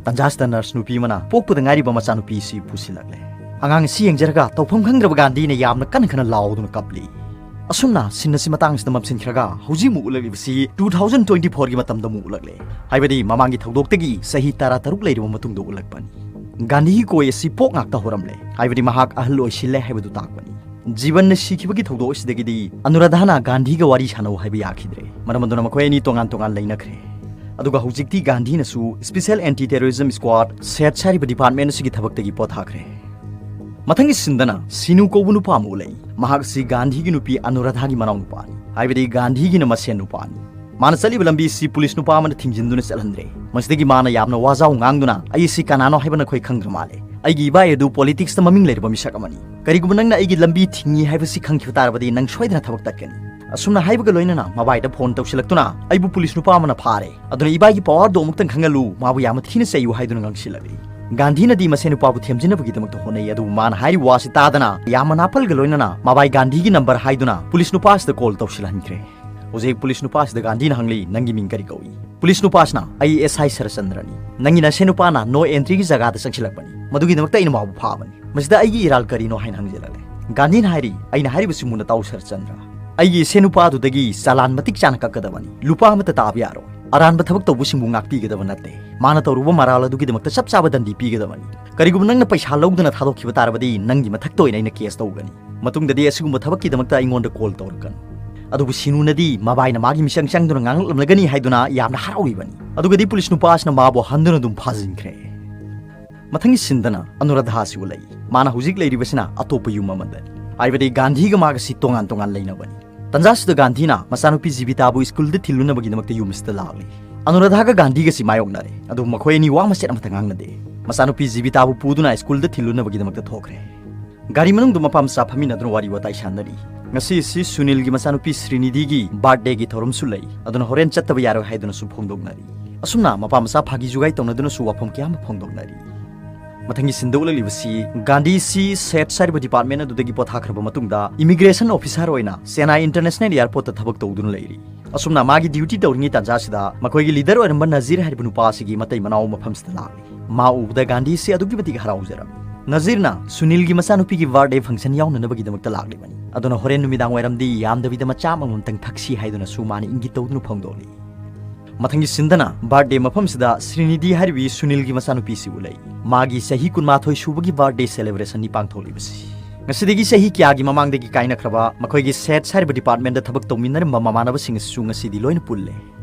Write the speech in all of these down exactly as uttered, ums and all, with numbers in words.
ꯇꯟꯖꯥꯁꯤꯗ nurse ꯅꯨꯄꯤ ꯑꯃꯅ ꯄꯣꯛꯄꯗ ꯉꯥꯏꯔꯤꯕ ꯃꯆꯥꯅꯨꯄꯤ ꯑꯁꯤ ꯄꯨꯁꯤꯜꯂꯛꯂꯦ꯫ ꯑꯉꯥꯡ ꯑꯁꯤ ꯌꯦꯡꯖꯔꯒ ꯇꯧꯐꯝ ꯈꯪꯗ꯭ꯔꯕ ꯒꯥꯟꯙꯤꯅ ꯌꯥꯝꯅ ꯀꯟꯅ ꯀꯟꯅ ꯂꯥꯎꯗꯨꯅ ꯀꯞꯂꯤ꯫ ꯑꯁꯨꯝꯅ ꯁꯤꯟ ꯑꯁꯤ ꯃꯇꯥꯡꯁꯤꯗ ꯃꯝꯁꯤꯟꯈ꯭ꯔꯒ ꯍꯧꯖꯤꯛ ꯑꯃꯨꯛ ꯎꯠꯂꯛꯂꯤꯕꯁꯤ two thousand twenty fourꯒꯤ ꯃꯇꯝꯗ ꯑꯃꯨꯛ ꯎꯠꯂꯛꯂꯦ꯫ ꯍꯥꯏꯕꯗꯤ ꯃꯃꯥꯡꯒꯤ ꯊꯧꯗꯣꯛꯇꯒꯤ ꯆꯍꯤ ꯇꯔꯥ ꯇꯔꯨꯛ ꯂꯩꯔꯕ ꯃꯇꯨꯡꯗ ꯎꯠꯂꯛꯄꯅꯤ꯫ ꯒꯥꯟꯙꯤꯒꯤ ꯀꯣꯏ ꯑꯁꯤ ꯄꯣꯛ ꯉꯥꯛꯇ ꯍꯧꯔꯝꯂꯦ꯫ ꯍꯥꯏꯕꯗꯤ ꯃꯍꯥꯛ ꯑꯍꯜ ꯑꯣꯏꯁꯤꯜꯂꯦ ꯍꯥꯏꯕꯗꯨ ꯇꯥꯛꯄꯅꯤ꯫ ꯖꯤꯕꯟꯅ ꯁꯤꯈꯤꯕꯒꯤ ꯊꯧꯗꯣꯛ ꯑꯁꯤꯗꯒꯤꯗꯤ ꯑꯅꯨꯔꯥꯙꯥꯅ ꯒꯥꯟꯙꯤꯒ ꯋꯥꯔꯤ ꯁꯥꯟꯅꯧ ꯍꯥꯏꯕ ꯌꯥꯈꯤꯗ꯭ꯔꯦ꯫ ꯃꯔꯝ ꯑꯗꯨꯅ ꯃꯈꯣꯏ ꯑꯅꯤ ꯇꯣꯉꯥꯟ ꯇꯣꯉꯥꯟ ꯂꯩꯅꯈ꯭ꯔꯦ꯫ ꯑꯗꯨꯒ ꯍꯧꯖꯤꯛꯇꯤ ꯒꯥꯟꯙꯤꯅꯁꯨ Special Anti Terrorism Squad, SATS ꯍꯥꯏꯔꯤꯕ ꯗꯤꯄꯥꯔꯠꯃꯦꯟ ꯑꯁꯤꯒꯤ ꯊꯕꯛꯇꯒꯤ ꯄꯣꯊꯥꯈ꯭ꯔꯦ꯫ ꯃꯊꯪꯒꯤ ꯁꯤꯟꯗꯅ ꯁꯤꯅꯨ ꯀꯧꯕ ꯅꯨꯄꯥ ꯑꯃ ꯎꯠꯂꯛꯏ꯫ ꯃꯍꯥꯛ ꯑꯁꯤ ꯒꯥꯟꯙꯤꯒꯤ ꯅꯨꯄꯤ ꯑꯅꯨꯔꯥꯙꯥꯒꯤ ꯃꯅꯥꯎ ꯅꯨꯄꯥꯅꯤ꯫ ꯍꯥꯏꯕꯗꯤ ꯒꯥꯟꯙꯤꯒꯤꯅ ꯃꯁꯦꯟ ꯅꯨꯄꯥꯅꯤ꯫ ꯃꯥꯅ ꯆꯠꯂꯤꯕ ꯂꯝꯕꯤ ꯑꯁꯤ ꯄꯨꯂꯤꯁ ꯅꯨꯄꯥ ꯑꯃꯅ ꯊꯤꯡꯖꯤꯟꯗꯨꯅ ꯆꯠꯍꯟꯗ꯭ꯔꯦ꯫ ꯃꯁꯤꯗꯒꯤ ꯃꯥꯅ ꯌꯥꯝꯅ ꯋꯥꯖꯥꯎ ꯉꯥꯡꯗꯨꯅ, "ꯑꯩ ꯑꯁꯤ ꯀꯅꯥꯅꯣ ꯍꯥꯏꯕ ꯅꯈꯣꯏ ꯈꯪꯗ꯭ꯔ ꯃꯥꯜꯂꯦ꯫ ꯑꯩꯒꯤ ꯏꯕꯥꯏ ꯑꯗꯨ ꯄꯣꯂꯤꯇꯤꯛꯁꯇ ꯃꯃꯤꯡ ꯂꯩꯔꯕ ꯃꯤꯁꯛ ꯑꯃꯅꯤ꯫ ꯀꯔꯤꯒꯨꯝꯕ ꯅꯪꯅ ꯑꯩꯒꯤ ꯂꯝꯕꯤ ꯊꯤꯡꯉꯤ ꯍꯥꯏꯕꯁꯤ ꯈꯪꯈꯤꯕ ꯇꯥꯔꯕꯗꯤ ꯅꯪ ꯁꯣꯏꯗꯅ ꯊꯕꯛ ꯇꯠꯀꯅꯤ"꯫ ꯑꯁꯨꯝꯅ ꯍꯥꯏꯕꯒ ꯂꯣꯏꯅꯅ ꯃꯕꯥꯏꯗ ꯐꯣꯟ ꯇꯧꯁꯤꯜꯂꯛꯇꯨꯅ, "ꯑꯩꯕꯨ ꯄꯨꯂꯤꯁ ꯅꯨꯄꯥ ꯑꯃꯅ ꯐꯥꯔꯦ, ꯑꯗꯨꯅ ꯏꯕꯥꯏꯒꯤ ꯄꯋꯥꯔꯗꯣ ꯑꯃꯨꯛꯇꯪ ꯈꯪꯍꯜꯂꯨ, ꯃꯥꯕꯨ ꯌꯥꯝꯅ ꯊꯤꯅ ꯆꯩꯌꯨ" ꯍꯥꯏꯗꯨꯅ ꯉꯥꯡꯁꯤꯜꯂꯛꯂꯤ꯫ ꯒꯥꯟꯙꯤꯅꯗꯤ ꯃꯁꯦꯟ ꯅꯨꯄꯥꯕꯨ ꯊꯦꯝꯖꯤꯟꯅꯕꯒꯤꯗꯃꯛꯇ ꯍꯣꯠꯅꯩ, ꯑꯗꯨꯕꯨ ꯃꯥꯅ ꯍꯥꯏꯔꯤꯕ ꯋꯥꯁꯤ ꯇꯥꯗꯅ ꯌꯥꯝꯅ ꯅꯥꯄꯜꯒ ꯂꯣꯏꯅꯅ ꯃꯕꯥꯏ ꯒꯥꯟꯙꯤꯒꯤ ꯅꯝꯕꯔ ꯍꯥꯏꯗꯨꯅ ꯄꯨꯂꯤꯁ ꯅꯨꯄꯥ ꯑꯁꯤꯗ ꯀꯣꯜ ꯇꯧꯁꯤꯜꯍꯟꯈ꯭ꯔꯦ꯫ ꯍꯧꯖꯤꯛ ꯄꯨꯂꯤꯁ ꯅꯨꯄꯥꯁꯤꯗ ꯒꯥꯟꯙꯤꯅ ꯍꯪꯂꯤ, "ꯅꯪꯒꯤ ꯃꯤꯡ ꯀꯔꯤ ꯀꯧꯏ?" ꯄꯨꯂꯤꯁ ꯅꯨꯄꯥꯁꯤꯅ, "ꯑꯩ ꯑꯦꯁ ꯑꯥꯏ ꯁꯔꯆꯟꯗ꯭ꯔꯅꯤ꯫ ꯅꯪꯒꯤ ꯅꯁꯦꯟ ꯅꯨꯄꯥꯅ ꯅꯣ ꯑꯦꯟꯇ꯭ꯔꯤꯒꯤ ꯖꯒꯥꯗ ꯆꯪꯁꯤꯜꯂꯛꯄꯅꯤ꯫ ꯃꯗꯨꯒꯤꯗꯃꯛꯇ ꯑꯩꯅ ꯃꯥꯕꯨ ꯐꯥꯕꯅꯤ꯫ ꯃꯁꯤꯗ ꯑꯩꯒꯤ ꯏꯔꯥꯜ ꯀꯔꯤꯅꯣ?" ꯍꯥꯏꯅ ꯍꯪꯖꯤꯜꯂꯛꯂꯦ꯫ ꯒꯥꯟꯙꯤꯅ ꯍꯥꯏꯔꯤ, "ꯑꯩꯅ ꯍꯥꯏꯔꯤꯕꯁꯤ ꯃꯨꯟꯅ ꯇꯥꯎ ꯁꯔꯆꯟꯗ꯭ꯔ꯫ ꯑꯩꯒꯤ ꯏꯁꯦꯟ ꯅꯨꯄꯥꯗꯨꯗꯒꯤ ꯆꯂꯥꯟ ꯃꯇꯤꯛ ꯆꯥꯅ ꯀꯛꯀꯗꯕꯅꯤ꯫ ꯂꯨꯄꯥ ꯑꯃꯠꯇ ꯇꯥꯕ ꯌꯥꯔꯣꯏ꯫ ꯑꯔꯥꯟꯕ ꯊꯕꯛ ꯇꯧꯕꯁꯤꯡꯕꯨ ꯉꯥꯛꯄꯤꯒꯗꯕ ꯅꯠꯇꯦ꯫ ꯃꯥꯅ ꯇꯧꯔꯨꯕ ꯃꯔꯥꯜ ꯑꯗꯨꯒꯤꯗꯃꯛꯇ ꯆꯞ ꯆꯥꯕ ꯗꯟꯗꯤ ꯄꯤꯒꯗꯕꯅꯤ꯫ ꯀꯔꯤꯒꯨꯝꯕ ꯅꯪꯅ ꯄꯩꯁꯥ ꯂꯧꯗꯅ ꯊꯥꯗꯣꯛꯈꯤꯕ ꯇꯥꯔꯕꯗꯤ ꯅꯪꯒꯤ ꯃꯊꯛꯇ ꯑꯣꯏꯅ ꯑꯩꯅ ꯀꯦꯁ ꯇꯧꯒꯅꯤ꯫ ꯃꯇꯨꯡꯗꯗꯤ ꯑꯁꯤꯒꯨꯝꯕ ꯊꯕꯛꯀꯤꯗꯃꯛꯇ ꯑꯩꯉꯣꯟꯗ ꯀꯣꯜ ꯇꯧꯔꯛꯀꯅꯨ"꯫ ꯑꯗꯨꯕꯨ ꯁꯤꯅꯨꯅꯗꯤ ꯃꯕꯥꯏꯅ ꯃꯥꯒꯤ ꯃꯤꯆꯪ ꯆꯪꯗꯨꯅ ꯉꯥꯡꯂꯛꯂꯝꯂꯒꯅꯤ ꯍꯥꯏꯗꯨꯅ ꯌꯥꯝꯅ ꯍꯔꯥꯎꯔꯤꯕꯅꯤ꯫ ꯑꯗꯨꯒꯗꯤ ꯄꯨꯂꯤꯁ ꯅꯨꯄꯥ ꯑꯁꯤꯅ ꯃꯥꯕꯨ ꯍꯟꯗꯨꯅ ꯑꯗꯨꯝ ꯐꯥꯖꯤꯟꯈ꯭ꯔꯦ꯫ ꯃꯊꯪꯒꯤ ꯁꯤꯟꯗꯅ ꯑꯅꯨꯔꯥꯙꯥ ꯑꯁꯤ ꯎꯠꯂꯛꯏ꯫ ꯃꯥꯅ ꯍꯧꯖꯤꯛ ꯂꯩꯔꯤꯕꯁꯤꯅ ꯑꯇꯣꯞꯄ ꯌꯨꯝ ꯑꯃꯗꯅꯤ꯫ ꯍꯥꯏꯕꯗꯤ ꯒꯥꯟꯙꯤꯒ ꯃꯥꯒꯁꯤ ꯇꯣꯉꯥꯟ ꯇꯣꯉꯥꯟ ꯂꯩꯅꯕꯅꯤ꯫ ꯇꯟꯖꯥꯁꯤꯗ ꯒꯥꯟꯙꯤꯅ ꯃꯆꯥꯅꯨꯄꯤ ꯖꯤꯕꯤꯇꯥꯕꯨ ꯁ꯭ꯀꯨꯜꯗ ꯊꯤꯜꯂꯨꯅꯕꯒꯤꯗꯃꯛꯇ ꯌꯨꯝ ꯑꯁꯤꯗ ꯂꯥꯛꯂꯤ꯫ ꯑꯅꯨꯔꯥꯙꯥꯒ ꯒꯥꯟꯙꯤꯒꯁꯤ ꯃꯥꯌꯣꯛꯅꯔꯦ꯫ ꯑꯗꯨꯕꯨ ꯃꯈꯣꯏ ꯑꯅꯤ ꯋꯥ ꯃꯆꯦꯠ ꯑꯃꯠꯇ ꯉꯥꯡꯅꯗꯦ꯫ ꯃꯆꯥꯅꯨꯄꯤ ꯖꯤꯕꯤꯇꯥꯕꯨ ꯄꯨꯗꯨꯅ ꯁ꯭ꯀꯨꯜꯗ ꯊꯤꯜꯂꯨꯅꯕꯒꯤꯗꯃꯛꯇ ꯊꯣꯛꯈ꯭ꯔꯦ꯫ ꯒꯥꯔꯤ ꯃꯅꯨꯡꯗ ꯃꯄꯥ ꯃꯆꯥ ꯐꯝꯃꯤꯟꯅꯗꯨꯅ ꯋꯥꯔꯤ ꯋꯥꯇꯥꯏ ꯁꯥꯟꯅꯔꯤ꯫ ꯉꯁꯤ ꯑꯁꯤ ꯁꯨꯅꯤꯜꯒꯤ ꯃꯆꯥꯅꯨꯄꯤ ꯁ꯭ꯔꯤꯅꯤꯙꯤꯒꯤ ꯕꯥꯔꯊꯗꯦꯒꯤ ꯊꯧꯔꯝꯁꯨ ꯂꯩ, ꯑꯗꯨꯅ ꯍꯣꯔꯦꯟ ꯆꯠꯇꯕ ꯌꯥꯔꯣꯏ ꯍꯥꯏꯗꯨꯅꯁꯨ ꯐꯣꯡꯗꯣꯛꯅꯔꯤ꯫ ꯑꯁꯨꯝꯅ ꯃꯄꯥ ꯃꯆꯥ ꯐꯥꯒꯤ ꯖꯨꯒꯥꯏ ꯇꯧꯅꯗꯨꯅꯁꯨ ꯋꯥꯐꯝ ꯀꯌꯥ ꯑꯃ ꯐꯣꯡꯗꯣꯛꯅꯔꯤ꯫ ꯃꯊꯪꯒꯤ ꯁꯤꯟꯗ ꯎꯠꯂꯛꯂꯤꯕꯁꯤ ꯒꯥꯟꯙꯤꯁꯤ ꯁꯦꯠꯁ ꯍꯥꯏꯔꯤꯕ ꯗꯤꯄꯥꯔꯠꯃꯦꯟ ꯑꯗꯨꯗꯒꯤ ꯄꯣꯊꯥꯈ꯭ꯔꯕ ꯃꯇꯨꯡꯗ ꯏꯃꯤꯒ꯭ꯔꯦꯁꯟ ꯑꯣꯐꯤꯁꯥꯔ ꯑꯣꯏꯅ ꯆꯦꯟꯅꯥꯏ ꯏꯟꯇꯔꯅꯦꯁꯅꯦꯜ ꯑꯦꯌꯔꯄꯣꯔꯠꯇ ꯊꯕꯛ ꯇꯧꯗꯨꯅ ꯂꯩꯔꯤ꯫ ꯑꯁꯨꯝꯅ ꯃꯥꯒꯤ duty ꯇꯧꯔꯤꯉꯩ ꯇꯥꯟꯖꯥꯁꯤꯗ ꯃꯈꯣꯏꯒꯤ leader ꯑꯣꯏꯔꯝꯕ ꯅꯖꯤꯔ ꯍꯥꯏꯔꯤꯕ ꯅꯨꯄꯥ ꯑꯁꯤꯒꯤ ꯃꯇꯩ ꯃꯅꯥꯎ ꯃꯐꯝꯁꯤꯗ ꯂꯥꯛꯂꯤ꯫ ꯃꯥ ꯎꯕꯗ ꯒꯥꯟꯙꯤꯁꯦ ꯑꯗꯨꯛꯀꯤ ꯃꯇꯤꯛ ꯍꯔꯥꯎꯖꯔꯝꯃꯤ꯫ ꯅꯖꯤꯔꯅ ꯁꯨꯅꯤꯜꯒꯤ ꯃꯆꯥꯅꯨꯄꯤꯒꯤ birthday function ꯌꯥꯎꯅꯅꯕꯒꯤꯗꯃꯛꯇ ꯂꯥꯛꯂꯤꯕꯅꯤ꯫ ꯑꯗꯨꯅ ꯍꯣꯔꯦꯟ ꯅꯨꯃꯤꯗꯥꯡ ꯋꯥꯏꯔꯝꯗꯤ ꯌꯥꯝꯗꯕꯤꯗ ꯃꯆꯥ ꯑꯃꯃꯝꯇꯪ ꯊꯛꯁꯤ ꯍꯥꯏꯗꯨꯅꯁꯨ ꯃꯥꯅ ꯏꯪꯒꯤꯠ ꯇꯧꯗꯨꯅ ꯐꯣꯡꯗꯣꯛꯂꯤ꯫ ꯃꯊꯪꯒꯤ scene ꯗꯅ birthday ꯃꯐꯝꯁꯤꯗ ꯁ꯭ꯔꯤꯅꯤꯙꯤ ꯍꯥꯏꯔꯤꯕꯤ ꯁꯨꯅꯤꯜꯒꯤ ꯃꯆꯥꯅꯨꯄꯤꯁꯤ ꯎꯠꯂꯛꯏ꯫ ꯃꯥꯒꯤ ꯆꯍꯤ ꯀꯨꯟꯃꯥꯊꯣꯏ ꯁꯨꯕꯒꯤ birthday celebration ꯅꯤ ꯄꯥꯡꯊꯣꯛꯂꯤꯕꯁꯤ꯫ ꯉꯁꯤꯗꯒꯤ ꯆꯍꯤ ꯀꯌꯥꯒꯤ ꯃꯃꯥꯡꯗꯒꯤ ꯀꯥꯏꯅꯈ꯭ꯔꯕ ꯃꯈꯣꯏꯒꯤ sets ꯍꯥꯏꯔꯤꯕ department ꯇ ꯊꯕꯛ ꯇꯧꯃꯤꯟꯅꯔꯝꯕ ꯃꯃꯥꯟꯅꯕꯁꯤꯡ ꯑꯁꯤꯁꯨ ꯉꯁꯤꯗꯤ ꯂꯣꯏꯅ ꯄꯨꯜꯂꯦ꯫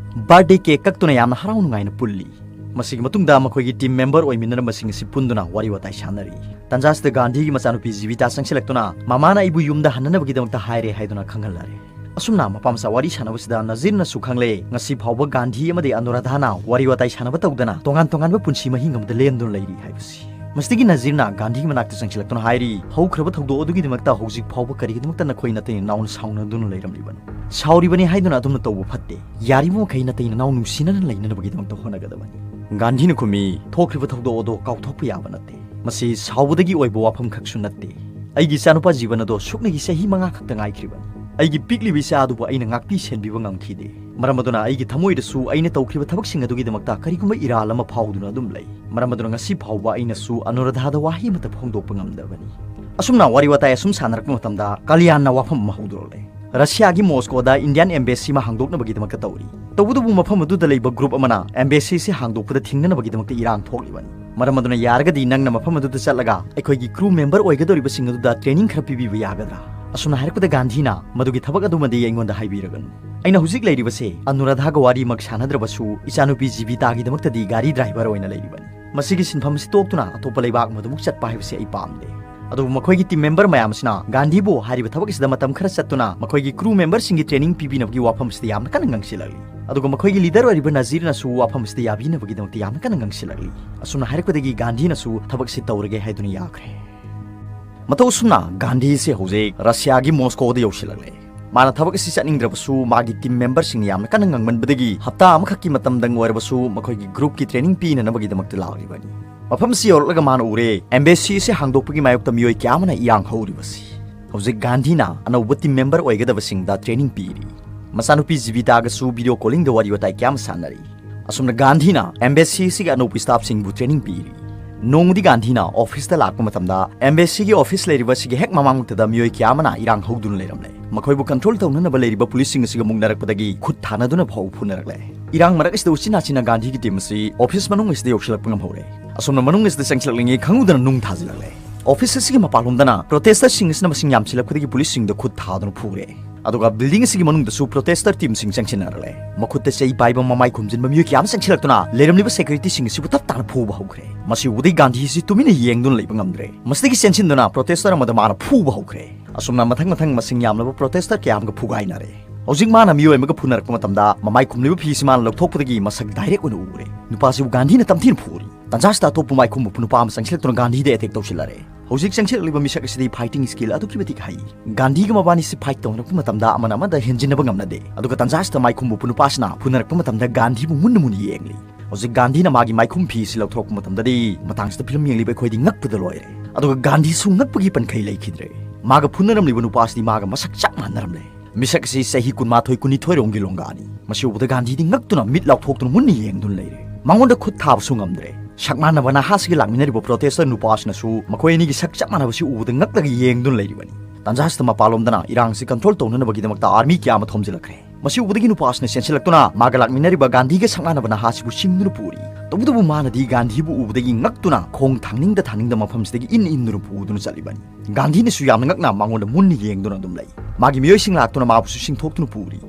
Birthday cake ꯀꯛꯇꯨꯅ ꯌꯥꯝꯅ ꯍꯔꯥꯎ ꯅꯨꯡꯉꯥꯏꯅ ꯄꯨꯜꯂꯤ꯫ ꯃꯁꯤꯒꯤ ꯃꯇꯨꯡꯗ ꯃꯈꯣꯏꯒꯤ team member ꯑꯣꯏꯃꯤꯟꯅꯔꯝꯕꯁꯤꯡ ꯑꯁꯤ ꯄꯨꯟꯗꯨꯅ ꯋꯥꯔꯤ ꯋꯥꯇꯥꯏ ꯁꯥꯟꯅꯔꯤ꯫ ꯇꯥꯟꯖꯥꯁꯤꯗ ꯒꯥꯟꯙꯤꯒꯤ ꯃꯆꯥꯅꯨꯄꯤ ꯖꯤꯕꯤꯇꯥ ꯆꯪꯁꯤꯜꯂꯛꯇꯨꯅ ꯃꯃꯥꯅ ꯑꯩꯕꯨ ꯌꯨꯝꯗ ꯍꯟꯅꯅꯕꯒꯤꯗꯃꯛꯇ ꯍꯥꯏꯔꯦ ꯍꯥꯏꯗꯨꯅ ꯈꯪꯍꯜꯂꯔꯦ꯫ ꯑꯁꯨꯝꯅ ꯃꯄꯥ ꯃꯆꯥ ꯋꯥꯔꯤ ꯁꯥꯟꯅꯕꯁꯤꯗ ꯅꯖꯤꯔꯅꯁꯨ ꯈꯪꯂꯦ, ꯉꯁꯤ ꯐꯥꯎꯕ ꯒꯥꯟꯙꯤ ꯑꯃꯗꯤ ꯑꯅꯨꯔꯥꯙꯥꯅ ꯋꯥꯔꯤ ꯋꯥꯇꯥꯏ ꯁꯥꯟꯅꯕ ꯇꯧꯗꯅ ꯇꯣꯉꯥꯟ ꯇꯣꯉꯥꯟꯕ ꯄꯨꯟꯁꯤ ꯃꯍꯤꯡ ꯑꯃꯗ ꯂꯦꯟꯗꯨꯅ ꯂꯩꯔꯤ ꯍꯥꯏꯕꯁꯤ꯫ ꯃꯁꯤꯗꯒꯤ ꯅꯖꯤꯔꯅ ꯒꯥꯟꯙꯤꯒꯤ ꯃꯅꯥꯛꯇ ꯆꯪꯁꯤꯜꯂꯛꯇꯨꯅ ꯍꯥꯏꯔꯤ, ꯍꯧꯈ꯭ꯔꯕ ꯊꯧꯗꯣꯛ ꯑꯗꯨꯒꯤꯗꯃꯛꯇ ꯍꯧꯖꯤꯛ ꯐꯥꯎꯕ ꯀꯔꯤꯒꯤꯗꯃꯛꯇ ꯅꯈꯣꯏ ꯅꯇꯩ ꯅꯅꯥꯎꯅ ꯁꯥꯎꯅꯗꯨꯅ ꯂꯩꯔꯝꯂꯤꯕꯅꯣ? ꯁꯥꯎꯔꯤꯕꯅꯤ ꯍꯥꯏꯗꯨꯅ ꯑꯗꯨꯝꯅ ꯇꯧꯕ ꯐꯠꯇꯦ꯫ ꯌꯥꯔꯤꯕ ꯃꯈꯩ ꯅꯇꯩ ꯅꯅꯥꯎ ꯅꯨꯡꯁꯤꯅꯅ ꯂꯩꯅꯅꯕꯒꯤꯗꯃꯛꯇ ꯍꯣꯠꯅꯒꯗꯕꯅꯤ꯫ ꯒꯥꯟꯙꯤꯅ ꯈꯨꯝꯃꯤ, ꯊꯣꯛꯈ꯭ꯔꯤꯕ ꯊꯧꯗꯣꯛ ꯑꯗꯣ ꯀꯥꯎꯊꯣꯛꯄ ꯌꯥꯕ ꯅꯠꯇꯦ꯫ ꯃꯁꯤ ꯁꯥꯎꯕꯗꯒꯤ ꯑꯣꯏꯕ ꯋꯥꯐꯝ ꯈꯛꯁꯨ ꯅꯠꯇꯦ꯫ ꯑꯩꯒꯤ ꯏꯆꯥꯅꯨꯄꯥ ꯖꯤꯕꯟ ꯑꯗꯣ ꯁꯨꯞꯅꯒꯤ ꯆꯍꯤ ꯃꯉꯥ ꯈꯛꯇ ꯉꯥꯏꯈ꯭ꯔꯤꯕꯅꯤ꯫ ꯑꯩꯒꯤ ꯄꯤꯛꯂꯤꯕ ꯏꯆꯥ ꯑꯗꯨꯕꯨ ꯑꯩꯅ ꯉꯥꯛꯄꯤ ꯁꯦꯟꯕꯤꯕ ꯉꯝꯈꯤꯗꯦ꯫ ꯃꯔꯝ ꯑꯗꯨꯅ ꯑꯩꯒꯤ ꯊꯃꯣꯏꯗꯁꯨ ꯑꯩꯅ ꯇꯧꯈ꯭ꯔꯤꯕ ꯊꯕꯛꯁꯤꯡ ꯑꯗꯨꯒꯤꯗꯃꯛꯇ ꯀꯔꯤꯒꯨꯝꯕ ꯏꯔꯥꯜ ꯑꯃ ꯐꯥꯎꯗꯨꯅ ꯑꯗꯨꯝ ꯂꯩ꯫ ꯃꯔꯝ ꯑꯗꯨꯅ ꯉꯁꯤ ꯐꯥꯎꯕ ꯑꯩꯅꯁꯨ ꯑꯅꯨꯔꯥꯙꯥꯗ ꯋꯥꯍꯩ ꯑꯃꯠꯇ ꯐꯣꯡꯗꯣꯛꯄ ꯉꯝꯗꯕꯅꯤ꯫ ꯑꯁꯨꯝꯅ ꯋꯥꯔꯤ ꯋꯥꯇꯥꯏ ꯑꯁꯨꯝ ꯁꯥꯟꯅꯔꯛꯄ ꯃꯇꯝꯗ ꯀꯂꯤꯌꯥꯟꯅ ꯋꯥꯐꯝ ꯑꯃ ꯍꯧꯗꯣꯔꯛꯂꯦ꯫ ꯔꯁꯤꯌꯥꯒꯤ ꯃꯣꯁꯀꯣꯗ Indian embassy ꯑꯃ ꯍꯥꯡꯗꯣꯛꯅꯕꯒꯤꯗꯃꯛꯇ ꯇꯧꯔꯤ꯫ ꯇꯧꯕꯇꯕꯨ ꯃꯐꯝ ꯑꯗꯨꯗ ꯂꯩꯕ group ꯑꯃꯅ embassy ꯑꯁꯤ ꯍꯥꯡꯗꯣꯛꯄꯗ ꯊꯤꯡꯅꯅꯕꯒꯤꯗꯃꯛꯇ ꯏꯔꯥꯡ ꯊꯣꯛꯂꯤꯕꯅꯤ꯫ ꯃꯔꯝ ꯑꯗꯨꯅ ꯌꯥꯔꯒꯗꯤ ꯅꯪꯅ ꯃꯐꯝ ꯑꯗꯨꯗ ꯆꯠꯂꯒ ꯑꯩꯈꯣꯏꯒꯤ crew member ꯑꯣꯏꯒꯗꯧꯔꯤꯕꯁꯤꯡ ꯑꯗꯨꯗ training ꯈꯔ ꯄꯤꯕꯤꯕ ꯌꯥꯒꯗ꯭ꯔꯥ? ꯑꯁꯨꯝꯅ ꯍꯥꯏꯔꯛꯄꯗ ꯒꯥꯟꯙꯤꯅ, "ꯃꯗꯨꯒꯤ ꯊꯕꯛ ꯑꯗꯨꯃꯗꯤ ꯑꯩꯉꯣꯟꯗ ꯍꯥꯏꯕꯤꯔꯒꯅꯨ꯫ ꯑꯩꯅ ꯍꯧꯖꯤꯛ ꯂꯩꯔꯤꯕꯁꯦ ꯑꯅꯨꯔꯥꯙꯥꯒ ꯋꯥꯔꯤꯃꯛ ꯁꯥꯟꯅꯗ꯭ꯔꯕꯁꯨ ꯏꯆꯥꯅꯨꯄꯤ ꯖꯤꯕꯤꯇꯥꯒꯤꯗꯃꯛꯇꯗꯤ ꯒꯥꯔꯤ driver ꯑꯣꯏꯅ ꯂꯩꯔꯤꯕꯅꯤ꯫ ꯃꯁꯤꯒꯤ ꯁꯤꯟꯐꯝ ꯑꯁꯤ ꯇꯣꯛꯇꯨꯅ ꯑꯇꯣꯞꯄ ꯂꯩꯕꯥꯛ ꯑꯃꯗꯃꯨꯛ ꯆꯠꯄ ꯍꯥꯏꯕꯁꯤ ꯑꯩ ꯄꯥꯝꯗꯦ"꯫ ꯑꯗꯨꯕꯨ ꯃꯈꯣꯏꯒꯤ team member ꯃꯌꯥꯝ ꯑꯁꯤꯅ ꯒꯥꯟꯙꯤꯕꯨ ꯍꯥꯏꯔꯤꯕ ꯊꯕꯛ ꯑꯁꯤꯗ ꯃꯇꯝ ꯈꯔ ꯆꯠꯇꯨꯅ ꯃꯈꯣꯏꯒꯤ crew memberꯁꯤꯡꯒꯤ training ꯄꯤꯕꯤꯅꯕꯒꯤ ꯋꯥꯐꯝ ꯑꯁꯤꯗ ꯌꯥꯝꯅ ꯀꯟꯅ ꯉꯥꯡꯁꯤꯜꯂꯛꯂꯤ꯫ ꯑꯗꯨꯒ ꯃꯈꯣꯏꯒꯤ leader ꯑꯣꯏꯔꯤꯕ ꯅꯖꯤꯔꯅꯁꯨ ꯋꯥꯐꯝ ꯑꯁꯤꯗ ꯌꯥꯕꯤꯅꯕꯒꯤꯗꯃꯛꯇ ꯌꯥꯝꯅ ꯀꯟꯅ ꯉꯥꯡꯁꯤꯜꯂꯛꯂꯤ꯫ ꯑꯁꯨꯝꯅ ꯍꯥꯏꯔꯛꯄꯗꯒꯤ ꯒꯥꯟꯙꯤꯅꯁꯨ ꯊꯕꯛ ꯑꯁꯤ ꯇꯧꯔꯒꯦ ꯍꯥꯏꯗꯨꯅ ꯌꯥꯈ꯭ꯔꯦ꯫ ꯃꯇꯧ ꯑꯁꯨꯝꯅ ꯒꯥꯟꯙꯤꯁꯦ ꯍꯧꯖꯤꯛ ꯔꯁꯤꯌꯥꯒꯤ ꯃꯣꯁꯀꯣꯗ ꯌꯧꯁꯤꯜꯂꯛꯂꯦ꯫ ꯃꯥꯅ ꯊꯕꯛ ꯑꯁꯤ ꯆꯠꯅꯤꯡꯗ꯭ꯔꯕꯁꯨ ꯃꯥꯒꯤ team memberꯁꯤꯡꯅ ꯌꯥꯝꯅ ꯀꯟꯅ ꯉꯥꯡꯃꯟꯕꯗꯒꯤ ꯍꯞꯇꯥ ꯑꯃꯈꯛꯀꯤ ꯃꯇꯝꯗꯪ ꯑꯣꯏꯔꯕꯁꯨ ꯃꯈꯣꯏꯒꯤ groupꯀꯤ training ꯄꯤꯅꯅꯕꯒꯤꯗꯃꯛꯇ ꯂꯥꯛꯂꯤꯕꯅꯤ꯫ ꯃꯐꯝꯁꯤ ꯌꯧꯔꯛꯂꯒ ꯃꯥꯅ ꯎꯔꯦ, embassy ꯑꯁꯤ ꯍꯥꯡꯗꯣꯛꯄꯒꯤ ꯃꯥꯌꯣꯛꯇ ꯃꯤꯑꯣꯏ ꯀꯌꯥ ꯑꯃꯅ ꯏꯔꯥꯡ ꯍꯧꯔꯤꯕꯁꯤ꯫ ꯍꯧꯖꯤꯛ ꯒꯥꯟꯙꯤꯅ ꯑꯅꯧꯕ team member ꯑꯣꯏꯒꯗꯕꯁꯤꯡꯗ training ꯄꯤꯔꯤ꯫ ꯃꯆꯥꯅꯨꯄꯤ ꯖꯤꯕꯤꯇꯥꯒꯁꯨ ꯚꯤꯗꯤꯑꯣ ꯀꯣꯂꯤꯡꯗ ꯋꯥꯔꯤ ꯋꯥꯇꯥꯏ ꯀꯌꯥ ꯑꯃ ꯁꯥꯟꯅꯔꯤ꯫ ꯑꯁꯨꯝꯅ ꯒꯥꯟꯙꯤꯅ ꯑꯦꯝꯕꯦꯁꯤ ꯑꯁꯤꯒꯤ ꯑꯅꯧꯕ ꯁ꯭ꯇꯥꯐꯁꯤꯡꯕꯨ ꯇ꯭ꯔꯦꯅꯤꯡ ꯄꯤꯔꯤ꯫ ꯅꯣꯡꯃꯗꯤ ꯒꯥꯟꯙꯤꯅ ꯑꯣꯐꯤꯁꯇ ꯂꯥꯛꯄ ꯃꯇꯝꯗ ꯑꯦꯝꯕꯦꯁꯤꯒꯤ ꯑꯣꯐꯤꯁ ꯂꯩꯔꯤꯕ ꯑꯁꯤꯒꯤ ꯍꯦꯛ ꯃꯃꯥꯡꯃꯛꯇꯗ ꯃꯤꯑꯣꯏ ꯀꯌꯥ ꯑꯃꯅ ꯏꯔꯥꯡ ꯍꯧꯗꯨꯅ ꯂꯩꯔꯝꯂꯦ꯫ ꯃꯈꯣꯏꯕꯨ ꯀꯟꯇ꯭ꯔꯣꯜ ꯇꯧꯅꯅꯕ ꯂꯩꯔꯤꯕ ꯄꯨꯂꯤꯁꯁꯤꯡ ꯑꯁꯤꯒ ꯃꯨꯛꯅꯔꯛꯄꯗꯒꯤ ꯈꯨꯠ ꯊꯥꯅꯗꯨꯅ ꯐꯥꯎꯕ ꯐꯨꯅꯔꯛꯂꯦ꯫ ꯏꯔꯥꯡ ꯃꯔꯛ ꯑꯁꯤꯗ ꯎꯆꯤꯟ ꯅꯥꯆꯤꯟꯅ ꯒꯥꯟꯙꯤꯒꯤ ꯇꯤꯝ ꯑꯁꯤ ꯑꯣꯐꯤꯁ ꯃꯅꯨꯡ ꯑꯁꯤꯗ ꯌꯧꯁꯤꯜꯂꯛꯄ ꯉꯝꯍꯧꯔꯦ꯫ ꯑꯁꯨꯝꯅ ꯃꯅꯨꯡ ꯑꯁꯤꯗ ꯆꯪꯁꯤꯜꯂꯛꯂꯤꯉꯩ ꯈꯪꯍꯧꯗꯅ ꯅꯨꯡ ꯊꯥꯖꯤꯜꯂꯛꯂꯦ꯫ ꯑꯣꯐꯤꯁ ꯑꯁꯤꯒꯤ ꯃꯄꯥꯟꯂꯣꯝꯗꯅ ꯄ꯭ꯔꯣꯇꯦꯁꯇꯔꯁꯤꯡ ꯑꯁꯤꯅ ꯃꯁꯤꯡ ꯌꯥꯝꯁꯤꯜꯂꯛꯄꯗꯒꯤ ꯄꯨꯂꯤꯁꯁꯤꯡꯗ ꯈꯨꯠ ꯊꯥꯗꯨꯅ ꯐꯨꯔꯦ꯫ ꯑꯗꯨꯒ ꯕꯤꯜꯗꯤꯡ ꯑꯁꯤꯒꯤ ꯃꯅꯨꯡꯗꯁꯨ ꯄ꯭ꯔꯣꯇꯦꯁꯇꯔ ꯇꯤꯝꯁꯤꯡ ꯆꯪꯁꯤꯟꯅꯔꯛꯂꯦ꯫ ꯃꯈꯨꯠꯇ ꯆꯩ ꯄꯥꯏꯕ ꯃꯃꯥꯏ ꯈꯨꯝꯖꯤꯟꯕ ꯃꯤꯑꯣꯏ ꯀꯌꯥ ꯑꯃ ꯆꯪꯁꯤꯜꯂꯛꯇꯨꯅ ꯂꯩꯔꯝꯂꯤꯕ ꯁꯦꯀ꯭ꯌꯨꯔꯤꯇꯤꯁꯤꯡ ꯑꯁꯤꯕꯨ ꯇꯞ ꯇꯥꯅ ꯐꯨꯕ ꯍꯧꯈ꯭ꯔꯦ꯫ ꯃꯁꯤ ꯎꯕꯗꯒꯤ ꯒꯥꯟꯙꯤ ꯑꯁꯤ ꯇꯨꯃꯤꯟꯅ ꯌꯦꯡꯗꯨꯅ ꯂꯩꯕ ꯉꯝꯗ꯭ꯔꯦ꯫ ꯃꯁꯤꯗꯒꯤ ꯆꯦꯟꯁꯤꯟꯗꯨꯅ ꯄ꯭ꯔꯣꯇꯦꯁꯇꯔ ꯑꯃꯗ ꯃꯥꯅ ꯐꯨꯕ ꯍꯧꯈ꯭ꯔꯦ꯫ ꯑꯁꯨꯝꯅ ꯃꯊꯪ ꯃꯊꯪ ꯃꯁꯤꯡ ꯌꯥꯝꯂꯕ ꯄ꯭ꯔꯣꯇꯦꯁꯇꯔ ꯀꯌꯥ ꯑꯃꯒ ꯐꯨꯒꯥꯏꯅꯔꯦ꯫ ꯍꯧꯖꯤꯛ ꯃꯥꯅ ꯃꯤꯑꯣꯏ ꯑꯃꯒ ꯐꯨꯅꯔꯛꯄ ꯃꯇꯝꯗ ꯃꯃꯥꯏ ꯈꯨꯝꯂꯤꯕ ꯐꯤ ꯑꯁꯤ ꯃꯥꯅ ꯂꯧꯊꯣꯛꯄꯗꯒꯤ ꯃꯁꯛ ꯗꯥꯏꯔꯦꯛ ꯑꯣꯏꯅ ꯎꯔꯦ꯫ ꯅꯨꯄꯥꯁꯤꯕꯨ ꯒꯥꯟꯙꯤꯅ ꯇꯝꯊꯤꯅ ꯐꯨꯔꯤ꯫ ꯇꯟꯖꯥꯁꯤꯗ ꯑꯇꯣꯞꯄ ꯃꯥꯏꯈꯨꯝꯕ ꯅꯨꯄꯥ ꯑꯃ ꯆꯪꯁꯤꯜꯂꯛꯇꯨꯅ ꯒꯥꯟꯙꯤꯗ ꯑꯦꯇꯦꯛ ꯇꯧꯁꯤꯜꯂꯔꯦ꯫ ꯍꯧꯖꯤꯛ ꯆꯪꯁꯤꯜꯂꯛꯂꯤꯕ ꯃꯤꯁꯛ ꯑꯁꯤꯗꯤ ꯐꯥꯏꯇꯤꯡ ꯁ꯭ꯀꯤꯜ ꯑꯗꯨꯛꯀꯤ ꯃꯇꯤꯛ ꯍꯩ꯫ ꯒꯥꯟꯙꯤꯒ ꯃꯕꯥꯅꯤꯁꯤ ꯐꯥꯏꯠ ꯇꯧꯅꯔꯛꯄ ꯃꯇꯝꯗ ꯑꯃꯅ ꯑꯃꯗ ꯍꯦꯟꯖꯤꯟꯅꯕ ꯉꯝꯅꯗꯦ꯫ ꯑꯗꯨꯒ ꯇꯟꯖꯥꯁꯤꯗ ꯃꯥꯏꯈꯨꯝꯕ ꯅꯨꯄꯥꯁꯤꯅ ꯐꯨꯅꯔꯛꯄ ꯃꯇꯝꯗ ꯒꯥꯟꯙꯤꯕꯨ ꯃꯨꯟꯅ ꯃꯨꯟꯅ ꯌꯦꯡꯂꯤ꯫ ꯍꯧꯖꯤꯛ ꯒꯥꯟꯙꯤꯅ ꯃꯥꯒꯤ ꯃꯥꯏꯈꯨꯝ ꯐꯤ ꯑꯁꯤ ꯂꯧꯊꯣꯔꯛꯄ ꯃꯇꯝꯗꯗꯤ ꯃꯇꯥꯡꯁꯤꯗ ꯐꯤꯂꯝ ꯌꯦꯡꯂꯤꯕ ꯑꯩꯈꯣꯏꯗꯤ ꯉꯛꯄꯗ ꯂꯣꯏꯔꯦ꯫ ꯑꯗꯨꯒ ꯒꯥꯟꯙꯤꯁꯨ ꯉꯛꯄꯒꯤ ꯄꯟꯈꯩ ꯂꯩꯈꯤꯗ꯭ꯔꯦ꯫ ꯃꯥꯒ ꯐꯨꯅꯔꯝꯂꯤꯕ ꯅꯨꯄꯥꯁꯤꯗꯤ ꯃꯥꯒ ꯃꯁꯛ ꯆꯞ ꯃꯥꯟꯅꯔꯝꯂꯦ꯫ ꯃꯤꯁꯛ ꯑꯁꯤ ꯆꯍꯤ ꯀꯨꯟꯃꯥꯊꯣꯏ ꯀꯨꯟꯅꯤꯊꯣꯏ ꯔꯣꯝꯒꯤ ꯂꯣꯡꯒꯥꯅꯤ꯫ ꯃꯁꯤ ꯎꯕꯗ ꯒꯥꯟꯙꯤꯗꯤ ꯉꯛꯇꯨꯅ ꯃꯤꯠ ꯂꯥꯎꯊꯣꯛꯇꯨꯅ ꯃꯨꯟꯅ ꯌꯦꯡꯗꯨꯅ ꯂꯩꯔꯦ꯫ ꯃꯉꯣꯟꯗ ꯈꯨꯠ ꯊꯥꯕꯁꯨ ꯉꯝꯗ꯭ꯔꯦ꯫ ꯁꯛ ꯃꯥꯟꯅꯕ ꯅꯍꯥꯁꯤꯒ ꯂꯥꯛꯃꯤꯟꯅꯔꯤꯕ ꯄ꯭ꯔꯣꯇꯦꯁꯇꯔ ꯅꯨꯄꯥꯁꯤꯅꯁꯨ ꯃꯈꯣꯏ ꯑꯅꯤꯒꯤ ꯁꯛ ꯆꯞ ꯃꯥꯟꯅꯕꯁꯤ ꯎꯕꯗ ꯉꯛꯂꯒ ꯌꯦꯡꯗꯨꯅ ꯂꯩꯔꯤꯕꯅꯤ꯫ ꯇꯟꯖꯥꯁꯤꯗ ꯃꯄꯥꯟꯂꯣꯝꯗꯅ ꯏꯔꯥꯡꯁꯤ ꯀꯟꯇ꯭ꯔꯣꯜ ꯇꯧꯅꯅꯕꯒꯤꯗꯃꯛꯇ ꯑꯥꯔꯃꯤ ꯀꯌꯥ ꯑꯃ ꯊꯣꯝꯖꯤꯜꯂꯛꯈ꯭ꯔꯦ꯫ ꯃꯁꯤ ꯎꯕꯗꯒꯤ ꯅꯨꯄꯥꯁꯤꯅ ꯆꯦꯟꯁꯤꯜꯂꯛꯇꯨꯅ ꯃꯥꯒ ꯂꯥꯛꯃꯤꯟꯅꯔꯤꯕ ꯒꯥꯟꯙꯤꯒ ꯁꯛ ꯃꯥꯟꯅꯕ ꯅꯍꯥꯁꯤꯕꯨ ꯆꯤꯡꯗꯨꯅ ꯄꯨꯔꯤ꯫ ꯇꯧꯕꯇꯕꯨ ꯃꯥꯅꯗꯤ ꯒꯥꯟꯙꯤꯕꯨ ꯎꯕꯗꯒꯤ ꯉꯛꯇꯨꯅ ꯈꯣꯡ ꯊꯥꯡꯅꯤꯡꯗ ꯊꯥꯡꯅꯤꯡꯗ ꯃꯐꯝꯁꯤꯗꯒꯤ ꯏꯟ ꯏꯟꯗꯨꯅ ꯄꯨꯗꯨꯅ ꯆꯠꯂꯤꯕꯅꯤ꯫ ꯒꯥꯟꯙꯤꯅꯁꯨ ꯌꯥꯝꯅ ꯉꯛꯅ ꯃꯉꯣꯟꯗ ꯃꯨꯟꯅ ꯌꯦꯡꯗꯨꯅ ꯑꯗꯨꯝ ꯂꯩ꯫ ꯃꯥꯒꯤ ꯃꯤꯑꯣꯏꯁꯤꯡ ꯂꯥꯛꯇꯨꯅ ꯃꯥꯕꯨꯁꯨ ꯆꯤꯡꯊꯣꯛꯇꯨꯅ ꯄꯨꯔꯤ꯫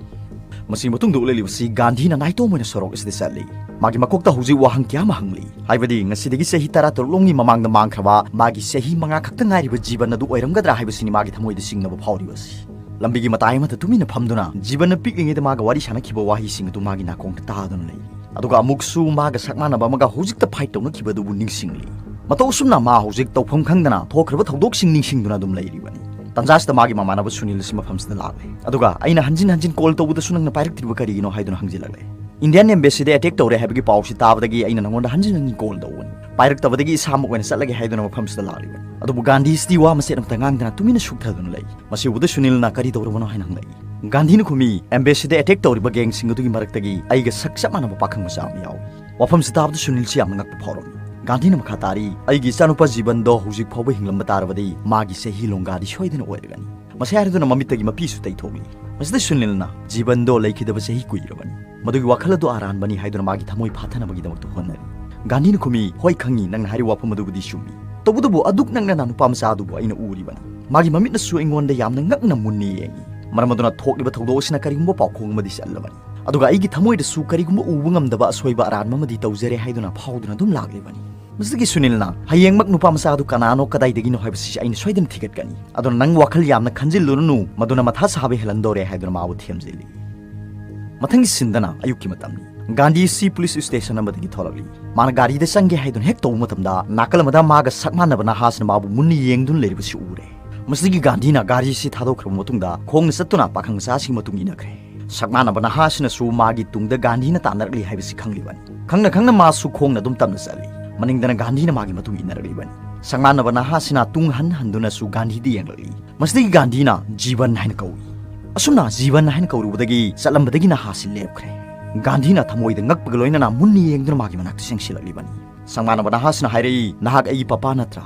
ꯃꯁꯤ ꯃꯇꯨꯡꯗ ꯎꯠꯂꯛꯂꯤꯕꯁꯤ ꯒꯥꯟꯙꯤꯅ ꯅꯥꯏꯇꯣꯝ ꯑꯣꯏꯅ ꯁꯣꯔꯣꯛ ꯑꯁꯤꯗ ꯆꯠꯂꯤ꯫ ꯃꯥꯒꯤ ꯃꯀꯣꯛꯇ ꯍꯧꯖꯤꯛ ꯋꯥꯍꯪ ꯀꯌꯥ ꯑꯃ ꯍꯪꯂꯤ꯫ ꯍꯥꯏꯕꯗꯤ ꯉꯁꯤꯗꯒꯤ ꯆꯍꯤ ꯇꯔꯥ ꯇꯔꯨꯛ ꯂꯣꯝꯒꯤ ꯃꯃꯥꯡꯗ ꯃꯥꯡꯈ꯭ꯔꯕ ꯃꯥꯒꯤ ꯆꯍꯤ ꯃꯉꯥ ꯈꯛꯇ ꯉꯥꯏꯔꯤꯕ ꯖꯤꯕꯟ ꯑꯗꯨ ꯑꯣꯏꯔꯝꯒꯗ꯭ꯔꯥ ꯍꯥꯏꯕꯁꯤꯅꯤ ꯃꯥꯒꯤ ꯊꯃꯣꯏꯗ ꯆꯤꯡꯅꯕ ꯐꯥꯎꯔꯤꯕꯁꯤ꯫ ꯂꯝꯕꯤꯒꯤ ꯃꯇꯥꯏ ꯑꯃꯗ ꯇꯨꯃꯤꯟꯅ ꯐꯝꯗꯨꯅ ꯖꯤꯕꯟꯅ ꯄꯤꯛꯂꯤꯉꯩꯗ ꯃꯥꯒ ꯋꯥꯔꯤ ꯁꯥꯟꯅꯈꯤꯕ ꯋꯥꯍꯩꯁꯤꯡ ꯑꯗꯨ ꯃꯥꯒꯤ ꯅꯥꯀꯣꯡꯗ ꯇꯥꯗꯨꯅ ꯂꯩꯔꯤ꯫ ꯑꯗꯨꯒ ꯑꯃꯨꯛꯁꯨ ꯃꯥꯒ ꯁꯛ ꯃꯥꯟꯅꯕ ꯑꯃꯒ ꯍꯧꯖꯤꯛꯇ ꯐꯥꯏꯠ ꯇꯧꯅꯈꯤꯕ ꯑꯗꯨꯕꯨ ꯅꯤꯡꯁꯤꯡꯂꯤ꯫ ꯃꯇꯧ ꯑꯁꯨꯝꯅ ꯃꯥ ꯍꯧꯖꯤꯛ ꯇꯧꯐꯝ ꯈꯪꯗꯅ ꯊꯣꯛꯈ꯭ꯔꯕ ꯊꯧꯗꯣꯛꯁꯤꯡ ꯅꯤꯡꯁꯤꯡꯗꯨꯅ ꯑꯗꯨꯝ ꯂꯩꯔꯤꯕꯅꯤ꯫ ꯇꯟꯖꯥꯁꯤꯗ ꯃꯥꯒꯤ ꯃꯃꯥꯟꯅꯕ ꯁꯨꯅꯤꯜ ꯑꯁꯤ ꯃꯐꯝꯁꯤꯗ ꯂꯥꯛꯂꯦ꯫ ꯑꯗꯨꯒ ꯑꯩꯅ ꯍꯟꯖꯤꯟ ꯍꯟꯖꯤꯟ ꯀꯣꯜ ꯇꯧꯕꯗꯁꯨ ꯅꯪꯅ ꯄꯥꯏꯔꯛꯇ꯭ꯔꯤꯕ ꯀꯔꯤꯒꯤꯅꯣ ꯍꯥꯏꯗꯨꯅ ꯍꯪꯖꯤꯜꯂꯛꯂꯦ꯫ ꯏꯟꯗꯤꯌꯟ ꯑꯦꯝꯕꯦꯁꯤꯗ ꯑꯦꯇꯦꯛ ꯇꯧꯔꯦ ꯍꯥꯏꯕꯒꯤ ꯄꯥꯎꯁꯤ ꯇꯥꯕꯗꯒꯤ ꯑꯩꯅ ꯅꯉꯣꯟꯗ ꯍꯟꯖꯤꯟ ꯍꯟꯖꯤꯟ ꯀꯣꯜ ꯇꯧꯕꯅꯤ꯫ ꯄꯥꯏꯔꯛꯇꯕꯗꯒꯤ ꯏꯁꯥꯃꯛ ꯑꯣꯏꯅ ꯆꯠꯂꯒꯦ ꯍꯥꯏꯗꯨꯅ ꯃꯐꯝꯁꯤꯗ ꯂꯥꯛꯂꯤꯕꯅꯤ꯫ ꯑꯗꯨꯕꯨ ꯒꯥꯟꯙꯤꯁꯤꯗꯤ ꯋꯥ ꯃꯆꯦꯠ ꯑꯃꯇ ꯉꯥꯡꯗꯅ ꯇꯨꯃꯤꯟꯅ ꯁꯨꯛꯊꯗꯨꯅ ꯂꯩ꯫ ꯃꯁꯤ ꯎꯕꯗ ꯁꯨꯅꯤꯜꯅ ꯀꯔꯤ ꯇꯧꯔꯕꯅꯣ ꯍꯥꯏꯅ ꯍꯪꯂꯛꯏ꯫ ꯒꯥꯟꯙꯤꯅ ꯈꯨꯝꯃꯤ, "ꯑꯦꯝꯕꯦꯁꯤꯗ ꯑꯦꯇꯦꯛ ꯇꯧꯔꯤꯕ ꯒꯦꯡꯁꯤꯡ ꯑꯗꯨꯒꯤ ꯃꯔꯛꯇꯒꯤ ꯑꯩꯒ ꯁꯛ ꯆꯞ ꯃꯥꯟꯅꯕ ꯄꯥꯈꯪ ꯃꯆꯥ ꯑꯃ ꯌꯥꯎꯏ꯫" ꯋꯥꯐꯝꯁꯤ ꯇꯥꯕꯗ ꯁꯨꯅꯤꯜꯁꯤ ꯌꯥꯝꯅ ꯉꯛꯄ ꯐꯥꯎꯔꯝꯃꯤ꯫ ꯒꯥꯟꯙꯤꯅ ꯃꯈꯥ ꯇꯥꯔꯤ, "ꯑꯩꯒꯤ ꯏꯆꯥꯅꯨꯄꯥ ꯖꯤꯕꯟꯗꯣ ꯍꯧꯖꯤꯛ ꯐꯥꯎꯕ ꯍꯤꯡꯂꯝꯕ ꯇꯥꯔꯕꯗꯤ ꯃꯥꯒꯤ ꯆꯍꯤ ꯂꯣꯡꯒꯥꯗꯤ ꯁꯣꯏꯗꯅ ꯑꯣꯏꯔꯒꯅꯤ꯫" ꯃꯁꯤ ꯍꯥꯏꯔꯗꯨꯅ ꯃꯃꯤꯠꯇꯒꯤ ꯃꯄꯤꯁꯨ ꯇꯩꯊꯣꯛꯂꯤ꯫ ꯃꯁꯤꯗ ꯁꯨꯅꯤꯜꯅ, "ꯖꯤꯕꯟꯗꯣ ꯂꯩꯈꯤꯗꯕ ꯆꯍꯤ ꯀꯨꯏꯔꯕꯅꯤ꯫ ꯃꯗꯨꯒꯤ ꯋꯥꯈꯜ ꯑꯗꯨ ꯑꯔꯥꯟꯕꯅꯤ" ꯍꯥꯏꯗꯨꯅ ꯃꯥꯒꯤ ꯊꯃꯣꯏ ꯐꯥꯊꯅꯕꯒꯤꯗꯃꯛꯇ ꯍꯣꯠꯅꯔꯤ꯫ ꯒꯥꯟꯙꯤꯅ ꯈꯨꯝꯃꯤ, "ꯍꯣꯏ ꯈꯪꯉꯤ, ꯅꯪꯅ ꯍꯥꯏꯔꯤꯕ ꯋꯥꯐꯝ ꯑꯗꯨꯕꯨꯗꯤ ꯆꯨꯝꯃꯤ꯫ ꯇꯧꯕꯇꯕꯨ ꯑꯗꯨꯛ ꯅꯛꯅꯅ ꯅꯨꯄꯥ ꯃꯆꯥ ꯑꯗꯨꯕꯨ ꯑꯩꯅ ꯎꯔꯤꯕꯅꯤ꯫ ꯃꯥꯒꯤ ꯃꯃꯤꯠꯅꯁꯨ ꯑꯩꯉꯣꯟꯗ ꯌꯥꯝꯅ ꯉꯛꯅ ꯃꯨꯟꯅ ꯌꯦꯡꯉꯤ꯫ ꯃꯔꯝ ꯑꯗꯨꯅ ꯊꯣꯛꯂꯤꯕ ꯊꯧꯗꯣꯛ ꯑꯁꯤꯅ ꯀꯔꯤꯒꯨꯝꯕ ꯄꯥꯎꯈꯣꯡ ꯑꯃꯗꯤ ꯆꯜꯂꯕꯅꯤ꯫ ꯑꯗꯨꯒ ꯑꯩꯒꯤ ꯊꯃꯣꯏꯗꯁꯨ ꯀꯔꯤꯒꯨꯝꯕ ꯎꯕ ꯉꯝꯗꯕ ꯑꯁꯣꯏꯕ ꯑꯔꯥꯟꯕ ꯑꯃꯗꯤ ꯇꯧꯖꯔꯦ" ꯍꯥꯏꯗꯨꯅ ꯐꯥꯎꯗꯨꯅ ꯑꯗꯨꯝ ꯂꯥꯛꯂꯤꯕꯅꯤ꯫ ꯃꯁꯤꯗꯒꯤ ꯁꯨꯅꯤꯜꯅ, "ꯍꯌꯦꯡꯃꯛ ꯅꯨꯄꯥ ꯃꯆꯥ ꯑꯗꯨ ꯀꯅꯥꯅꯣ, ꯀꯗꯥꯏꯗꯒꯤꯅꯣ ꯍꯥꯏꯕꯁꯤ ꯑꯩꯅ ꯁꯣꯏꯗꯅ ꯊꯤꯒꯠꯀꯅꯤ꯫ ꯑꯗꯨꯅ ꯅꯪ ꯋꯥꯈꯜ ꯌꯥꯝꯅ ꯈꯟꯖꯤꯜꯂꯨꯔꯅꯨ, ꯃꯗꯨꯅ ꯃꯊꯥ ꯁꯥꯕ ꯍꯦꯜꯍꯟꯗꯧꯔꯦ" ꯍꯥꯏꯗꯨꯅ ꯃꯥꯕꯨ ꯊꯦꯝꯖꯤꯜꯂꯤ꯫ ꯃꯊꯪꯒꯤ ꯁꯤꯟꯗꯅ ꯑꯌꯨꯛꯀꯤ ꯃꯇꯝꯅꯤ꯫ ꯒꯥꯟꯙꯤ ꯁꯤ ꯄꯨꯂꯤꯁ ꯁ꯭ꯇꯦꯁꯟ ꯑꯃꯗꯒꯤ ꯊꯣꯛꯂꯛꯂꯤ꯫ ꯃꯥꯅ ꯒꯥꯔꯤꯗ ꯆꯪꯒꯦ ꯍꯥꯏꯗꯨꯅ ꯍꯦꯛ ꯇꯧꯕ ꯃꯇꯝꯗ, ꯅꯥꯀꯜ ꯑꯃꯗ ꯃꯥꯒ ꯁꯛ ꯃꯥꯟꯅꯕ ꯅꯍꯥꯁꯤꯅ ꯃꯥꯕꯨ ꯃꯨꯟꯅ ꯌꯦꯡꯗꯨꯅ ꯂꯩꯔꯤꯕꯁꯤ ꯎꯔꯦ꯫ ꯃꯁꯤꯗꯒꯤ ꯒꯥꯟꯙꯤꯅ ꯒꯥꯔꯤ ꯑꯁꯤ ꯊꯥꯗꯣꯛꯈ꯭ꯔꯕ ꯃꯇꯨꯡꯗ ꯈꯣꯡꯅ ꯆꯠꯇꯨꯅ ꯄꯥꯈꯪ ꯃꯆꯥꯁꯤꯒꯤ ꯃꯇꯨꯡ ꯏꯟꯅꯈ꯭ꯔꯦ꯫ ꯁꯛ ꯃꯥꯟꯅꯕ ꯅꯍꯥꯁꯤꯅꯁꯨ ꯃꯥꯒꯤ ꯇꯨꯡꯗ ꯒꯥꯟꯙꯤꯅ ꯇꯥꯟꯅꯔꯛꯂꯤ ꯍꯥꯏꯕꯁꯤ ꯈꯪꯂꯤꯕꯅꯤ꯫ ꯈꯪꯅ ꯈꯪꯅ ꯃꯥꯁꯨ ꯈꯣꯡꯅ ꯑꯗꯨꯝ ꯇꯞꯅ ꯆꯠꯂꯤ꯫ ꯃꯅꯤꯡꯗꯅ ꯒꯥꯟꯙꯤꯅ ꯃꯥꯒꯤ ꯃꯇꯨꯡ ꯏꯟꯅꯔꯛꯂꯤꯕꯅꯤ꯫ ꯁꯛ ꯃꯥꯟꯅꯕ ꯅꯍꯥꯁꯤꯅ ꯇꯨꯡ ꯍꯟ ꯍꯟꯗꯨꯅꯁꯨ ꯒꯥꯟꯙꯤꯗ ꯌꯦꯡꯂꯛꯂꯤ꯫ ꯃꯁꯤꯗꯒꯤ ꯒꯥꯟꯙꯤꯅ "ꯖꯤꯕꯟ" ꯍꯥꯏꯅ ꯀꯧꯏ꯫ ꯑꯁꯨꯝꯅ "ꯖꯤꯕꯟ" ꯍꯥꯏꯅ ꯀꯧꯔꯨꯕꯗꯒꯤ ꯆꯠꯂꯝꯕꯗꯒꯤ ꯅꯍꯥꯁꯤ ꯂꯦꯞꯈ꯭ꯔꯦ꯫ ꯒꯥꯟꯙꯤꯅ ꯊꯃꯣꯏꯗ ꯉꯛꯄꯒ ꯂꯣꯏꯅꯅ ꯃꯨꯟꯅ ꯌꯦꯡꯗꯨꯅ ꯃꯥꯒꯤ ꯃꯅꯥꯛꯇ ꯆꯪꯁꯤꯜꯂꯛꯂꯤꯕꯅꯤ꯫ ꯁꯛ ꯃꯥꯟꯅꯕ ꯅꯍꯥꯁꯤꯅ ꯍꯥꯏꯔꯛꯏ, "ꯅꯍꯥꯛ ꯑꯩꯒꯤ ꯄꯄꯥ ꯅꯠꯇ꯭ꯔꯥ?"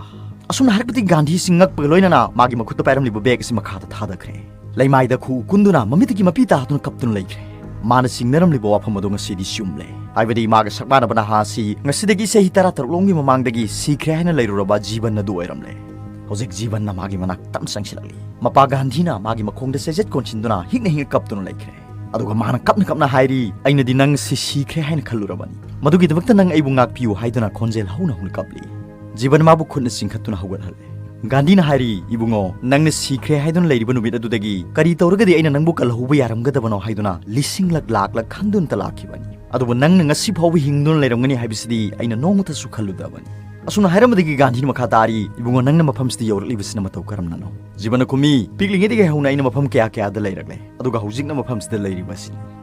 ꯑꯁꯨꯝꯅ ꯍꯥꯏꯔꯛꯄꯗꯒꯤ ꯒꯥꯟꯙꯤꯁꯤ ꯉꯛꯄꯒ ꯂꯣꯏꯅꯅ ꯃꯥꯒꯤ ꯃꯈꯨꯠꯇ ꯄꯥꯏꯔꯝꯂꯤꯕ ꯕꯦꯒ ꯑꯁꯤ ꯃꯈꯥꯗ ꯊꯥꯗꯈ꯭ꯔꯦ꯫ ꯂꯩꯃꯥꯏꯗ ꯈꯨꯎ ꯀꯨꯟꯗꯨꯅ ꯃꯃꯤꯠꯇꯒꯤ ꯃꯄꯤ ꯇꯥꯗꯨꯅ ꯀꯞꯇꯨꯅ ꯂꯩꯈ꯭ꯔꯦ꯫ ꯃꯥꯅ ꯆꯤꯡꯅꯔꯝꯂꯤꯕ ꯋꯥꯐꯝ ꯑꯗꯨ ꯉꯁꯤꯗꯤ ꯆꯨꯝꯂꯦ꯫ ꯍꯥꯏꯕꯗꯤ ꯃꯥꯒ ꯁꯛ ꯃꯥꯟꯅꯕ ꯅꯍꯥ ꯑꯁꯤ ꯉꯁꯤꯗꯒꯤ ꯆꯍꯤ ꯇꯔꯥ ꯇꯔꯨꯛ ꯂꯣꯝꯒꯤ ꯃꯃꯥꯡꯗꯒꯤ ꯁꯤꯈ꯭ꯔꯦ ꯍꯥꯏꯅ ꯂꯩꯔꯨꯔꯕ ꯖꯤꯕꯟ ꯑꯗꯨ ꯑꯣꯏꯔꯝꯂꯦ꯫ ꯍꯧꯖꯤꯛ ꯖꯤꯕꯟꯅ ꯃꯥꯒꯤ ꯃꯅꯥꯛ ꯇꯞꯅ ꯆꯪꯁꯤꯜꯂꯛꯂꯤ꯫ ꯃꯄꯥ ꯒꯥꯟꯙꯤꯅ ꯃꯥꯒꯤ ꯃꯈꯣꯡꯗ ꯆꯩꯖꯦꯠ ꯀꯣꯟꯁꯤꯟꯗꯨꯅ ꯍꯤꯛꯅ ꯍꯤꯛꯅ ꯀꯞꯇꯨꯅ ꯂꯩꯈ꯭ꯔꯦ꯫ ꯑꯗꯨꯒ ꯃꯥꯅ ꯀꯞꯅ ꯀꯞꯅ ꯍꯥꯏꯔꯤ, "ꯑꯩꯅꯗꯤ ꯅꯪ ꯁꯤ ꯁꯤꯈ꯭ꯔꯦ ꯍꯥꯏꯅ ꯈꯜꯂꯨꯔꯕꯅꯤ꯫ ꯃꯗꯨꯒꯤꯗꯃꯛꯇ ꯅꯪ ꯑꯩꯕꯨ ꯉꯥꯛꯄꯤꯌꯨ" ꯍꯥꯏꯗꯨꯅ ꯈꯣꯟꯖꯦꯜ ꯍꯧꯅ ꯍꯧꯅ ꯀꯞꯂꯤ꯫ ꯖꯤꯕꯟ ꯃꯥꯕꯨ ꯈꯨꯠꯅ ꯆꯤꯡꯈꯠꯇꯨꯅ ꯍꯧꯒꯠꯍꯜꯂꯦ꯫ ꯒꯥꯟꯙꯤꯅ ꯍꯥꯏꯔꯤ, "ꯏꯕꯨꯡꯉꯣ, ꯅꯪꯅ ꯁꯤꯈ꯭ꯔꯦ ꯍꯥꯏꯗꯨꯅ ꯂꯩꯔꯤꯕ ꯅꯨꯃꯤꯠ ꯑꯗꯨꯗꯒꯤ ꯀꯔꯤ ꯇꯧꯔꯒꯗꯤ ꯑꯩꯅ ꯅꯪꯕꯨ ꯀꯜꯍꯧꯕ ꯌꯥꯔꯝꯒꯗꯕꯅꯣ ꯍꯥꯏꯗꯨꯅ ꯂꯤꯁꯤꯡꯂꯛ ꯂꯥꯛꯂꯛ ꯈꯟꯗꯨꯅꯇ ꯂꯥꯛꯈꯤꯕꯅꯤ꯫ ꯑꯗꯨꯕꯨ ꯅꯪꯅ ꯉꯁꯤ ꯐꯥꯎꯕ ꯍꯤꯡꯗꯨꯅ ꯂꯩꯔꯝꯒꯅꯤ ꯍꯥꯏꯕꯁꯤꯗꯤ ꯑꯩꯅ ꯅꯣꯡꯃꯇꯁꯨ ꯈꯜꯂꯨꯗꯕꯅꯤ꯫" ꯑꯁꯨꯝꯅ ꯍꯥꯏꯔꯝꯕꯗꯒꯤ ꯒꯥꯟꯙꯤꯅ ꯃꯈꯥ ꯇꯥꯔꯤ, "ꯏꯕꯨꯡꯉꯣ, ꯅꯪꯅ ꯃꯐꯝꯁꯤꯗ ꯌꯧꯔꯛꯂꯤꯕꯁꯤꯅ ꯃꯇꯧ ꯀꯔꯝꯅꯅꯣ?" ꯖꯤꯕꯟꯅ ꯈꯨꯝꯃꯤ, "ꯄꯤꯛꯂꯤꯉꯩꯗꯒꯤ ꯍꯧꯅ ꯑꯩꯅ ꯃꯐꯝ ꯀꯌꯥ ꯀꯌꯥꯗ ꯂꯩꯔꯛꯂꯦ, ꯑꯗꯨꯒ ꯍꯧꯖꯤꯛꯅ ꯃꯐꯝꯁꯤꯗ ꯂꯩꯔꯤꯕ ꯑꯁꯤꯅꯤ꯫"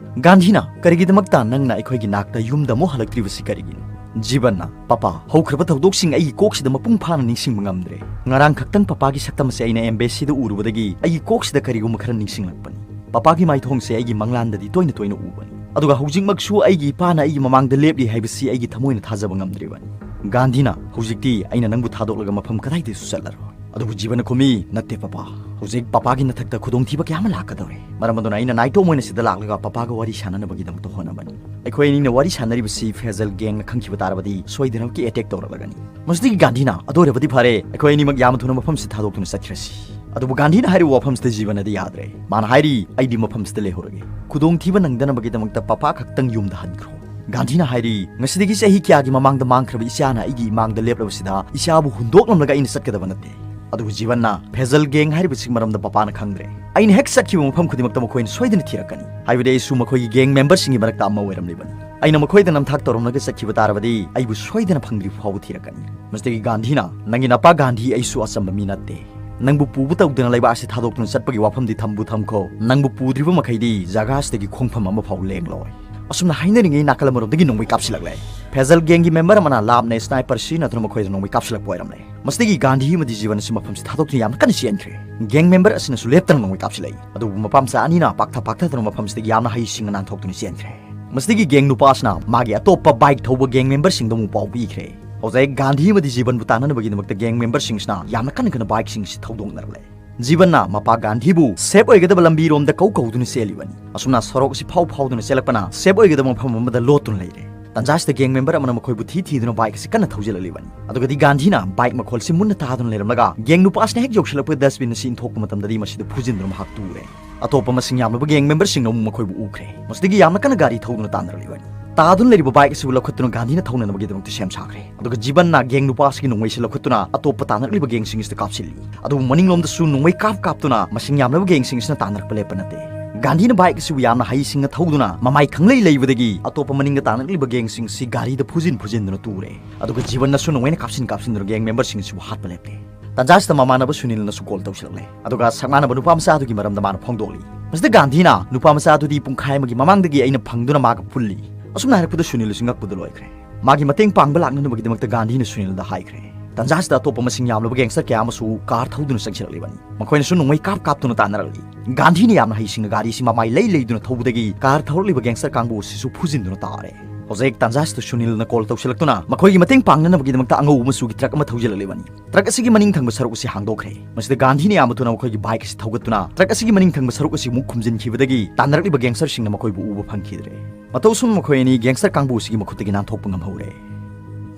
ꯒꯥꯟꯙꯤꯅ, "ꯀꯔꯤꯒꯤꯗꯃꯛꯇ ꯅꯪꯅ ꯑꯩꯈꯣꯏꯒꯤ ꯅꯥꯛꯇ ꯌꯨꯝꯗ ꯑꯃꯨꯛ ꯍꯜꯂꯛꯇ꯭ꯔꯤꯕꯁꯤ ꯀꯔꯤꯒꯤꯅꯣ?" ꯖꯤꯕꯟꯅ, "ꯄꯄꯥ, ꯍꯧꯈ꯭ꯔꯕ ꯊꯧꯗꯣꯛꯁꯤꯡ ꯑꯩꯒꯤ ꯀꯣꯛꯁꯤꯗ ꯃꯄꯨꯡ ꯐꯥꯅ ꯅꯤꯡꯁꯤꯡꯕ ꯉꯝꯗ꯭ꯔꯦ꯫ ꯉꯔꯥꯡ ꯈꯛꯇꯪ ꯄꯄꯥꯒꯤ ꯁꯛꯇꯝ ꯑꯁꯤ ꯑꯩꯅ ꯑꯦꯝꯕꯦꯁꯤꯗ ꯎꯔꯨꯕꯗꯒꯤ ꯑꯩꯒꯤ ꯀꯣꯛꯁꯤꯗ ꯀꯔꯤꯒꯨꯝꯕ ꯈꯔ ꯅꯤꯡꯁꯤꯡꯂꯛꯄꯅꯤ꯫" ꯄꯄꯥꯒꯤ ꯃꯥꯏꯊꯣꯡꯁꯦ ꯑꯩꯒꯤ ꯃꯪꯂꯥꯟꯗꯗꯤ ꯇꯣꯏꯅ ꯇꯣꯏꯅ ꯎꯕꯅꯤ, ꯑꯗꯨꯒ ꯍꯧꯖꯤꯛꯃꯛꯁꯨ ꯑꯩꯒꯤ ꯏꯄꯥꯅ ꯑꯩꯒꯤ ꯃꯃꯥꯡꯗ ꯂꯦꯞꯂꯤ ꯍꯥꯏꯕꯁꯤ ꯑꯩꯒꯤ ꯊꯃꯣꯏꯅ ꯊꯥꯖꯕ ꯉꯝꯗ꯭ꯔꯤꯕꯅꯤ꯫ ꯒꯥꯟꯙꯤꯅ, "ꯍꯧꯖꯤꯛꯇꯤ ꯑꯩꯅ ꯅꯪꯕꯨ ꯊꯥꯗꯣꯛꯂꯒ ꯃꯐꯝ ꯀꯗꯥꯏꯗꯁꯨ ꯆꯠꯂꯔꯣꯏ"꯫ ꯑꯗꯨꯕꯨ ꯖꯤꯕꯟꯅ ꯈꯨꯝꯃꯤ, "ꯅꯠꯇꯦ ꯄꯄꯥ, ꯍꯧꯖꯤꯛ ꯄꯄꯥꯒꯤ ꯅꯊꯛꯇ ꯈꯨꯗꯣꯡꯊꯤꯕ ꯀꯌꯥ ꯑꯃ ꯂꯥꯛꯀꯗꯧꯔꯦ꯫ ꯃꯔꯝ ꯑꯗꯨꯅ ꯑꯩꯅ ꯅꯥꯏꯇꯣꯝ ꯑꯣꯏꯅ ꯁꯤꯗ ꯂꯥꯛꯂꯒ ꯄꯄꯥꯒ ꯋꯥꯔꯤ ꯁꯥꯟꯅꯅꯕꯒꯤꯗꯃꯛꯇ ꯍꯣꯠꯅꯕꯅꯤ꯫ ꯑꯩꯈꯣꯏ ꯑꯅꯤꯅ ꯋꯥꯔꯤ ꯁꯥꯟꯅꯔꯤꯕꯁꯤ ꯐꯦꯖꯜ ꯒꯦꯡꯅ ꯈꯪꯈꯤꯕ ꯇꯥꯔꯕꯗꯤ ꯁꯣꯏꯗꯅꯃꯛꯀꯤ ꯑꯦꯇꯦꯛ ꯇꯧꯔꯛꯂꯒꯅꯤ꯫ ꯃꯁꯤꯗꯒꯤ ꯒꯥꯟꯙꯤꯅ, "ꯑꯗꯨ ꯑꯣꯏꯔꯕꯗꯤ ꯐꯔꯦ, ꯑꯩꯈꯣꯏ ꯑꯅꯤꯃꯛ ꯌꯥꯝꯅ ꯊꯨꯅ ꯃꯐꯝꯁꯤ ꯊꯥꯗꯣꯛꯇꯨꯅ ꯆꯠꯈ꯭ꯔꯁꯤ"꯫ ꯑꯗꯨꯕꯨ ꯒꯥꯟꯙꯤꯅ ꯍꯥꯏꯔꯤꯕ ꯋꯥꯐꯝꯁꯤꯗ ꯖꯤꯕꯟꯅꯗꯤ ꯌꯥꯗ꯭ꯔꯦ꯫ ꯃꯥꯅ ꯍꯥꯏꯔꯤ, "ꯑꯩꯗꯤ ꯃꯐꯝꯁꯤꯗ ꯂꯩꯍꯧꯔꯒꯦ꯫ ꯈꯨꯗꯣꯡꯊꯤꯕ ꯅꯪꯗꯅꯕꯒꯤꯗꯃꯛꯇ ꯄꯄꯥ ꯈꯛꯇꯪ ꯌꯨꯝꯗ ꯍꯟꯈ꯭ꯔꯣ"꯫ ꯒꯥꯟꯙꯤꯅ ꯍꯥꯏꯔꯤ, "ꯉꯁꯤꯗꯒꯤ ꯆꯍꯤ ꯀꯌꯥꯒꯤ ꯃꯃꯥꯡꯗ ꯃꯥꯡꯈ꯭ꯔꯕ ꯏꯆꯥꯅ ꯑꯩꯒꯤ ꯏꯃꯥꯡꯗ ꯂꯦꯞꯂꯕꯁꯤꯗ ꯏꯆꯥꯕꯨ ꯍꯨꯟꯗꯣꯛꯂꯝꯂꯒ ꯑꯩꯅ ꯆꯠꯀꯗꯕ ꯅꯠꯇꯦ"꯫ ꯑꯗꯨꯕꯨ ꯖꯤꯕꯟꯅ, "ꯐꯦꯖꯜ ꯒꯦꯡ ꯍꯥꯏꯔꯤꯕꯁꯤ ꯃꯔꯝꯗ ꯄꯄꯥꯅ ꯈꯪꯗ꯭ꯔꯦ꯫ ꯑꯩꯅ ꯍꯦꯛ ꯆꯠꯈꯤꯕ ꯃꯐꯝ ꯈꯨꯗꯤꯡꯃꯛꯇ ꯃꯈꯣꯏꯅ ꯁꯣꯏꯗꯅ ꯊꯤꯔꯛꯀꯅꯤ꯫ ꯍꯥꯏꯕꯗꯤ ꯑꯩꯁꯨ ꯃꯈꯣꯏꯒꯤ ꯒꯦꯡ ꯃꯦꯝꯕꯔꯁꯤꯡꯒꯤ ꯃꯔꯛꯇ ꯑꯃ ꯑꯣꯏꯔꯝꯂꯤꯕꯅꯤ꯫ ꯑꯩꯅ ꯃꯈꯣꯏꯗ ꯅꯝꯊꯥꯛ ꯇꯧꯔꯝꯂꯒ ꯆꯠꯈꯤꯕ ꯇꯥꯔꯕꯗꯤ ꯑꯩꯕꯨ ꯁꯣꯏꯗꯅ ꯐꯪꯗ꯭ꯔꯤꯕ ꯐꯥꯎꯕ ꯊꯤꯔꯛꯀꯅꯤ"꯫ ꯃꯁꯤꯗꯒꯤ ꯒꯥꯟꯙꯤꯅ, "ꯅꯪꯒꯤ ꯅꯄꯥ ꯒꯥꯟꯙꯤ ꯑꯩꯁꯨ ꯑꯆꯝꯕ ꯃꯤ ꯅꯠꯇꯦ꯫ ꯅꯪꯕꯨ ꯄꯨꯕ ꯇꯧꯗꯅ ꯂꯩꯕꯥꯛ ꯑꯁꯤ ꯊꯥꯗꯣꯛꯇꯨꯅ ꯆꯠꯄꯒꯤ ꯋꯥꯐꯝꯗꯤ ꯊꯝꯕꯨ ꯊꯝꯈꯣ, ꯅꯪꯕꯨ ꯄꯨꯗ꯭ꯔꯤꯕ ꯃꯈꯩꯗꯤ ꯖꯒꯥ ꯑꯁꯤꯗꯒꯤ ꯈꯣꯡꯐꯝ ꯑꯃ ꯐꯥꯎ ꯂꯦꯡꯂꯣꯏ"꯫ ꯑꯁꯨꯝꯅ ꯍꯥꯏꯅꯔꯤꯉꯩ ꯅꯥꯀꯜ ꯑꯃꯔꯣꯝꯗꯒꯤ ꯅꯣꯡꯃꯩ ꯀꯥꯞꯁꯤꯜꯂꯛꯂꯦ꯫ ꯐꯦꯖꯜ ꯒꯦꯡꯒꯤ ꯃꯦꯝꯕꯔ ꯑꯃꯅ ꯂꯥꯞꯅ ꯁ꯭ꯅꯥꯏꯄꯔ ꯁꯤꯖꯤꯟꯅꯗꯨꯅ ꯃꯈꯣꯏꯗ ꯅꯣꯡꯃꯩ ꯀꯥꯞꯁꯤꯜꯂꯛꯄ ꯑꯣꯏꯔꯝꯂꯦ꯫ ꯃꯁꯤꯗꯒꯤ ꯒꯥꯟꯙꯤ ꯑꯃꯗꯤ ꯖꯤꯕꯟ ꯑꯁꯤ ꯃꯐꯝꯁꯤ ꯊꯥꯗꯣꯛꯇꯨꯅ ꯌꯥꯝꯅ ꯀꯟꯅ ꯆꯦꯟꯈ꯭ꯔꯦ꯫ ꯒꯦꯡ ꯃꯦꯝꯕꯔ ꯑꯁꯤꯅꯁꯨ ꯂꯦꯞꯇꯅ ꯅꯣꯡꯃꯩ ꯀꯥꯞꯁꯤꯜꯂꯛꯏ꯫ ꯑꯗꯨꯕꯨ ꯃꯄꯥ ꯃꯆꯥ ꯑꯅꯤꯅ ꯄꯥꯛꯊ ꯄꯥꯛꯊꯗꯨꯅ ꯃꯐꯝꯁꯤꯗꯒꯤ ꯌꯥꯝꯅ ꯍꯩꯁꯤꯡꯅ ꯅꯥꯟꯊꯣꯛꯇꯨꯅ ꯆꯦꯟꯈ꯭ꯔꯦ꯫ ꯃꯁꯤꯗꯒꯤ ꯒꯦꯡ ꯅꯨꯄꯥ ꯑꯁꯤꯅ ꯃꯥꯒꯤ ꯑꯇꯣꯞꯄ ꯕꯥꯏꯛ ꯊꯧꯕ ꯒꯦꯡ ꯃꯦꯝꯕꯔꯁꯤꯡꯗ ꯑꯃꯨꯛ ꯄꯥꯎ ꯄꯤꯈ꯭ꯔꯦ꯫ ꯍꯧꯖꯤꯛ ꯒꯥꯟꯙꯤ ꯑꯃꯗꯤ ꯖꯤꯕꯟꯕꯨ ꯇꯥꯟꯅꯅꯕꯒꯤꯗꯃꯛꯇ ꯒꯦꯡ ꯃꯦꯝꯕꯔꯁꯤꯡꯁꯤꯅ ꯌꯥꯝꯅ ꯀꯟꯅ ꯀꯟꯅ ꯕꯥꯏꯛꯁꯤꯡꯁꯤ ꯊꯧꯗꯣꯛꯅꯔꯛꯂꯦ꯫ ꯖꯤꯕꯟꯅ ꯃꯄꯥ ꯒꯥꯟꯙꯤꯕꯨ ꯁꯦꯐ ꯑꯣꯏꯒꯗꯕ ꯂꯝꯕꯤꯔꯣꯝꯗ ꯀꯧ ꯀꯧꯗꯨꯅ ꯆꯦꯜꯂꯤꯕꯅꯤ꯫ ꯑꯁꯨꯝꯅ ꯁꯣꯔꯣꯛ ꯑꯁꯤ ꯐꯥꯎ ꯐꯥꯎꯗꯨꯅ ꯆꯦꯜꯂꯛꯄꯅ ꯁꯦꯐ ꯑꯣꯏꯒꯗꯕ ꯃꯐꯝ ꯑꯃꯗ ꯂꯣꯠꯇꯨꯅ ꯂꯩꯔꯦ꯫ ꯇꯟꯖꯥꯁꯤꯗ ꯒꯦꯡ ꯃꯦꯝꯕꯔ ꯑꯃꯅ ꯃꯈꯣꯏꯕꯨ ꯊꯤ ꯊꯤꯗꯨꯅ ꯕꯥꯏꯛ ꯑꯁꯤ ꯀꯟꯅ ꯊꯧꯖꯤꯜꯂꯛꯂꯤꯕꯅꯤ꯫ ꯑꯗꯨꯒꯗꯤ ꯒꯥꯟꯙꯤꯅ ꯕꯥꯏꯛ ꯃꯈꯣꯜꯁꯤ ꯃꯨꯟꯅ ꯇꯥꯗꯨꯅ ꯂꯩꯔꯝꯂꯒ ꯒꯦꯡ ꯅꯨꯄꯥ ꯑꯁꯤꯅ ꯍꯦꯛ ꯌꯧꯁꯤꯜꯂꯛꯄꯗ ꯗꯁꯕꯤꯟ ꯑꯁꯤ ꯏꯟꯊꯣꯛꯄ ꯃꯇꯝꯗꯗꯤ ꯃꯁꯤꯗ ꯐꯨꯖꯤꯟꯗꯨꯅ ꯃꯍꯥꯛ ꯇꯨꯔꯦ꯫ ꯑꯇꯣꯞꯄ ꯃꯁꯤꯡ ꯌꯥꯝꯂꯕ ꯒꯦꯡ ꯃꯦꯝꯕꯔꯁꯤꯡꯅ ꯑꯃꯨꯛ ꯃꯈꯣꯏꯕꯨ ꯎꯈ꯭ꯔꯦ꯫ ꯃꯁꯤꯗꯒꯤ ꯌꯥꯝꯅ ꯀꯟꯅ ꯒꯥꯔꯤ ꯊꯧꯗꯨꯅ ꯇꯥꯟꯅꯔꯛꯂꯤꯕꯅꯤ꯫ ꯇꯥꯗꯨꯅ ꯂꯩꯔꯤꯕ ꯕꯥꯏꯛ ꯑꯁꯤꯕꯨ ꯂꯧꯈꯠꯇꯨꯅ ꯒꯥꯟꯙꯤꯅ ꯊꯧꯅꯅꯕꯒꯤꯗꯃꯛꯇ ꯁꯦꯝ ꯁꯥꯈ꯭ꯔꯦ꯫ ꯑꯗꯨꯒ ꯖꯤꯕꯟꯅ ꯒꯦꯡ ꯅꯨꯄꯥ ꯑꯁꯤꯒꯤ ꯅꯣꯡꯃꯩꯁꯤ ꯂꯧꯈꯠꯇꯨꯅ ꯑꯇꯣꯞꯄ ꯇꯥꯟꯅꯔꯛꯂꯤꯕ ꯒꯦꯡꯁꯤꯡ ꯑꯁꯤꯗ ꯀꯥꯞꯁꯤꯜꯂꯤ꯫ ꯑꯗꯨꯕꯨ ꯃꯅꯤꯡꯂꯣꯝꯗꯁꯨ ꯅꯣꯡꯃꯩ ꯀꯥꯞ ꯀꯥꯞꯇꯨꯅ ꯃꯁꯤꯡ ꯌꯥꯝꯂꯕ ꯒꯦꯡꯁꯤꯡ ꯑꯁꯤꯅ ꯇꯥꯟꯅꯔꯛꯄ ꯂꯦꯞꯄ ꯅꯠꯇꯦ꯫ ꯒꯥꯟꯙꯤꯅ ꯕꯥꯏꯛ ꯑꯁꯤꯕꯨ ꯌꯥꯝꯅ ꯍꯩꯁꯤꯡꯅ ꯊꯧꯗꯨꯅ ꯃꯃꯥꯏ ꯈꯪꯂꯩ ꯂꯩꯕꯗꯒꯤ ꯑꯇꯣꯞꯄ ꯃꯅꯤꯡꯗ ꯇꯥꯟꯅꯔꯛꯂꯤꯕ ꯒꯦꯡꯁꯤꯡ ꯑꯁꯤ ꯒꯥꯔꯤꯗ ꯐꯨꯖꯤꯟ ꯐꯨꯖꯤꯟꯗꯨꯅ ꯇꯨꯔꯦ꯫ ꯑꯗꯨꯒ ꯖꯤꯕꯟꯅꯁꯨ ꯅꯣꯡꯃꯩꯅ ꯀꯥꯞꯁꯤꯟ ꯀꯥꯞꯁꯤꯟꯗꯨꯅ ꯒꯦꯡ ꯃꯦꯝꯕꯔꯁꯤꯡ ꯑꯁꯤꯕꯨ ꯍꯥꯠꯄ ꯂꯦꯞꯄꯦ꯫ ꯇꯟꯖꯥꯁꯤꯗ ꯃꯃꯥꯟꯅꯕ ꯁꯨꯅꯤꯜꯅꯁꯨ ꯀꯣꯜ ꯇꯧꯁꯤꯜꯂꯛꯂꯦ꯫ ꯑꯗꯨꯒ ꯁꯛꯅꯥꯅꯕ ꯅꯨꯄꯥ ꯃꯆꯥ ꯑꯗꯨꯒꯤ ꯃꯔꯝꯗ ꯃꯥꯅ ꯐꯣꯡꯗꯣꯛꯂꯤ꯫ ꯃꯁꯤꯗ ꯒꯥꯟꯙꯤꯅ, "ꯅꯨꯄꯥ ꯃꯆꯥ ꯑꯗꯨꯗꯤ ꯄꯨꯡꯈꯥꯏ ꯑꯃꯒꯤ ꯃꯃꯥꯡꯗꯒꯤ ꯑꯩꯅ ꯐꯪꯗꯨꯅ ꯃꯥꯒ ꯄꯨꯜꯂꯤ"꯫ ꯑꯁꯨꯝꯅ ꯍꯥꯏꯔꯛꯄꯗ ꯁꯨꯅꯤꯜ ꯑꯁꯤ ꯉꯛꯄꯗ ꯂꯣꯏꯈ꯭ꯔꯦ꯫ ꯃꯥꯒꯤ ꯃꯇꯦꯡ ꯄꯥꯡꯕ ꯂꯥꯛꯅꯅꯕꯒꯤꯗꯃꯛꯇ ꯒꯥꯟꯙꯤꯅ ꯁꯨꯅꯤꯜꯗ ꯍꯥꯏꯈ꯭ꯔꯦ꯫ ꯇꯥꯟꯖꯥꯁꯤꯗ ꯑꯇꯣꯞꯄ ꯃꯁꯤꯡ ꯌꯥꯝꯂꯕ ꯒꯦꯡꯁꯇꯔ ꯀꯌꯥ ꯑꯃꯁꯨ ꯀꯥꯔ ꯊꯧꯗꯨꯅ ꯆꯪꯁꯤꯜꯂꯛꯂꯤꯕꯅꯤ꯫ ꯃꯈꯣꯏꯅꯁꯨ ꯅꯣꯡꯃꯩ ꯀꯥꯞ ꯀꯥꯞꯇꯨꯅ ꯇꯥꯟꯅꯔꯛꯂꯤ꯫ ꯒꯥꯟꯙꯤꯅ ꯌꯥꯝꯅ ꯍꯩꯁꯤꯡꯅ ꯒꯥꯔꯤꯁꯤ ꯃꯃꯥꯏ ꯂꯩ ꯂꯩꯗꯨꯅ ꯊꯧꯕꯗꯒꯤ ꯀꯥꯔ ꯊꯧꯔꯛꯂꯤꯕ ꯒꯦꯡꯁꯇꯔ ꯀꯥꯡꯕꯨ ꯑꯁꯤꯁꯨ ꯐꯨꯖꯤꯟꯗꯨꯅ ꯇꯥꯔꯦ꯫ ꯍꯧꯖꯤꯛ ꯇꯥꯟꯖꯥꯁꯤꯗ ꯁꯨꯅꯤꯜꯅ ꯀꯣꯜ ꯇꯧꯁꯤꯜꯂꯛꯇꯨꯅ ꯃꯈꯣꯏꯒꯤ ꯃꯇꯦꯡ ꯄꯥꯡꯅꯅꯕꯒꯤꯗꯃꯛꯇ ꯑꯉꯧꯕ ꯃꯆꯨꯒꯤ ꯇ꯭ꯔꯛ ꯑꯃ ꯊꯧꯖꯤꯜꯂꯛꯂꯤꯕꯅꯤ꯫ ꯇ꯭ꯔꯛ ꯑꯁꯤꯒꯤ ꯃꯅꯤꯡ ꯊꯪꯕ ꯁꯔꯨꯛ ꯑꯁꯤ ꯍꯥꯡꯗꯣꯛꯈ꯭ꯔꯦ꯫ ꯃꯁꯤꯗ ꯒꯥꯟꯙꯤꯅ ꯌꯥꯝꯕ ꯊꯨꯅ ꯃꯈꯣꯏꯒꯤ ꯕꯥꯏꯛ ꯑꯁꯤ ꯊꯧꯒꯠꯇꯨꯅ ꯇ꯭ꯔꯛ ꯑꯁꯤꯒꯤ ꯃꯅꯤꯡ ꯊꯪꯕ ꯁꯔꯨꯛ ꯑꯁꯤ ꯑꯃꯨꯛ ꯈꯨꯝꯖꯤꯟꯈꯤꯕꯗꯒꯤ ꯇꯥꯟꯅꯔꯛꯂꯤꯕ ꯒꯦꯡꯁꯇꯔꯁꯤꯡꯅ ꯃꯈꯣꯏꯕꯨ ꯎꯕ ꯐꯪꯈꯤꯗ꯭ꯔꯦ꯫ ꯃꯇꯧꯁꯨꯝ ꯃꯈꯣꯏ ꯑꯅꯤ ꯒꯦꯡꯁꯇꯔ ꯀꯥꯡꯕꯨ ꯑꯁꯤꯒꯤ ꯃꯈꯨꯠꯇꯒꯤ ꯅꯥꯟꯊꯣꯛꯄ ꯉꯝꯍꯧꯔꯦ꯫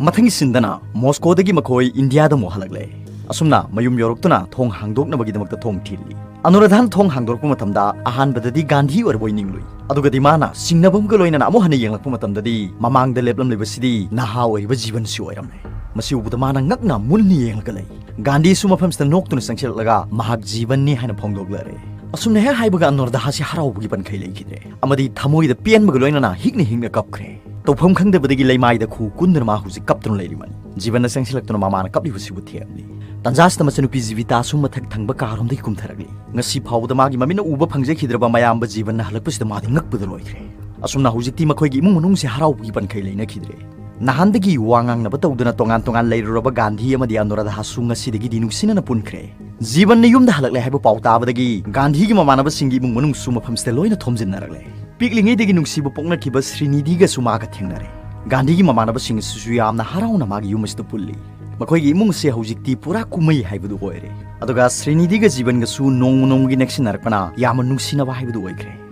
ꯃꯊꯪꯒꯤ ꯁꯤꯟꯗꯅ ꯃꯣꯁꯀꯣꯗꯒꯤ ꯃꯈꯣꯏ ꯏꯟꯗꯤꯌꯥꯗ ꯑꯃꯨꯛ ꯍꯜꯂꯛꯂꯦ꯫ ꯑꯁꯨꯝꯅ ꯃꯌꯨꯝ ꯌꯧꯔꯛꯇꯨꯅ ꯊꯣꯡ ꯍꯥꯡꯗꯣꯛꯅꯕꯒꯤꯗꯃꯛꯇ ꯊꯣꯡ ꯊꯤꯜꯂꯤ꯫ ꯑꯅꯨꯔꯥꯙꯥꯟ ꯊꯣꯡ ꯍꯥꯡꯗꯣꯔꯛꯄ ꯃꯇꯝꯗ ꯑꯍꯥꯟꯕꯗꯗꯤ ꯒꯥꯟꯙꯤ ꯑꯣꯏꯔꯕꯣꯏ ꯅꯤꯡꯂꯨꯏ꯫ ꯑꯗꯨꯒꯗꯤ ꯃꯥꯅ ꯁꯤꯡꯅꯕꯝꯒ ꯂꯣꯏꯅꯅ ꯑꯃꯨꯛ ꯍꯟꯅ ꯌꯦꯡꯂꯛꯄ ꯃꯇꯝꯗꯗꯤ ꯃꯃꯥꯡꯗ ꯂꯦꯞꯂꯝꯂꯤꯕꯁꯤꯗꯤ ꯅꯍꯥ ꯑꯣꯏꯔꯤꯕ ꯖꯤꯕꯟꯁꯤ ꯑꯣꯏꯔꯝꯃꯦ꯫ ꯃꯁꯤ ꯎꯕꯗ ꯃꯥꯅ ꯉꯛꯅ ꯃꯨꯟꯅ ꯌꯦꯡꯂꯒ ꯂꯩ꯫ ꯒꯥꯟꯙꯤꯁꯨ ꯃꯐꯝꯁꯤꯗ ꯅꯣꯛꯇꯨꯅ ꯆꯪꯁꯤꯜꯂꯛꯂꯒ ꯃꯍꯥꯛ ꯖꯤꯕꯟꯅꯤ ꯍꯥꯏꯅ ꯐꯣꯡꯗꯣꯛꯂꯔꯦ꯫ ꯑꯁꯨꯝꯅ ꯍꯦꯛ ꯍꯥꯏꯕꯒ ꯑꯅꯨꯔꯥꯙꯥꯁꯤ ꯍꯔꯥꯎꯕꯒꯤ ꯄꯟꯈꯩ ꯂꯩꯈꯤꯗ꯭ꯔꯦ ꯑꯃꯗꯤ ꯊꯃꯣꯏꯗ ꯄꯦꯟꯕꯒ ꯂꯣꯏꯅꯅ ꯍꯤꯛꯅ ꯍꯤꯛꯅ ꯀꯞꯈ꯭ꯔꯦ꯫ ꯇꯧꯐꯝ ꯈꯪꯗꯕꯗꯒꯤ ꯂꯩꯃꯥꯏꯗ ꯈꯨ ꯀꯨꯟꯗꯨꯅ ꯃꯥ ꯍꯧꯖꯤꯛ ꯀꯞꯇꯨꯅ ꯂꯩꯔꯤꯕꯅꯤ꯫ ꯖꯤꯕꯟꯅ ꯆꯪꯁꯤꯜꯂꯛꯇꯨꯅ ꯃꯃꯥꯅ ꯀꯞꯂꯤꯕꯁꯤꯕꯨ ꯊꯦꯝꯂꯤ꯫ ꯇꯥꯟꯖꯥꯁꯤꯗ ꯃꯆꯟꯅꯨꯄꯤ ꯖꯤꯕꯤꯇꯥꯁꯨ ꯃꯊꯛ ꯊꯪꯕ ꯀꯥꯔꯣꯝꯗꯒꯤ ꯀꯨꯝꯊꯔꯛꯂꯤ꯫ ꯉꯁꯤ ꯐꯥꯎꯕꯗ ꯃꯥꯒꯤ ꯃꯃꯤꯠꯅ ꯎꯕ ꯐꯪꯖꯈꯤꯗ꯭ꯔꯕ ꯃꯌꯥꯝꯕ ꯖꯤꯕꯟꯅ ꯍꯜꯂꯛꯄꯁꯤꯗ ꯃꯥꯗꯤ ꯉꯛꯄꯗ ꯂꯣꯏꯈ꯭ꯔꯦ꯫ ꯑꯁꯨꯝꯅ ꯍꯧꯖꯤꯛꯇꯤ ꯃꯈꯣꯏꯒꯤ ꯏꯃꯨꯡ ꯃꯅꯨꯡꯁꯤ ꯍꯔꯥꯎꯕꯒꯤ ꯄꯟꯈꯩ ꯂꯩꯅꯈꯤꯗ꯭ꯔꯦ꯫ ꯅꯍꯥꯟꯗꯒꯤ ꯋꯥ ꯉꯥꯡꯅꯕ ꯇꯧꯗꯅ ꯇꯣꯉꯥꯟ ꯇꯣꯉꯥꯟ ꯂꯩꯔꯨꯔꯕ ꯒꯥꯟꯙꯤ ꯑꯃꯗꯤ ꯑꯅꯨꯔꯥꯙꯥꯁꯨ ꯉꯁꯤꯗꯒꯤꯗꯤ ꯅꯨꯡꯁꯤꯅꯅ ꯄꯨꯟꯈ꯭ꯔꯦ꯫ ꯖꯤꯕꯟꯅ ꯌꯨꯝꯗ ꯍꯜꯂꯛꯂꯦ ꯍꯥꯏꯕ ꯄꯥꯎ ꯇꯥꯕꯗꯒꯤ ꯒꯥꯟꯙꯤꯒꯤ ꯃꯃꯥꯟꯅꯕꯁꯤꯡꯒꯤ ꯏꯃꯨꯡ ꯃꯅꯨꯡꯁꯨ ꯃꯐꯝꯁꯤꯗ ꯂꯣꯏꯅ ꯊꯣꯝꯖꯤꯟꯅꯔꯛꯂꯦ꯫ ꯄꯤꯛꯂꯤꯉꯩꯗꯒꯤ ꯅꯨꯡꯁꯤꯕ ꯄꯣꯛꯅꯈꯤꯕ ꯁ꯭ꯔꯤꯅꯤꯙꯤꯒꯁꯨ ꯃꯥꯒ ꯊꯦꯡꯅꯔꯦ꯫ ꯒꯥꯟꯙꯤꯒꯤ ꯃꯃꯥꯟꯅꯕꯁꯤꯡ ꯑꯁꯤꯁꯨ ꯌꯥꯝꯅ ꯍꯔꯥꯎꯅ ꯃꯥꯒꯤ ꯌꯨꯝ ꯑꯁꯤꯗ ꯄꯨꯜꯂꯤ꯫ ꯃꯈꯣꯏꯒꯤ ꯏꯃꯨꯡ ꯑꯁꯤ ꯍꯧꯖꯤꯛꯇꯤ ꯄꯨꯔꯥ ꯀꯨꯝꯍꯩ ꯍꯥꯏꯕꯗꯨ ꯑꯣꯏꯔꯦ꯫ ꯑꯗꯨꯒ ꯁ꯭ꯔꯤꯅꯤꯙꯤꯒ ꯖꯤꯕꯟꯒꯁꯨ ꯅꯣꯡꯃ ꯅꯣꯡꯃꯒꯤ ꯅꯛꯁꯤꯟꯅꯔꯛꯄꯅ ꯌꯥꯝꯅ ꯅꯨꯡꯁꯤꯅꯕ ꯍꯥꯏꯕꯗꯨ ꯑꯣꯏꯈ꯭ꯔꯦ꯫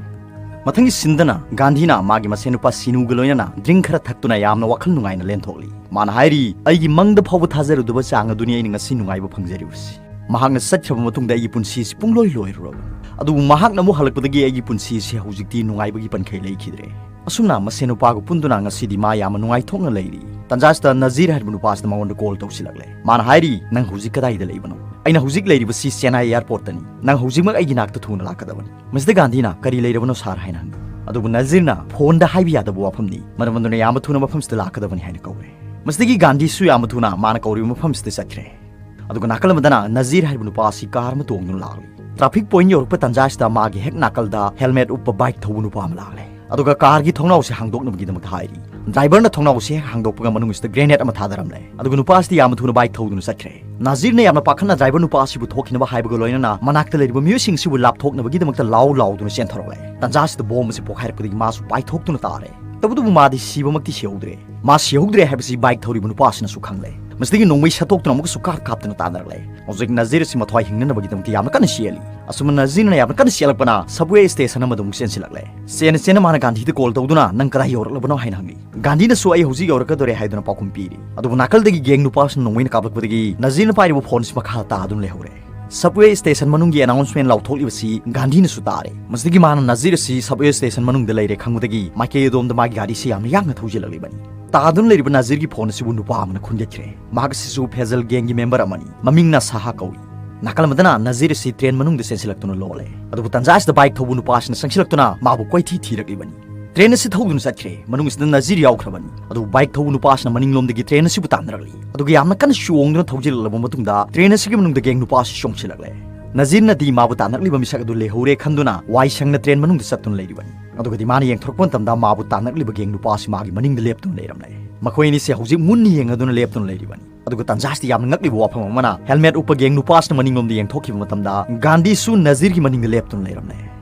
ꯃꯊꯪꯒꯤ ꯁꯤꯟꯗꯅ ꯒꯥꯟꯙꯤꯅ ꯃꯥꯒꯤ ꯃꯁꯦꯟ ꯅꯨꯄꯥ ꯁꯤꯅꯨꯒ ꯂꯣꯏꯅꯅ ꯗ꯭ꯔꯤꯡ ꯈꯔ ꯊꯛꯇꯨꯅ ꯌꯥꯝꯅ ꯋꯥꯈꯜ ꯅꯨꯡꯉꯥꯏꯅ ꯂꯦꯟꯊꯣꯛꯂꯤ꯫ ꯃꯥꯅ ꯍꯥꯏꯔꯤ, "ꯑꯩꯒꯤ ꯃꯪꯗ ꯐꯥꯎꯕ ꯊꯥꯖꯔꯨꯗꯕ ꯆꯥꯡ ꯑꯗꯨꯅꯤ ꯑꯩꯅ ꯉꯁꯤ ꯅꯨꯡꯉꯥꯏꯕ ꯐꯪꯖꯔꯤꯕꯁꯤ꯫ ꯃꯍꯥꯛꯅ ꯆꯠꯈ꯭ꯔꯕ ꯃꯇꯨꯡꯗ ꯑꯩꯒꯤ ꯄꯨꯟꯁꯤ ꯑꯁꯤ ꯄꯨꯡꯂꯣꯏ ꯂꯣꯏꯔꯨꯔꯕꯅꯤ꯫ ꯑꯗꯨꯕꯨ ꯃꯍꯥꯛꯅ ꯑꯃꯨꯛ ꯍꯜꯂꯛꯄꯗꯒꯤ ꯑꯩꯒꯤ ꯄꯨꯟꯁꯤ ꯑꯁꯤ ꯍꯧꯖꯤꯛꯇꯤ ꯅꯨꯡꯉꯥꯏꯕꯒꯤ ꯄꯟꯈꯩ ꯂꯩꯈꯤꯗ꯭ꯔꯦ"꯫ ꯑꯁꯨꯝꯅ ꯃꯁꯦꯟ ꯅꯨꯄꯥꯒ ꯄꯨꯟꯗꯨꯅ ꯉꯁꯤꯗꯤ ꯃꯥ ꯌꯥꯝꯅ ꯅꯨꯡꯉꯥꯏꯊꯣꯛꯅ ꯂꯩꯔꯤ꯫ ꯇꯥꯟꯖꯥꯁꯤꯗ ꯅꯖꯤꯔ ꯍꯥꯏꯔꯤꯕ ꯅꯨꯄꯥꯁꯤꯅ ꯃꯉꯣꯟꯗ ꯀꯣꯜ ꯇꯧꯁꯤꯜꯂꯛꯂꯦ꯫ ꯃꯥꯅ ꯍꯥꯏꯔꯤ, "ꯅꯪ ꯍꯧꯖꯤꯛ ꯀꯗꯥꯏꯗ ꯂꯩꯕꯅꯣ?" "ꯑꯩꯅ ꯍꯧꯖꯤꯛ ꯂꯩꯔꯤꯕꯁꯤ ꯆꯦꯟꯅꯥꯏ ꯑꯦꯌꯥꯔꯄꯣꯔꯠꯇꯅꯤ꯫ ꯅꯪ ꯍꯧꯖꯤꯛꯃꯛ ꯑꯩꯒꯤ ꯅꯥꯛꯇ ꯊꯨꯅ ꯂꯥꯛꯀꯗꯕꯅꯤ"꯫ ꯃꯁꯤꯗ ꯒꯥꯟꯙꯤꯅ, "ꯀꯔꯤ ꯂꯩꯔꯕꯅꯣ ꯁꯥꯔ?" ꯍꯥꯏꯅ ꯍꯪꯉꯤ꯫ ꯑꯗꯨꯕꯨ ꯅꯖꯤꯔꯅ ꯐꯣꯟꯗ ꯍꯥꯏꯕ ꯌꯥꯗꯕ ꯋꯥꯐꯝꯅꯤ, ꯃꯔꯝ ꯑꯗꯨꯅ ꯌꯥꯝꯅ ꯊꯨꯅ ꯃꯐꯝꯁꯤꯗ ꯂꯥꯛꯀꯗꯕꯅꯤ ꯍꯥꯏꯅ ꯀꯧꯔꯦ꯫ ꯃꯁꯤꯗꯒꯤ ꯒꯥꯟꯙꯤꯁꯨ ꯌꯥꯝꯅ ꯊꯨꯅ ꯃꯥꯅ ꯀꯧꯔꯤꯕ ꯃꯐꯝꯁꯤꯗ ꯆꯠꯈ꯭ꯔꯦ꯫ ꯑꯗꯨꯒ ꯅꯥꯀꯜ ꯑꯃꯗꯅ ꯅꯖꯤꯔ ꯍꯥꯏꯔꯤꯕ ꯅꯨꯄꯥ ꯑꯁꯤ ꯀꯥꯔ ꯑꯃ ꯇꯣꯡꯗꯨꯅ ꯂꯥꯛꯂꯤ꯫ ꯇ꯭ꯔꯥꯐꯤꯛ ꯄꯣꯏꯟꯠ ꯌꯧꯔꯛꯄ ꯇꯥꯟꯖꯥꯁꯤꯗ ꯃꯥꯒꯤ ꯍꯦꯛ ꯅꯥꯀꯜꯗ ꯍꯦꯜꯃꯦꯠ ꯎꯞꯄ ꯕꯥꯏꯛ ꯊꯧꯕ ꯅꯨꯄꯥ ꯑꯃ ꯂꯥꯛꯂꯦ꯫ ꯑꯗꯨꯒ ꯀꯥꯔꯒꯤ ꯊꯣꯡꯅꯥꯎꯁꯦ ꯍꯥꯡꯗꯣꯛꯅꯕꯒꯤꯗꯃꯛꯇ ꯍꯥꯏꯔꯤ꯫ ꯗ꯭ꯔꯥꯏꯚꯔꯅ ꯊꯣꯡꯅꯥꯎꯁꯦ ꯍꯦꯛ ꯍꯥꯡꯗꯣꯛꯄꯒ ꯃꯅꯨꯡꯁꯤꯗ ꯒ꯭ꯔꯦꯅꯦꯗ ꯑꯃ ꯊꯥꯗꯔꯝꯂꯦ꯫ ꯑꯗꯨꯒ ꯅꯨꯄꯥꯁꯤꯗꯤ ꯌꯥꯝꯅ ꯊꯨꯅ ꯕꯥꯏꯛ ꯊꯧꯗꯨꯅ ꯆꯠꯈ꯭ꯔꯦ꯫ ꯅꯥꯖꯤꯔꯅ ꯌꯥꯝꯅ ꯄꯥꯈꯠꯅ ꯗ꯭ꯔꯥꯏꯚꯔ ꯅꯨꯄꯥ ꯑꯁꯤꯕꯨ ꯊꯣꯛꯈꯤꯅꯕ ꯍꯥꯏꯕꯒ ꯂꯣꯏꯅꯅ ꯃꯅꯥꯛꯇ ꯂꯩꯔꯤꯕ ꯃꯤꯑꯣꯏꯁꯤꯡ ꯑꯁꯤꯕꯨ ꯂꯥꯞꯊꯣꯛꯅꯕꯒꯤꯗꯃꯛꯇ ꯂꯥꯎ ꯂꯥꯎꯗꯨꯅ ꯆꯦꯟꯊꯣꯔꯛꯂꯦ꯫ ꯇꯥꯟꯖꯥ ꯑꯁꯤꯗ ꯕꯣꯝ ꯑꯁꯤ ꯄꯣꯈꯥꯏꯔꯛꯄꯗꯒꯤ ꯃꯥꯁꯨ ꯄꯥꯏꯊꯣꯛꯇꯨꯅ ꯇꯥꯔꯦ꯫ ꯇꯧꯕꯇꯕꯨ ꯃꯥꯗꯤ ꯁꯤꯕꯃꯛꯇꯤ ꯁꯤꯍꯧꯗ꯭ꯔꯦ꯫ ꯃꯥ ꯁꯤꯍꯧꯗ꯭ꯔꯦ ꯍꯥꯏꯕꯁꯤ ꯕꯥꯏꯛ ꯊꯧꯔꯤꯕ ꯅꯨꯄꯥꯁꯤꯅꯁꯨ ꯈꯪꯂꯦ꯫ ꯃꯁꯤꯗꯒꯤ ꯅꯣꯡꯃꯩ ꯁꯠꯇꯣꯛꯇꯨꯅ ꯑꯃꯨꯛꯀꯁꯨ ꯀꯥꯞ ꯀꯥꯞꯇꯨꯅ ꯇꯥꯟꯅꯔꯛꯂꯦ꯫ ꯍꯧꯖꯤꯛ ꯅꯥꯖꯤꯔ ꯑꯁꯤ ꯃꯊ꯭ꯋꯥꯏ ꯍꯤꯡꯅꯅꯕꯒꯤꯗꯃꯛꯇ ꯌꯥꯝꯅ ꯀꯟꯅ ꯆꯦꯜꯂꯤ꯫ ꯑꯁꯨꯝꯅ ꯅꯥꯖꯤꯔꯅ ꯌꯥꯝꯅ ꯀꯟꯅ ꯆꯦꯜꯂꯛꯄꯅ ꯁꯕꯋꯦ ꯁ꯭ꯇꯦꯁꯟ ꯑꯃꯗ ꯑꯃꯨꯛ ꯆꯦꯟꯁꯤꯜꯂꯛꯂꯦ꯫ ꯆꯦꯟꯅ ꯆꯦꯟꯅ ꯃꯥꯅ ꯒꯥꯟꯙꯤꯗ ꯀꯣꯜ ꯇꯧꯗꯨꯅ, "ꯅꯪ ꯀꯗꯥꯏ ꯌꯧꯔꯛꯂꯕꯅꯣ?" ꯍꯥꯏꯅ ꯍꯪꯂꯤ꯫ ꯒꯥꯟꯙꯤꯅꯁꯨ, "ꯑꯩ ꯍꯧꯖꯤꯛ ꯌꯧꯔꯛꯀꯗꯧꯔꯦ" ꯍꯥꯏꯗꯨꯅ ꯄꯥꯎꯈꯨꯝ ꯄꯤꯔꯤ꯫ ꯑꯗꯨꯕꯨ ꯅꯥꯀꯜꯗꯒꯤ ꯒꯦꯡ ꯅꯨꯄꯥꯁꯤꯅ ꯅꯣꯡꯃꯩꯅ ꯀꯥꯞꯂꯛꯄꯗꯒꯤ ꯅꯥꯖꯤꯔꯅ ꯄꯥꯏꯔꯤꯕ ꯐꯣꯟꯁꯤ ꯃꯈꯥ ꯇꯥꯗꯨꯅ ꯂꯩꯍꯧꯔꯦ꯫ ꯁꯕꯋꯦ ꯁ꯭ꯇꯦꯁꯟ ꯃꯅꯨꯡꯒꯤ ꯑꯦꯅꯥꯎꯟꯁꯃꯦꯟ ꯂꯥꯎꯊꯣꯛꯂꯤꯕꯁꯤ ꯒꯥꯟꯙꯤꯅꯁꯨ ꯇꯥꯔꯦ꯫ ꯃꯁꯤꯗꯒꯤ ꯃꯥꯅ ꯅꯥꯖꯤꯔ ꯑꯁꯤ ꯁꯕꯋꯦ ꯁ꯭ꯇꯦꯁꯟ ꯃꯅꯨꯡꯗ ꯂꯩꯔꯦ ꯈꯪꯕꯗꯒꯤ ꯃꯥꯏꯀꯩ ꯑꯗꯣꯝꯗ ꯃꯥꯒꯤ ꯒꯥꯔꯤꯁꯤ ꯌꯥꯝꯅ ꯌꯥꯡꯅ ꯊꯧꯖꯤꯜꯂꯛꯂꯤꯕꯅꯤ꯫ ꯇꯥꯗꯨꯅ ꯂꯩꯔꯤꯕ ꯅꯥꯖꯤꯔꯒꯤ ꯐꯣꯟ ꯑꯁꯤꯕꯨ ꯅꯨꯄꯥ ꯑꯃꯅ ꯈꯨꯟꯒꯠꯈ꯭ꯔꯦ꯫ ꯃꯍꯥꯛ ꯑꯁꯤꯁꯨ ꯐꯦꯖꯜ ꯒꯦꯡꯒꯤ ꯃꯦꯝꯕꯔ ꯑꯃꯅꯤ꯫ ꯃꯃꯤꯡꯅ ꯁꯥꯍꯥ ꯀꯧꯏ꯫ ꯅꯥꯀꯜ ꯑꯃꯗꯅ ꯅꯥꯖꯤꯔ ꯑꯁꯤ ꯇ꯭ꯔꯦꯟ ꯃꯅꯨꯡꯗ ꯆꯦꯟꯁꯤꯜꯂꯛꯇꯨꯅ ꯂꯣꯜꯂꯦ꯫ ꯑꯗꯨꯕꯨ ꯇꯥꯟꯖꯥ ꯑꯁꯤꯗ ꯕꯥꯏꯛ ꯊꯧꯕ ꯅꯨꯄꯥ ꯑꯁꯤꯅ ꯆꯪꯁꯤꯜꯂꯛꯇꯨꯅ ꯃꯥꯕꯨ ꯀꯣꯏꯊꯤ ꯊꯤꯔꯛꯂꯤꯕꯅꯤ꯫ ꯇ꯭ꯔꯦꯟ ꯑꯁꯤ ꯊꯧꯗꯨꯅ ꯆꯠꯈ꯭ꯔꯦ꯫ ꯃꯅꯨꯡ ꯑꯁꯤꯗ ꯅꯥꯖꯤꯔ ꯌꯥꯎꯈ꯭ꯔꯕꯅꯤ꯫ ꯑꯗꯨꯕꯨ ꯕꯥꯏꯛ ꯊꯧꯕ ꯅꯨꯄꯥ ꯑꯁꯤꯅ ꯃꯅꯤꯡꯂꯣꯝꯗꯒꯤ ꯇ꯭ꯔꯦꯟ ꯑꯁꯤꯕꯨ ꯇꯥꯟꯅꯔꯛꯂꯤ꯫ ꯑꯗꯨꯒ ꯌꯥꯝꯅ ꯀꯟꯅ ꯆꯣꯡꯗꯨꯅ ꯊꯧꯖꯤꯜꯂꯛꯂꯕ ꯃꯇꯨꯡꯗ ꯇ꯭ꯔꯦꯟ ꯑꯁꯤꯒꯤ ꯃꯅꯨꯡꯗ ꯒꯦꯡ ꯅꯨꯄꯥ ꯑꯁꯤ ꯆꯣꯡꯁꯤꯜꯂꯛꯂꯦ꯫ ꯅꯥꯖꯤꯔꯅꯗꯤ ꯃꯥꯕꯨ ꯇꯥꯟꯅꯔꯛꯂꯤꯕ ꯃꯤꯁꯛ ꯑꯗꯨ ꯂꯩꯍꯧꯔꯦ ꯈꯟꯗꯨꯅ ꯋꯥꯏ ꯁꯪꯅ ꯇ꯭ꯔꯦꯟ ꯃꯅꯨꯡꯗ ꯆꯠꯇꯨꯅ ꯂꯩꯔꯤꯕꯅꯤ꯫ ꯑꯗꯨꯒꯗꯤ ꯃꯥꯅ ꯌꯦꯡꯊꯣꯔꯛꯄ ꯃꯇꯝꯗ ꯃꯥꯕꯨ ꯇꯥꯟꯅꯔꯛꯂꯤꯕ ꯒꯦꯡ ꯅꯨꯄꯥ ꯑꯁꯤ ꯃꯥꯒꯤ ꯃꯅꯤꯡꯗ ꯂꯦꯞꯇꯨꯅ ꯂꯩꯔꯝꯂꯦ꯫ ꯃꯈꯣꯏ ꯑꯅꯤꯁꯦ ꯍꯧꯖꯤꯛ ꯃꯨꯟꯅ ꯌꯦꯡꯉꯗꯨꯅ ꯂꯦꯞꯇꯨꯅ ꯂꯩꯔꯤꯕꯅꯤ꯫ ꯑꯗꯨꯒ ꯇꯥꯟꯖꯥꯁꯤꯗ ꯌꯥꯝꯅ ꯉꯛꯂꯤꯕ ꯋꯥꯐꯝ ꯑꯃꯅ, ꯍꯦꯜꯃꯦꯠ ꯎꯞꯄ ꯒꯦꯡ ꯅꯨꯄꯥꯁꯤꯅ ꯃꯅꯤꯡꯂꯣꯝꯗ ꯌꯦꯡꯊꯣꯛꯈꯤꯕ ꯃꯇꯝꯗ ꯒꯥꯟꯙꯤꯁꯨ ꯅꯥꯖꯤꯔꯒꯤ ꯃꯅꯤꯡꯗ ꯂꯦꯞꯇꯨꯅ ꯂꯩꯔꯝꯂꯦ꯫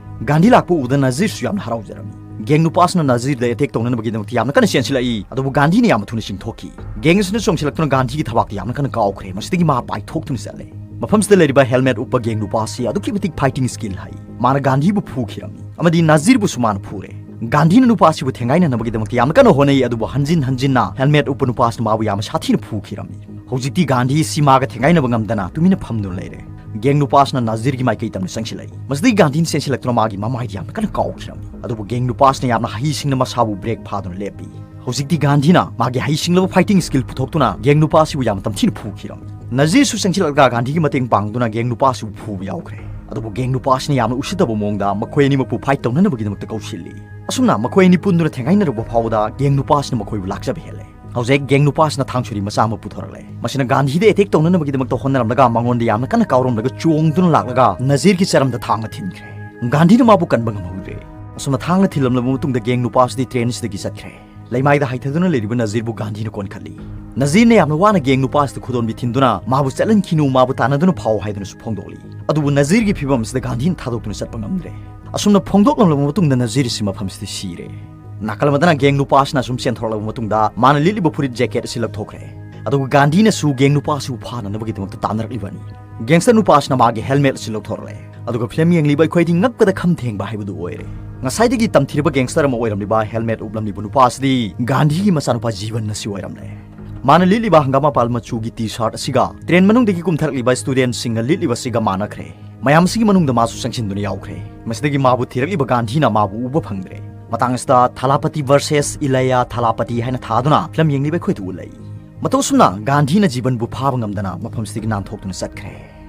ꯒꯥꯟꯙꯤ ꯂꯥꯛꯄ ꯎꯕꯗ ꯅꯥꯖꯤꯔꯁꯨ ꯌꯥꯝꯅ ꯍꯔꯥꯎꯖꯔꯝꯃꯤ꯫ ꯒꯦꯡ ꯅꯨꯄꯥꯁꯤꯅ ꯅꯥꯖꯤꯔꯗ ꯑꯦꯇꯦꯛ ꯇꯧꯅꯅꯕꯒꯤꯗꯃꯛꯇ ꯌꯥꯝꯅ ꯀꯟꯅ ꯆꯦꯟꯁꯤꯜꯂꯛꯏ, ꯑꯗꯨꯕꯨ ꯒꯥꯟꯙꯤꯅ ꯌꯥꯝꯅ ꯊꯨꯅ ꯆꯤꯡꯊꯣꯛꯈꯤ꯫ ꯒꯦꯡ ꯑꯁꯤꯅ ꯆꯣꯡꯁꯤꯜꯂꯛꯇꯨꯅ ꯒꯥꯟꯙꯤꯒꯤ ꯊꯕꯥꯛꯇ ꯌꯥꯝꯅ ꯀꯟꯅ ꯀꯥꯎꯈ꯭ꯔꯦ꯫ ꯃꯁꯤꯗꯒꯤ ꯃꯥ ꯄꯥꯏꯊꯣꯛꯇꯨꯅ ꯆꯠꯂꯦ꯫ ꯃꯐꯝꯁꯤꯗ ꯂꯩꯔꯤꯕ ꯍꯦꯜꯃꯦꯠ ꯎꯞꯄ ꯒꯦꯡ ꯅꯨꯄꯥ ꯑꯁꯤ ꯑꯗꯨꯛꯀꯤ ꯃꯇꯤꯛ ꯐꯥꯏꯇꯤꯡ ꯁ꯭ꯀꯤꯜ ꯍꯩ꯫ ꯃꯥꯅ ꯒꯥꯟꯙꯤꯕꯨ ꯐꯨꯈꯤꯔꯝꯃꯤ ꯑꯃꯗꯤ ꯅꯥꯖꯤꯔꯕꯨꯁꯨ ꯃꯥꯅ ꯐꯨꯔꯦ꯫ ꯒꯥꯟꯙꯤꯅ ꯅꯨꯄꯥ ꯑꯁꯤꯕꯨ ꯊꯦꯡꯒꯥꯏꯅꯅꯕꯒꯤꯗꯃꯛꯇ ꯌꯥꯝꯅ ꯀꯟꯅ ꯍꯣꯠꯅꯩ, ꯑꯗꯨꯕꯨ ꯍꯟꯖꯤꯟ ꯍꯟꯖꯤꯟꯅ ꯍꯦꯜꯃꯦꯠ ꯎꯞꯄ ꯅꯨꯄꯥ ꯑꯁꯤꯅ ꯃꯥꯕꯨ ꯌꯥꯝꯅ ꯁꯥꯊꯤꯅ ꯐꯨꯈꯤꯔꯝꯃꯤ꯫ ꯍꯧꯖꯤꯛꯇꯤ ꯒꯥꯟꯙꯤ ꯑꯁꯤ ꯃꯥꯒ ꯊꯦꯡꯒꯥꯏꯅꯕ ꯉꯝꯗꯅ ꯇꯨꯃꯤꯟꯅ ꯐꯝꯗꯨꯅ ꯂꯩꯔꯦ꯫ ꯒꯦꯡ ꯅꯨꯄꯥ ꯑꯁꯤꯅ ꯅꯥꯖꯤꯔꯒꯤ ꯃꯥꯏꯀꯩ ꯇꯝꯅ ꯆꯪꯁꯤꯜꯂꯛꯏ꯫ ꯃꯁꯤꯗꯒꯤ ꯒꯥꯟꯙꯤꯅ ꯆꯦꯟꯁꯤꯜꯂꯛꯇꯨꯅ ꯃꯥꯒꯤ ꯃꯃꯥꯏꯗ ꯌꯥꯝꯅ ꯀꯟꯅ ꯀꯥꯎꯈꯤꯔꯝꯃꯤ꯫ ꯑꯗꯨꯕꯨ ꯒꯦꯡ ꯅꯨꯄꯥ ꯑꯁꯤꯅ ꯌꯥꯝꯅ ꯍꯩꯁꯤꯡꯅ ꯃꯁꯥꯕꯨ ꯕ꯭ꯔꯦꯛ ꯐꯥꯗꯨꯅ ꯂꯦꯞꯄꯤ꯫ ꯍꯧꯖꯤꯛꯇꯤ ꯒꯥꯟꯙꯤꯅ ꯃꯥꯒꯤ ꯍꯩꯁꯤꯡꯂꯕ ꯐꯥꯏꯇꯤꯡ ꯁ꯭ꯀꯤꯜ ꯄꯨꯊꯣꯛꯇꯨꯅ ꯒꯦꯡ ꯅꯨꯄꯥ ꯑꯁꯤꯕꯨ ꯌꯥꯝꯅ ꯇꯝꯊꯤꯅ ꯐꯨꯈꯤꯔꯝꯃꯤ꯫ ꯅꯥꯖꯤꯔꯁꯨ ꯆꯪꯁꯤꯜꯂꯛꯂꯒ ꯒꯥꯟꯙꯤꯒꯤ ꯃꯇꯦꯡ ꯄꯥꯡꯗꯨꯅ ꯒꯦꯡ ꯅꯨꯄꯥ ꯑꯁꯤꯕꯨ ꯐꯨꯕ ꯌꯥꯎꯈ꯭ꯔꯦ꯫ ꯑꯗꯨꯕꯨ ꯒꯦꯡ ꯅꯨꯄꯥ ꯑꯁꯤꯅ ꯌꯥꯝꯅ ꯎꯁꯤꯠꯇꯕ ꯃꯑꯣꯡꯗ ꯃꯈꯣꯏ ꯑꯅꯤꯃꯛꯄꯨ ꯐꯥꯏꯠ ꯇꯧꯅꯅꯕꯒꯤꯗꯃꯛꯇ ꯀꯧꯁꯤꯜꯂꯤ꯫ ꯑꯁꯨꯝꯅ ꯃꯈꯣꯏ ꯑꯅꯤ ꯄꯨꯟꯗꯨꯅ ꯊꯦꯡꯒꯥꯏꯅꯔꯛꯄ ꯐꯥꯎꯕꯗ ꯒꯦꯡ ꯅꯨꯄꯥ ꯑꯁꯤꯅ ꯃꯈꯣꯏꯕꯨ ꯂꯥꯛꯆꯕ ꯍꯦꯜꯂꯦ꯫ ꯍꯧꯖꯤꯛ ꯒꯦꯡ ꯅꯨꯄꯥ ꯑꯁꯤꯅ ꯊꯥꯡ ꯁꯣꯔꯤ ꯃꯆꯥ ꯑꯃ ꯄꯨꯊꯣꯔꯛꯂꯦ꯫ ꯃꯁꯤꯅ ꯒꯥꯟꯙꯤꯗ ꯑꯦꯇꯦꯛ ꯇꯧꯅꯅꯕꯒꯤꯗꯃꯛꯇ ꯍꯣꯠꯅꯔꯝꯂꯒ ꯃꯉꯣꯟꯗ ꯌꯥꯝꯅ ꯀꯟꯅ ꯀꯥꯎꯔꯝꯂꯒ ꯆꯣꯡꯗꯨꯅ ꯂꯥꯛꯂꯒ ꯅꯥꯖꯤꯔꯒꯤ ꯆꯔꯝꯗ ꯊꯥꯡꯅ ꯊꯤꯟꯈ꯭ꯔꯦ꯫ ꯒꯥꯟꯙꯤꯅ ꯃꯥꯕꯨ ꯀꯟꯕ ꯉꯝꯍꯧꯗ꯭ꯔꯦ꯫ ꯑꯁꯨꯝꯅ ꯊꯥꯡꯅ ꯊꯤꯜꯂꯝꯂꯕ ꯃꯇꯨꯡꯗ gang ꯅꯨꯄꯥꯁꯤꯗꯤ train ꯁꯤꯗꯒꯤ ꯆꯠꯈ꯭ꯔꯦ꯫ ꯂꯩꯃꯥꯏꯗ ꯍꯥꯏꯊꯗꯨꯅ ꯂꯩꯔꯤꯕ ꯅꯖꯤꯔꯕꯨ ꯒꯥꯟꯙꯤꯅ ꯀꯣꯟꯈꯠꯂꯤ꯫ ꯅꯖꯤꯔꯅ ꯌꯥꯝꯅ ꯋꯥꯅ gang ꯅꯨꯄꯥꯁꯤꯗ ꯈꯨꯗꯣꯟꯕꯤ ꯊꯤꯟꯗꯨꯅ ꯃꯥꯕꯨ ꯆꯠꯍꯟꯈꯤꯅꯨ, ꯃꯥꯕꯨ ꯇꯥꯟꯅꯗꯨꯅ ꯐꯥꯎ ꯍꯥꯏꯗꯨꯅꯁꯨ ꯐꯣꯡꯗꯣꯛꯂꯤ꯫ ꯑꯗꯨꯕꯨ ꯅꯖꯤꯔꯒꯤ ꯐꯤꯕꯝ ꯑꯁꯤꯗ ꯒꯥꯟꯙꯤꯅ ꯊꯥꯗꯣꯛꯇꯨꯅ ꯆꯠꯄ ꯉꯝꯗ꯭ꯔꯦ꯫ ꯑꯁꯨꯝꯅ ꯐꯣꯡꯗꯣꯛꯂꯝꯂꯕ ꯃꯇꯨꯡꯗ ꯅꯖꯤꯔ ꯑꯁꯤ ꯃꯐꯝꯁꯤꯗ ꯁꯤꯔꯦ꯫ ꯅꯥꯀꯜ ꯑꯃꯗꯅ gang ꯅꯨꯄꯥꯁꯤꯅ ꯑꯁꯨꯝ ꯆꯦꯟꯊꯣꯔꯛꯂꯕ ꯃꯇꯨꯡꯗ ꯃꯥꯅ ꯂꯤꯠꯂꯤꯕ ꯐꯨꯔꯤꯠ jacket ꯑꯁꯤ ꯂꯧꯊꯣꯛꯈ꯭ꯔꯦ꯫ ꯑꯗꯨꯒ ꯒꯥꯟꯙꯤꯅꯁꯨ gang ꯅꯨꯄꯥꯁꯤꯕꯨ ꯐꯥꯅꯅꯕꯒꯤꯗꯃꯛꯇ ꯇꯥꯟꯅꯔꯛꯂꯤꯕꯅꯤ꯫ Gangster ꯅꯨꯄꯥꯁꯤꯅ ꯃꯥꯒꯤ helmet ꯑꯁꯤ ꯂꯧꯊꯣꯔꯛꯂꯦ꯫ ꯑꯗꯨꯒ film ꯌꯦꯡꯂꯤꯕ ꯑꯩꯈꯣꯏꯗꯤ ꯉꯛꯄꯗ ꯈꯝ ꯊꯦꯡꯕ ꯍꯥꯏꯕꯗꯨ ꯑꯣꯏꯔꯦ꯫ ꯉꯁꯥꯏꯗꯒꯤ ꯇꯝꯊꯤꯔꯕ gangster ꯑꯃ ꯑꯣꯏꯔꯝꯂꯤꯕ helmet ꯎꯞꯂꯝꯂꯤꯕ ꯅꯨꯄꯥ ꯑꯁꯤꯗꯤ ꯒꯥꯟꯙꯤꯒꯤ ꯃꯆꯥꯅꯨꯄꯥ ꯖꯤꯕꯟ ꯑꯁꯤ ꯑꯣꯏꯔꯝꯂꯦ꯫ ꯃꯥꯅ ꯂꯤꯠꯂꯤꯕ ꯍꯪꯒꯥꯃꯄꯥꯜ ꯃꯆꯨꯒꯤ T-shirt ꯑꯁꯤꯒ train ꯃꯅꯨꯡꯗꯒꯤ ꯀꯨꯝꯊꯔꯛꯂꯤꯕ student ꯁꯤꯡꯅ ꯂꯤꯠꯂꯤꯕ ꯑꯁꯤꯒ ꯃꯥꯟꯅꯈ꯭ꯔꯦ꯫ ꯃꯌꯥꯝꯁꯤꯒꯤ ꯃꯅꯨꯡꯗ ꯃꯥꯁꯨ ꯆꯪꯁꯤꯟꯗꯨꯅ ꯌꯥꯎꯈ꯭ꯔꯦ꯫ ꯃꯁꯤꯗꯒꯤ ꯃꯥꯕꯨ ꯊꯤꯔꯛꯂꯤꯕ ꯒꯥꯟꯙꯤꯅ ꯃꯥꯕꯨ ꯎꯕ ꯐꯪꯗ꯭ꯔꯦ꯫ ꯃꯇꯥꯡ ꯑꯁꯤꯗ ꯊꯂꯥꯄꯇꯤ versus ꯏꯂꯌꯥ ꯊꯂꯥꯄꯇꯤ ꯍꯥꯏꯅ ꯊꯥꯗꯨꯅ film ꯌꯦꯡꯂꯤꯕ ꯑꯩꯈꯣꯏꯗ ꯎꯠꯂꯛꯏ꯫ ꯃꯇꯧ ꯑꯁꯨꯝꯅ ꯒꯥꯟꯙꯤꯅ ꯖꯤꯕꯟꯕꯨ ꯐꯥꯕ ꯉꯝꯗꯅ ꯃꯐꯝꯁꯤꯗꯒꯤ ꯅꯥꯟꯊꯣꯛꯇꯨꯅ ꯆꯠꯈ꯭ꯔꯦ꯫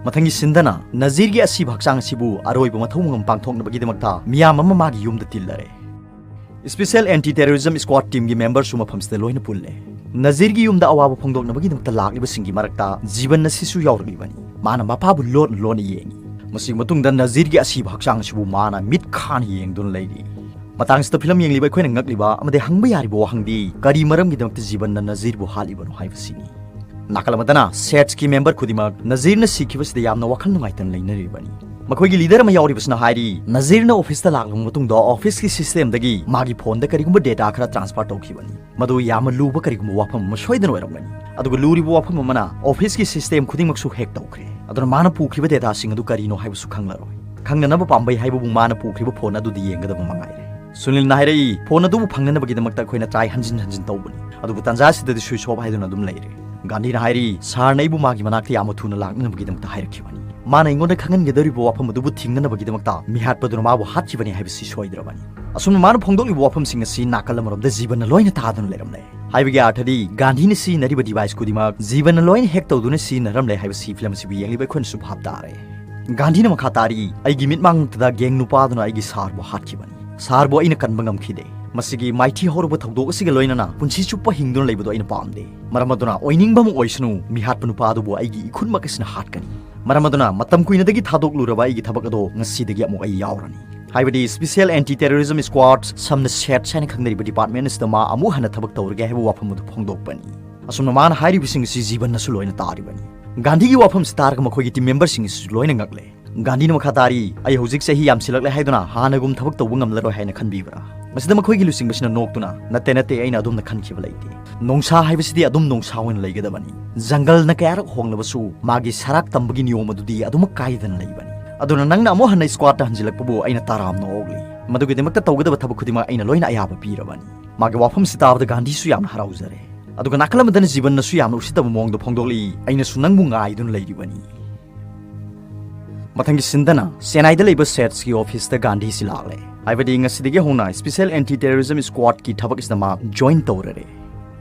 ꯃꯊꯪꯒꯤ sceneꯗꯅ ꯅꯖꯤꯔꯒꯤ ꯑꯁꯤꯕ ꯍꯛꯆꯥꯡ ꯑꯁꯤꯕꯨ ꯑꯔꯣꯏꯕ ꯃꯊꯧ ꯃꯉꯝ ꯄꯥꯡꯊꯣꯛꯅꯕꯒꯤꯗꯃꯛꯇ ꯃꯤꯌꯥꯝ ꯑꯃ ꯃꯥꯒꯤ ꯌꯨꯝꯗ ꯇꯤꯜꯂꯔꯦ꯫ Special Anti Terrorism Squad teamꯒꯤ memberꯁꯨ ꯃꯐꯝꯁꯤꯗ ꯂꯣꯏꯅ ꯄꯨꯜꯂꯦ꯫ ꯅꯖꯤꯔꯒꯤ ꯌꯨꯝꯗ ꯑꯋꯥꯕ ꯐꯣꯡꯗꯣꯛꯅꯕꯒꯤꯗꯃꯛꯇ ꯂꯥꯛꯂꯤꯕꯁꯤꯡꯒꯤ ꯃꯔꯛꯇ ꯖꯤꯕꯟ ꯑꯁꯤꯁꯨ ꯌꯥꯎꯔꯛꯂꯤꯕꯅꯤ꯫ ꯃꯥꯅ ꯃꯄꯥꯕꯨ ꯂꯣꯟ ꯂꯣꯟꯅ ꯌꯦꯡꯉꯤ꯫ ꯃꯁꯤꯒꯤ ꯃꯇꯨꯡꯗ ꯅꯖꯤꯔꯒꯤ ꯑꯁꯤꯕ ꯍꯛꯆꯥꯡ ꯑꯁꯤꯕꯨ ꯃꯥꯅ ꯃꯤꯠ ꯈꯥꯅ ꯌꯦꯡꯗꯨꯅ ꯂꯩꯔꯤ꯫ ꯃꯇꯥꯡꯁꯤꯗ film ꯌꯦꯡꯂꯤꯕ ꯑꯩꯈꯣꯏꯅ ꯉꯛꯂꯤꯕ ꯑꯃꯗꯤ ꯍꯪꯕ ꯌꯥꯔꯤꯕ ꯋꯥꯍꯪꯗꯤ, ꯀꯔꯤ ꯃꯔꯝꯒꯤꯗꯃꯛꯇ ꯖꯤꯕꯟꯅ ꯅꯖꯤꯔꯕꯨ ꯍꯥꯠꯂꯤꯕꯅꯣ ꯍꯥꯏꯕꯁꯤꯅꯤ꯫ ꯅꯥꯀꯜ ꯑꯃꯗꯅ ꯁꯦꯠꯁꯀꯤ member ꯈꯨꯗꯤꯡꯃꯛ ꯅꯖꯤꯔꯅ ꯁꯤꯈꯤꯕꯁꯤꯗ ꯌꯥꯝꯅ ꯋꯥꯈꯜ ꯅꯨꯡꯉꯥꯏꯇꯅ ꯂꯩꯅꯔꯤꯕꯅꯤ꯫ ꯃꯈꯣꯏꯒꯤ leader ꯑꯃ ꯌꯥꯎꯔꯤꯕꯁꯤꯅ ꯍꯥꯏꯔꯤ, ꯅꯖꯤꯔꯅ officeꯇ ꯂꯥꯛꯂꯕ ꯃꯇꯨꯡꯗ officeꯀꯤ systemꯗꯒꯤ ꯃꯥꯒꯤ phoneꯗ ꯀꯔꯤꯒꯨꯝꯕ data ꯈꯔ transfer ꯇꯧꯈꯤꯕꯅꯤ꯫ ꯃꯗꯨ ꯌꯥꯝꯅ ꯂꯨꯕ ꯀꯔꯤꯒꯨꯝꯕ ꯋꯥꯐꯝ ꯑꯃ ꯁꯣꯏꯗꯅ ꯑꯣꯏꯔꯝꯒꯅꯤ꯫ ꯑꯗꯨꯒ ꯂꯨꯔꯤꯕ ꯋꯥꯐꯝ ꯑꯃꯅ, officeꯀꯤ system ꯈꯨꯗꯤꯡꯃꯛꯁꯨ hack ꯇꯧꯈ꯭ꯔꯦ꯫ ꯑꯗꯨꯅ ꯃꯥꯅ ꯄꯨꯈ꯭ꯔꯤꯕ dataꯁꯤꯡ ꯑꯗꯨ ꯀꯔꯤꯅꯣ ꯍꯥꯏꯕꯁꯨ ꯈꯪꯂꯔꯣꯏ꯫ ꯈꯪꯅꯅꯕ ꯄꯥꯝꯕꯩ ꯍꯥꯏꯕꯕꯨ ꯃꯥꯅ ꯄꯨꯈ꯭ꯔꯤꯕ phone ꯑꯗꯨꯗꯤ ꯌꯦꯡꯒꯗꯕ ꯃꯉꯥꯏꯔꯦ꯫ ꯁꯨꯅꯤꯜꯅ ꯍꯥꯏꯔꯛꯏ, phone ꯑꯗꯨꯕꯨ ꯐꯪꯅꯅꯕꯒꯤꯗꯃꯛꯇ ꯑꯩꯈꯣꯏꯅ try ꯍꯟꯖꯤꯟ ꯍꯟꯖꯤꯟ ꯇꯧꯕꯅꯤ, ꯑꯗꯨꯕꯨ ꯇꯥꯟꯖꯥ ꯑꯁꯤꯗꯗꯤ switch off ꯍꯥꯏꯗꯨꯅ ꯑꯗꯨꯝ ꯂꯩꯔꯦ꯫ ꯒꯥꯟꯙꯤꯅ ꯍꯥꯏꯔꯤ, "ꯁꯥꯔꯅ ꯑꯩꯕꯨ ꯃꯥꯒꯤ ꯃꯅꯥꯛꯇ ꯌꯥꯝꯅ ꯊꯨꯅ ꯂꯥꯛꯅꯅꯕꯒꯤꯗꯃꯛꯇ ꯍꯥꯏꯔꯛꯈꯤꯕꯅꯤ꯫ ꯃꯥꯅ ꯑꯩꯉꯣꯟꯗ ꯈꯪꯍꯟꯒꯗꯧꯔꯤꯕ ꯋꯥꯐꯝ ꯑꯗꯨꯕꯨ ꯊꯤꯡꯅꯅꯕꯒꯤꯗꯃꯛꯇ ꯃꯤꯍꯥꯠꯄꯗꯨꯅ ꯃꯥꯕꯨ ꯍꯥꯠꯈꯤꯕꯅꯤ ꯍꯥꯏꯕꯁꯤ ꯁꯣꯏꯗ꯭ꯔꯕꯅꯤ"꯫ ꯑꯁꯨꯝꯅ ꯃꯥꯅ ꯐꯣꯡꯗꯣꯛꯂꯤꯕ ꯋꯥꯐꯝꯁꯤꯡ ꯑꯁꯤ ꯅꯥꯀꯜ ꯑꯃꯔꯣꯝꯗ ꯖꯤꯕꯟꯅ ꯂꯣꯏꯅ ꯇꯥꯗꯨꯅ ꯂꯩꯔꯝꯂꯦ꯫ ꯍꯥꯏꯕꯒꯤ ꯑꯔꯊꯗꯤ, ꯒꯥꯟꯙꯤꯅ ꯁꯤꯖꯤꯟꯅꯔꯤꯕ device ꯈꯨꯗꯤꯡꯃꯛ ꯖꯤꯕꯟꯅ ꯂꯣꯏꯅ hack ꯇꯧꯗꯨꯅ ꯁꯤꯖꯤꯟꯅꯔꯝꯂꯦ ꯍꯥꯏꯕꯁꯤ film ꯑꯁꯤꯕꯨ ꯌꯦꯡꯂꯤꯕ ꯑꯩꯈꯣꯏꯅꯁꯨ ꯚꯥꯞ ꯇꯥꯔꯦ꯫ ꯒꯥꯟꯙꯤꯅ ꯃꯈꯥ ꯇꯥꯔꯤ, "ꯑꯩꯒꯤ ꯃꯤꯠꯃꯥꯡꯗ gang ꯅꯨꯄꯥꯗꯨꯅ ꯑꯩꯒꯤ ꯁꯥꯔꯕꯨ ꯍꯥꯠꯈꯤꯕꯅꯤ꯫ ꯁꯥꯔꯕꯨ ꯑꯩꯅ ꯀꯟꯕ ꯉꯝꯈꯤꯗꯦ꯫ ꯃꯁꯤꯒꯤ ꯃꯥꯏꯊꯤ ꯍꯧꯔꯕ ꯊꯧꯗꯣꯛ ꯑꯁꯤꯒ ꯂꯣꯏꯅꯅ ꯄꯨꯟꯁꯤ ꯆꯨꯞꯄ ꯍꯤꯡꯗꯨꯅ ꯂꯩꯕꯗꯨ ꯑꯩꯅ ꯄꯥꯝꯗꯦ꯫ ꯃꯔꯝ ꯑꯗꯨꯅ ꯑꯣꯏꯅꯤꯡꯕ ꯑꯃ ꯑꯣꯏꯁꯅꯨ, ꯃꯤꯍꯥꯠꯄ ꯅꯨꯄꯥ ꯑꯗꯨꯕꯨ ꯑꯩꯒꯤ ꯏꯈꯨꯠꯃꯛ ꯑꯁꯤꯅ ꯍꯥꯠꯀꯅꯤ꯫ ꯃꯔꯝ ꯑꯗꯨꯅ ꯃꯇꯝ ꯀꯨꯏꯅꯗꯒꯤ ꯊꯥꯗꯣꯛꯂꯨꯔꯕ ꯑꯩꯒꯤ ꯊꯕꯛ ꯑꯗꯣ ꯉꯁꯤꯗꯒꯤ ꯑꯃꯨꯛ ꯑꯩ ꯌꯥꯎꯔꯅꯤ"꯫ ꯍꯥꯏꯕꯗꯤ Special Anti Terrorism Squad, ꯁꯝꯅ ꯁꯦꯠꯁ ꯍꯥꯏꯅ ꯈꯪꯅꯔꯤꯕ department ꯑꯁꯤꯗ ꯃꯥ ꯑꯃꯨꯛ ꯍꯟꯅ ꯊꯕꯛ ꯇꯧꯔꯒꯦ ꯍꯥꯏꯕ ꯋꯥꯐꯝ ꯑꯗꯨ ꯐꯣꯡꯗꯣꯛꯄꯅꯤ꯫ ꯑꯁꯨꯝꯅ ꯃꯥꯅ ꯍꯥꯏꯔꯤꯕꯁꯤꯡ ꯑꯁꯤ ꯖꯤꯕꯟꯅꯁꯨ ꯂꯣꯏꯅ ꯇꯥꯔꯤꯕꯅꯤ꯫ ꯒꯥꯟꯙꯤꯒꯤ ꯋꯥꯐꯝꯁꯤ ꯇꯥꯔꯒ ꯃꯈꯣꯏꯒꯤ team memberꯁꯤꯡ ꯑꯁꯤꯁꯨ ꯂꯣꯏꯅ ꯉꯛꯂꯦ꯫ ꯒꯥꯟꯙꯤꯅ ꯃꯈꯥ ꯇꯥꯔꯤ, "ꯑꯩ ꯍꯧꯖꯤꯛ ꯆꯍꯤ ꯌꯥꯝꯁꯤꯜꯂꯛꯂꯦ ꯍꯥꯏꯗꯨꯅ ꯍꯥꯟꯅꯒꯨꯝ ꯊꯕꯛ ꯇꯧꯕ ꯉꯝꯂꯔꯣꯏ ꯍꯥꯏꯅ ꯈꯟꯕꯤꯕ꯭ꯔꯥ?" ꯃꯁꯤꯗ ꯃꯈꯣꯏꯒꯤ ꯂꯨꯆꯤꯡꯕꯁꯤꯅ ꯅꯣꯛꯇꯨꯅ, "ꯅꯠꯇꯦ, ꯅꯠꯇꯦ, ꯑꯩꯅ ꯑꯗꯨꯝꯅ ꯈꯟꯈꯤꯕ ꯂꯩꯇꯦ꯫ ꯅꯣꯡꯁꯥ ꯍꯥꯏꯕꯁꯤꯗꯤ ꯑꯗꯨꯝ ꯅꯣꯡꯁꯥ ꯑꯣꯏꯅ ꯂꯩꯒꯗꯕꯅꯤ꯫ ꯖꯪꯒꯜꯅ ꯀꯌꯥꯔꯛ ꯍꯣꯡꯂꯕꯁꯨ ꯃꯥꯒꯤ ꯁꯔꯥꯛ ꯇꯝꯕꯒꯤ ꯅꯤꯌꯣꯝ ꯑꯗꯨꯗꯤ ꯑꯗꯨꯃꯛ ꯀꯥꯏꯗꯅ ꯂꯩꯕꯅꯤ꯫ ꯑꯗꯨꯅ ꯅꯪꯅ ꯑꯃꯨꯛ ꯍꯟꯅ squadꯇ ꯍꯟꯖꯤꯜꯂꯛꯄꯕꯨ ꯑꯩꯅ ꯇꯔꯥꯝꯅ ꯑꯣꯛꯂꯤ꯫ ꯃꯗꯨꯒꯤꯗꯃꯛꯇ ꯇꯧꯒꯗꯕ ꯊꯕꯛ ꯈꯨꯗꯤꯡꯃꯛ ꯑꯩꯅ ꯂꯣꯏꯅ ꯑꯌꯥꯕ ꯄꯤꯔꯕꯅꯤ꯫" ꯃꯥꯒꯤ ꯋꯥꯐꯝꯁꯤ ꯇꯥꯕꯗ ꯒꯥꯟꯙꯤꯁꯨ ꯌꯥꯝꯅ ꯍꯔꯥꯎꯖꯔꯦ꯫ ꯑꯗꯨꯒ ꯅꯥꯀꯜ ꯑꯃꯗꯅ ꯖꯤꯕꯟꯅꯁꯨ ꯌꯥꯝꯅ ꯎꯁꯤꯠꯇꯕ ꯃꯑꯣꯡꯗ ꯐꯣꯡꯗꯣꯛꯂꯤ, "ꯑꯩꯅꯁꯨ ꯅꯪꯕꯨ ꯉꯥꯏꯗꯨꯅ ꯂꯩꯔꯤꯕꯅꯤ꯫" ꯃꯊꯪꯒꯤ ꯁꯤꯟꯗꯅ ꯆꯦꯟꯅꯥꯏꯗ ꯂꯩꯕ ꯁꯦꯠꯁꯀꯤ ꯑꯣꯐꯤꯁꯇ ꯒꯥꯟꯙꯤꯁꯤ ꯂꯥꯛꯂꯦ꯫ ꯍꯥꯏꯕꯗꯤ ꯉꯁꯤꯗꯒꯤ ꯍꯧꯅ Special Anti Terrorism Squadꯀꯤ ꯊꯕꯛꯁꯤꯗ ꯃꯥ join ꯇꯧꯔꯔꯦ꯫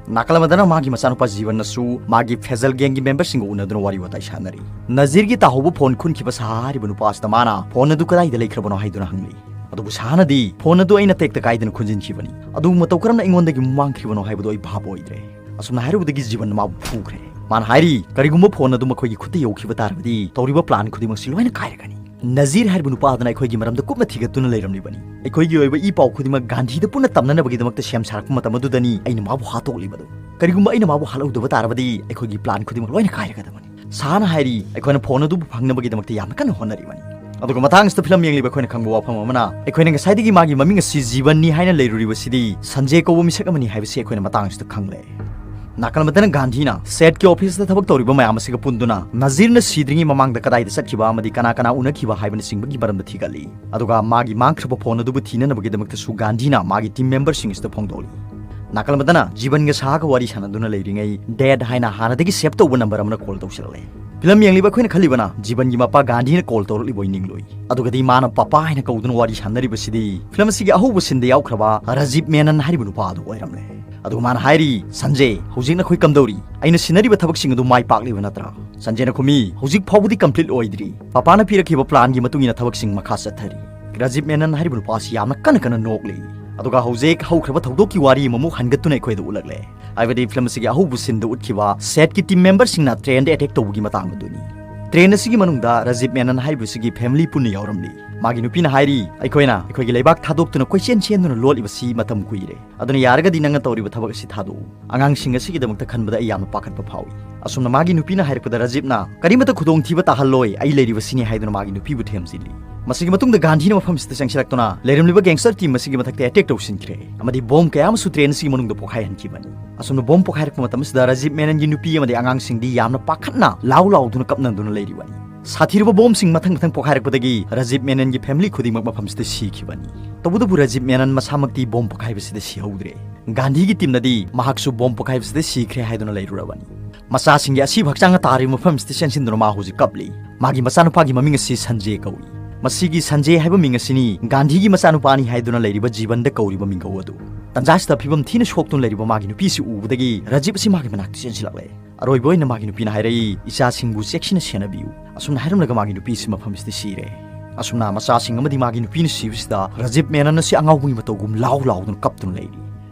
ꯅꯥꯀꯜ ꯑꯃꯗꯅ ꯃꯥꯒꯤ ꯃꯆꯥꯅꯨꯄꯥ ꯖꯤꯕꯟꯅꯁꯨ ꯃꯥꯒꯤ ꯐꯦꯖꯜ gangꯒꯤ memberꯁꯤꯡꯒ ꯎꯅꯗꯨꯅ ꯋꯥꯔꯤ ꯋꯥꯇꯥꯏ ꯁꯥꯟꯅꯔꯤ꯫ ꯅꯖꯤꯔꯒꯤ ꯇꯥꯍꯧꯕ phone ꯈꯨꯟꯈꯤꯕ ꯁꯍꯥ ꯍꯥꯏꯔꯤꯕ ꯅꯨꯄꯥ ꯑꯁꯤꯗ ꯃꯥꯅ phone ꯑꯗꯨ ꯀꯗꯥꯏꯗ ꯂꯩꯈ꯭ꯔꯕꯅꯣ ꯍꯥꯏꯗꯨꯅ ꯍꯪꯂꯤ꯫ ꯑꯗꯨꯕꯨ ꯁꯍꯥꯅꯗꯤ, "Phone ꯑꯗꯨ ꯑꯩꯅ ꯇꯦꯛꯇ ꯀꯥꯏꯗꯅ ꯈꯨꯟꯖꯤꯟꯈꯤꯕꯅꯤ꯫ ꯑꯗꯨꯕꯨ ꯃꯇꯧ ꯀꯔꯝꯅ ꯑꯩꯉꯣꯟꯗꯒꯤ ꯃꯥꯡꯈ꯭ꯔꯤꯕꯅꯣ ꯍꯥꯏꯕꯗꯨ ꯑꯩ ꯚꯥꯞ ꯑꯣꯏꯗ꯭ꯔꯦ꯫" ꯑꯁꯨꯝꯅ ꯍꯥꯏꯔꯨꯕꯗꯒꯤ ꯖꯤꯕꯟꯅ ꯃꯥꯕꯨ ꯐꯨꯈ꯭ꯔꯦ꯫ ꯃꯥꯅ ꯍꯥꯏꯔꯤ, "ꯀꯔꯤꯒꯨꯝꯕ phone ꯑꯗꯨ ꯃꯈꯣꯏꯒꯤ ꯈꯨꯠꯇ ꯌꯧꯈꯤꯕ ꯇꯥꯔꯕꯗꯤ ꯇꯧꯔꯤꯕ plan ꯈꯨꯗꯤꯡꯃꯛꯁꯤ ꯂꯣꯏꯅ ꯀꯥꯏꯔꯒꯅꯤ꯫ ꯅꯖꯤꯔ ꯍꯥꯏꯔꯤꯕ ꯅꯨꯄꯥ ꯑꯗꯨꯅ ꯑꯩꯈꯣꯏꯒꯤ ꯃꯔꯝꯗ ꯀꯨꯞꯅ ꯊꯤꯒꯠꯇꯨꯅ ꯂꯩꯔꯝꯂꯤꯕꯅꯤ꯫ ꯑꯩꯈꯣꯏꯒꯤ ꯑꯣꯏꯕ ꯏ ꯄꯥꯎ ꯈꯨꯗꯤꯡꯃꯛ ꯒꯥꯟꯙꯤꯗ ꯄꯨꯟꯅ ꯇꯝꯅꯅꯕꯒꯤꯗꯃꯛꯇ ꯁꯦꯝ ꯁꯥꯔꯛꯄ ꯃꯇꯝ ꯑꯗꯨꯗꯅꯤ ꯑꯩꯅ ꯃꯥꯕꯨ ꯍꯥꯠꯇꯣꯛꯂꯤꯕꯗꯨ꯫ ꯀꯔꯤꯒꯨꯝꯕ ꯑꯩꯅ ꯃꯥꯕꯨ ꯍꯥꯠꯍꯧꯗꯕ ꯇꯥꯔꯕꯗꯤ ꯑꯩꯈꯣꯏꯒꯤ plan ꯈꯨꯗꯤꯡꯃꯛ ꯂꯣꯏꯅ ꯀꯥꯏꯔꯒꯗꯕꯅꯤ꯫" ꯁꯍꯥꯅ ꯍꯥꯏꯔꯤ, "ꯑꯩꯈꯣꯏꯅ phone ꯑꯗꯨꯕꯨ ꯐꯪꯅꯕꯒꯤꯗꯃꯛꯇ ꯌꯥꯝꯅ ꯀꯟꯅ ꯍꯣꯠꯅꯔꯤꯕꯅꯤ꯫" ꯑꯗꯨꯒ ꯃꯇꯥꯡ ꯑꯁꯤꯗ film ꯌꯦꯡꯂꯤꯕ ꯑꯩꯈꯣꯏꯅ ꯈꯪꯕ ꯋꯥꯐꯝ ꯑꯃꯅ, ꯑꯩꯈꯣꯏꯅ ꯉꯁꯥꯏꯗꯒꯤ ꯃꯥꯒꯤ ꯃꯃꯤꯡ ꯑꯁꯤ ꯖꯤꯕꯟꯅꯤ ꯍꯥꯏꯅ ꯂꯩꯔꯨꯔꯤꯕꯁꯤꯗꯤ ꯁꯟꯖꯦ ꯀꯧꯕ ꯃꯤꯁꯛ ꯑꯃꯅꯤ ꯍꯥꯏꯕꯁꯤ ꯑꯩꯈꯣꯏꯅ ꯃꯇꯥꯡ ꯑꯁꯤꯗ ꯈꯪꯂꯦ꯫ ꯅꯥꯀꯜ ꯑꯃꯗꯅ ꯒꯥꯟꯙꯤꯅ ꯁꯦꯠꯀꯤ ꯑꯣꯐꯤꯁꯇ ꯊꯕꯛ ꯇꯧꯔꯤꯕ ꯃꯌꯥꯝ ꯑꯁꯤꯒ ꯄꯨꯟꯗꯨꯅ ꯅꯖꯤꯔꯅ ꯁꯤꯗ꯭ꯔꯤꯉꯩ ꯃꯃꯥꯡꯗ ꯀꯗꯥꯏꯗ ꯆꯠꯈꯤꯕ ꯑꯃꯗꯤ ꯀꯅꯥ ꯀꯅꯥ ꯎꯅꯈꯤꯕ ꯍꯥꯏꯕꯅꯆꯤꯡꯕꯒꯤ ꯃꯔꯝꯗ ꯊꯤꯒꯠꯂꯤ꯫ ꯑꯗꯨꯒ ꯃꯥꯒꯤ ꯃꯥꯡꯈ꯭ꯔꯕ phone ꯑꯗꯨꯕꯨ ꯊꯤꯅꯅꯕꯒꯤꯗꯃꯛꯇꯁꯨ ꯒꯥꯟꯙꯤꯅ ꯃꯥꯒꯤ team memberꯁꯤꯡ ꯑꯁꯤꯗ ꯐꯣꯡꯗꯣꯛꯂꯤ꯫ ꯅꯥꯀꯜ ꯑꯃꯗꯅ ꯖꯤꯕꯟꯒ ꯁꯍꯥꯒ ꯋꯥꯔꯤ ꯁꯥꯟꯅꯗꯨꯅ ꯂꯩꯔꯤꯉꯩ dad ꯍꯥꯏꯅ ꯍꯥꯟꯅꯗꯒꯤ save ꯇꯧꯕ number ꯑꯃꯅ call ꯇꯧꯁꯤꯜꯂꯛꯂꯦ꯫ Film ꯌꯦꯡꯂꯤꯕ ꯑꯩꯈꯣꯏꯅ ꯈꯜꯂꯤꯕꯅ ꯖꯤꯕꯟꯒꯤ ꯃꯄꯥ ꯒꯥꯟꯙꯤꯅ call ꯇꯧꯔꯛꯂꯤꯕꯣꯏ ꯅꯤꯡꯂꯨꯏ꯫ ꯑꯗꯨꯒꯗꯤ ꯃꯥꯅ ꯄꯄꯥ ꯍꯥꯏꯅ ꯀꯧꯗꯨꯅ ꯋꯥꯔꯤ ꯁꯥꯟꯅꯔꯤꯕꯁꯤꯗꯤ film ꯑꯁꯤꯒꯤ ꯑꯍꯧꯕ sceneꯗ ꯌꯥꯎꯈ꯭ꯔꯕ ꯔꯥꯖꯤꯕ ꯃꯦꯅꯟ ꯍꯥꯏꯔꯤꯕ ꯅꯨꯄꯥ ꯑꯗꯨ ꯑꯣꯏꯔꯝꯂꯦ꯫ ꯑꯗꯨꯒ ꯃꯥꯅ ꯍꯥꯏꯔꯤ, "ꯁꯟꯖꯦ, ꯍꯧꯖꯤꯛ ꯅꯈꯣꯏ ꯀꯝꯗꯧꯔꯤ? ꯑꯩꯅ ꯁꯤꯟꯅꯔꯤꯕ ꯊꯕꯛꯁꯤꯡ ꯑꯗꯨ ꯃꯥꯏ ꯄꯥꯛꯂꯤꯕ ꯅꯠꯇ꯭ꯔꯥ?" ꯁꯟꯖꯦꯅ ꯈꯨꯝꯃꯤ, "ꯍꯧꯖꯤꯛ ꯐꯥꯎꯕꯗꯤ complete ꯑꯣꯏꯗ꯭ꯔꯤ꯫ ꯄꯄꯥꯅ ꯄꯤꯔꯛꯈꯤꯕ planꯒꯤ ꯃꯇꯨꯡ ꯏꯟꯅ ꯊꯕꯛꯁꯤꯡ ꯃꯈꯥ ꯆꯠꯊꯔꯤ꯫" ꯔꯥꯖꯤꯕ ꯃꯦꯅꯟ ꯍꯥꯏꯔꯤꯕ ꯅꯨꯄꯥ ꯑꯁꯤ ꯌꯥꯝꯅ ꯀꯟꯅ ꯀꯟꯅ ꯅꯣꯛꯂꯤ꯫ ꯑꯗꯨꯒ ꯍꯧꯖꯤꯛ ꯍꯧꯈ꯭ꯔꯕ ꯊꯧꯗꯣꯛꯀꯤ ꯋꯥꯔꯤ ꯑꯃꯃꯨꯛ ꯍꯟꯒꯠꯇꯨꯅ ꯑꯩꯈꯣꯏꯗ ꯎꯠꯂꯛꯂꯦ꯫ ꯍꯥꯏꯕꯗꯤ film ꯑꯁꯤꯒꯤ ꯑꯍꯧꯕ sceneꯗ ꯎꯠꯈꯤꯕ ꯁꯦꯠꯀꯤ team memberꯁꯤꯡꯅ trainꯗ attack ꯇꯧꯕꯒꯤ ꯃꯇꯥꯡ ꯑꯗꯨꯅꯤ꯫ ꯇ꯭ꯔꯦꯟ ꯑꯁꯤꯒꯤ ꯃꯅꯨꯡꯗ ꯔꯥꯖꯤꯕ ꯃꯦꯅꯟ ꯍꯥꯏꯔꯤꯕꯁꯤꯒꯤ ꯐꯦꯃꯤꯂꯤ ꯄꯨꯟꯅ ꯌꯥꯎꯔꯝꯂꯤ꯫ ꯃꯥꯒꯤ ꯅꯨꯄꯤꯅ ꯍꯥꯏꯔꯤ, "ꯑꯩꯈꯣꯏꯅ ꯑꯩꯈꯣꯏꯒꯤ ꯂꯩꯕꯥꯛ ꯊꯥꯗꯣꯛꯇꯨꯅ ꯀꯣꯏꯆꯦꯟ ꯆꯦꯟꯗꯨꯅ ꯂꯣꯠꯂꯤꯕꯁꯤ ꯃꯇꯝ ꯀꯨꯏꯔꯦ, ꯑꯗꯨꯅ ꯌꯥꯔꯒꯗꯤ ꯅꯪꯅ ꯇꯧꯔꯤꯕ ꯊꯕꯛ ꯑꯁꯤ ꯊꯥꯗꯣꯛꯎ꯫ ꯑꯉꯥꯡꯁꯤꯡ ꯑꯁꯤꯒꯤꯗꯃꯛꯇ ꯈꯟꯕꯗ ꯑꯩ ꯌꯥꯝꯅ ꯄꯥꯈꯠꯄ ꯐꯥꯎꯏ꯫" ꯑꯁꯨꯝꯅ ꯃꯥꯒꯤ ꯅꯨꯄꯤꯅ ꯍꯥꯏꯔꯛꯄꯗ ꯔꯥꯖꯤꯕꯅ, "ꯀꯔꯤꯃꯠꯇ ꯈꯨꯗꯣꯡꯊꯤꯕ ꯇꯥꯍꯜꯂꯣꯏ, ꯑꯩ ꯂꯩꯔꯤꯕꯁꯤꯅꯤ" ꯍꯥꯏꯗꯨꯅ ꯃꯥꯒꯤ ꯅꯨꯄꯤꯕꯨ ꯊꯦꯝꯖꯤꯜꯂꯤ꯫ ꯃꯁꯤꯒꯤ ꯃꯇꯨꯡꯗ ꯒꯥꯟꯙꯤꯅ ꯃꯐꯝꯁꯤꯗ ꯆꯪꯁꯤꯜꯂꯛꯇꯨꯅ ꯂꯩꯔꯝꯂꯤꯕ ꯒꯦꯡꯁꯇꯔ ꯇꯤꯝ ꯑꯁꯤꯒꯤ ꯃꯊꯛꯇ ꯑꯦꯇꯦꯛ ꯇꯧꯁꯤꯟꯈ꯭ꯔꯦ ꯑꯃꯗꯤ ꯕꯣꯝ ꯀꯌꯥ ꯑꯃꯁꯨ ꯇ꯭ꯔꯦꯟ ꯑꯁꯤꯒꯤ ꯃꯅꯨꯡꯗ ꯄꯣꯈꯥꯏꯍꯟꯈꯤꯕꯅꯤ꯫ ꯑꯁꯨꯝꯅ ꯕꯣꯝ ꯄꯣꯈꯥꯏꯔꯛꯄ ꯃꯇꯝ ꯑꯁꯤꯗ ꯔꯥꯖꯤꯕ ꯃꯦꯅꯟꯒꯤ ꯅꯨꯄꯤ ꯑꯃꯗꯤ ꯑꯉꯥꯡꯁꯤꯡꯗꯤ ꯌꯥꯝꯅ ꯄꯥꯈꯠꯅ ꯂꯥꯎ ꯂꯥꯎꯗꯨꯅ ꯀꯞꯅꯗꯨꯅ ꯂꯩꯔꯤꯕꯅꯤ꯫ ꯁꯥꯊꯤꯔꯕ ꯕꯣꯝꯁꯤꯡ ꯃꯊꯪ ꯃꯊꯪ ꯄꯣꯈꯥꯏꯔꯛꯄꯗꯒꯤ ꯔꯥꯖꯤꯕ ꯃꯦꯅꯟꯒꯤ ꯐꯦꯃꯤꯂꯤ ꯈꯨꯗꯤꯡꯃꯛ ꯃꯐꯝꯁꯤꯗ ꯁꯤꯈꯤꯕꯅꯤ꯫ ꯇꯧꯕꯇꯕꯨ ꯔꯥꯖꯤꯕ ꯃꯦꯅꯟ ꯃꯁꯥꯃꯛꯇꯤ ꯕꯣꯝ ꯄꯣꯈꯥꯏꯕꯁꯤꯗ ꯁꯤꯍꯧꯗ꯭ꯔꯦ꯫ ꯒꯥꯟꯙꯤꯒꯤ ꯇꯤꯝꯅꯗꯤ ꯃꯍꯥꯛꯁꯨ ꯕꯣꯝ ꯄꯣꯈꯥꯏꯕꯁꯤꯗ ꯁꯤꯈ꯭ꯔꯦ ꯍꯥꯏꯗꯨꯅ ꯂꯩꯔꯨꯔꯕꯅꯤ꯫ ꯃꯆꯥꯁꯤꯡꯒꯤ ꯑꯁꯤꯕ ꯍꯛꯆꯥꯡꯅ ꯇꯥꯔꯤꯕ ꯃꯐꯝꯁꯤꯗ ꯆꯦꯟꯁꯤꯟꯗꯨꯅ ꯃꯥ ꯍꯧꯖꯤꯛ ꯀꯞꯂꯤ꯫ ꯃꯥꯒꯤ ꯃꯆꯥꯅꯨꯄꯥꯒꯤ ꯃꯃꯤꯡ ꯑꯁꯤ ꯁꯟꯖꯦ ꯀꯧꯏ꯫ ꯃꯁꯤꯒꯤ ꯁꯟꯖꯦ ꯍꯥꯏꯕ ꯃꯤꯡ ꯑꯁꯤꯅꯤ ꯒꯥꯟꯙꯤꯒꯤ ꯃꯆꯥꯅꯨꯄꯥꯅꯤ ꯍꯥꯏꯗꯨꯅ ꯂꯩꯔꯤꯕ ꯖꯤꯕꯟꯗ ꯀꯧꯔꯤꯕ ꯃꯤꯡꯒꯧ ꯑꯗꯨ꯫ ꯇꯟꯖꯥꯁꯤꯗ ꯐꯤꯕꯝ ꯊꯤꯅ ꯁꯣꯛꯇꯨꯅ ꯂꯩꯔꯤꯕ ꯃꯥꯒꯤ ꯅꯨꯄꯤꯁꯤ ꯎꯕꯗꯒꯤ ꯔꯥꯖꯤꯕ ꯑꯁꯤ ꯃꯥꯒꯤ ꯃꯅꯥꯛꯇ ꯆꯦꯟꯁꯤꯜꯂꯛꯂꯦ꯫ ꯑꯔꯣꯏꯕ ꯑꯣꯏꯅ ꯃꯥꯒꯤ ꯅꯨꯄꯤꯅ ꯍꯥꯏꯔꯛꯏ, "ꯏꯆꯥꯁꯤꯡꯕꯨ ꯆꯦꯛꯁꯤꯟꯅ ꯁꯦꯟꯅꯕꯤꯌꯨ꯫" ꯑꯁꯨꯝꯅ ꯍꯥꯏꯔꯝꯂꯒ ꯃꯥꯒꯤ ꯅꯨꯄꯤꯁꯤ ꯃꯐꯝꯁꯤꯗ ꯁꯤꯔꯦ꯫ ꯑꯁꯨꯝꯅ ꯃꯆꯥꯁꯤꯡ ꯑꯃꯗꯤ ꯃꯥꯒꯤ ꯅꯨꯄꯤꯅ ꯁꯤꯕꯁꯤꯗ ꯔꯥꯖꯤꯕ ꯃꯦꯅꯟ ꯑꯁꯤ ꯑꯉꯥꯎꯕꯒꯤ ꯃꯇꯧꯒꯨꯝ ꯂꯥꯎ ꯂꯥꯎꯗꯨꯅ ꯀꯞꯇꯨꯅ ꯂꯩꯔꯤ꯫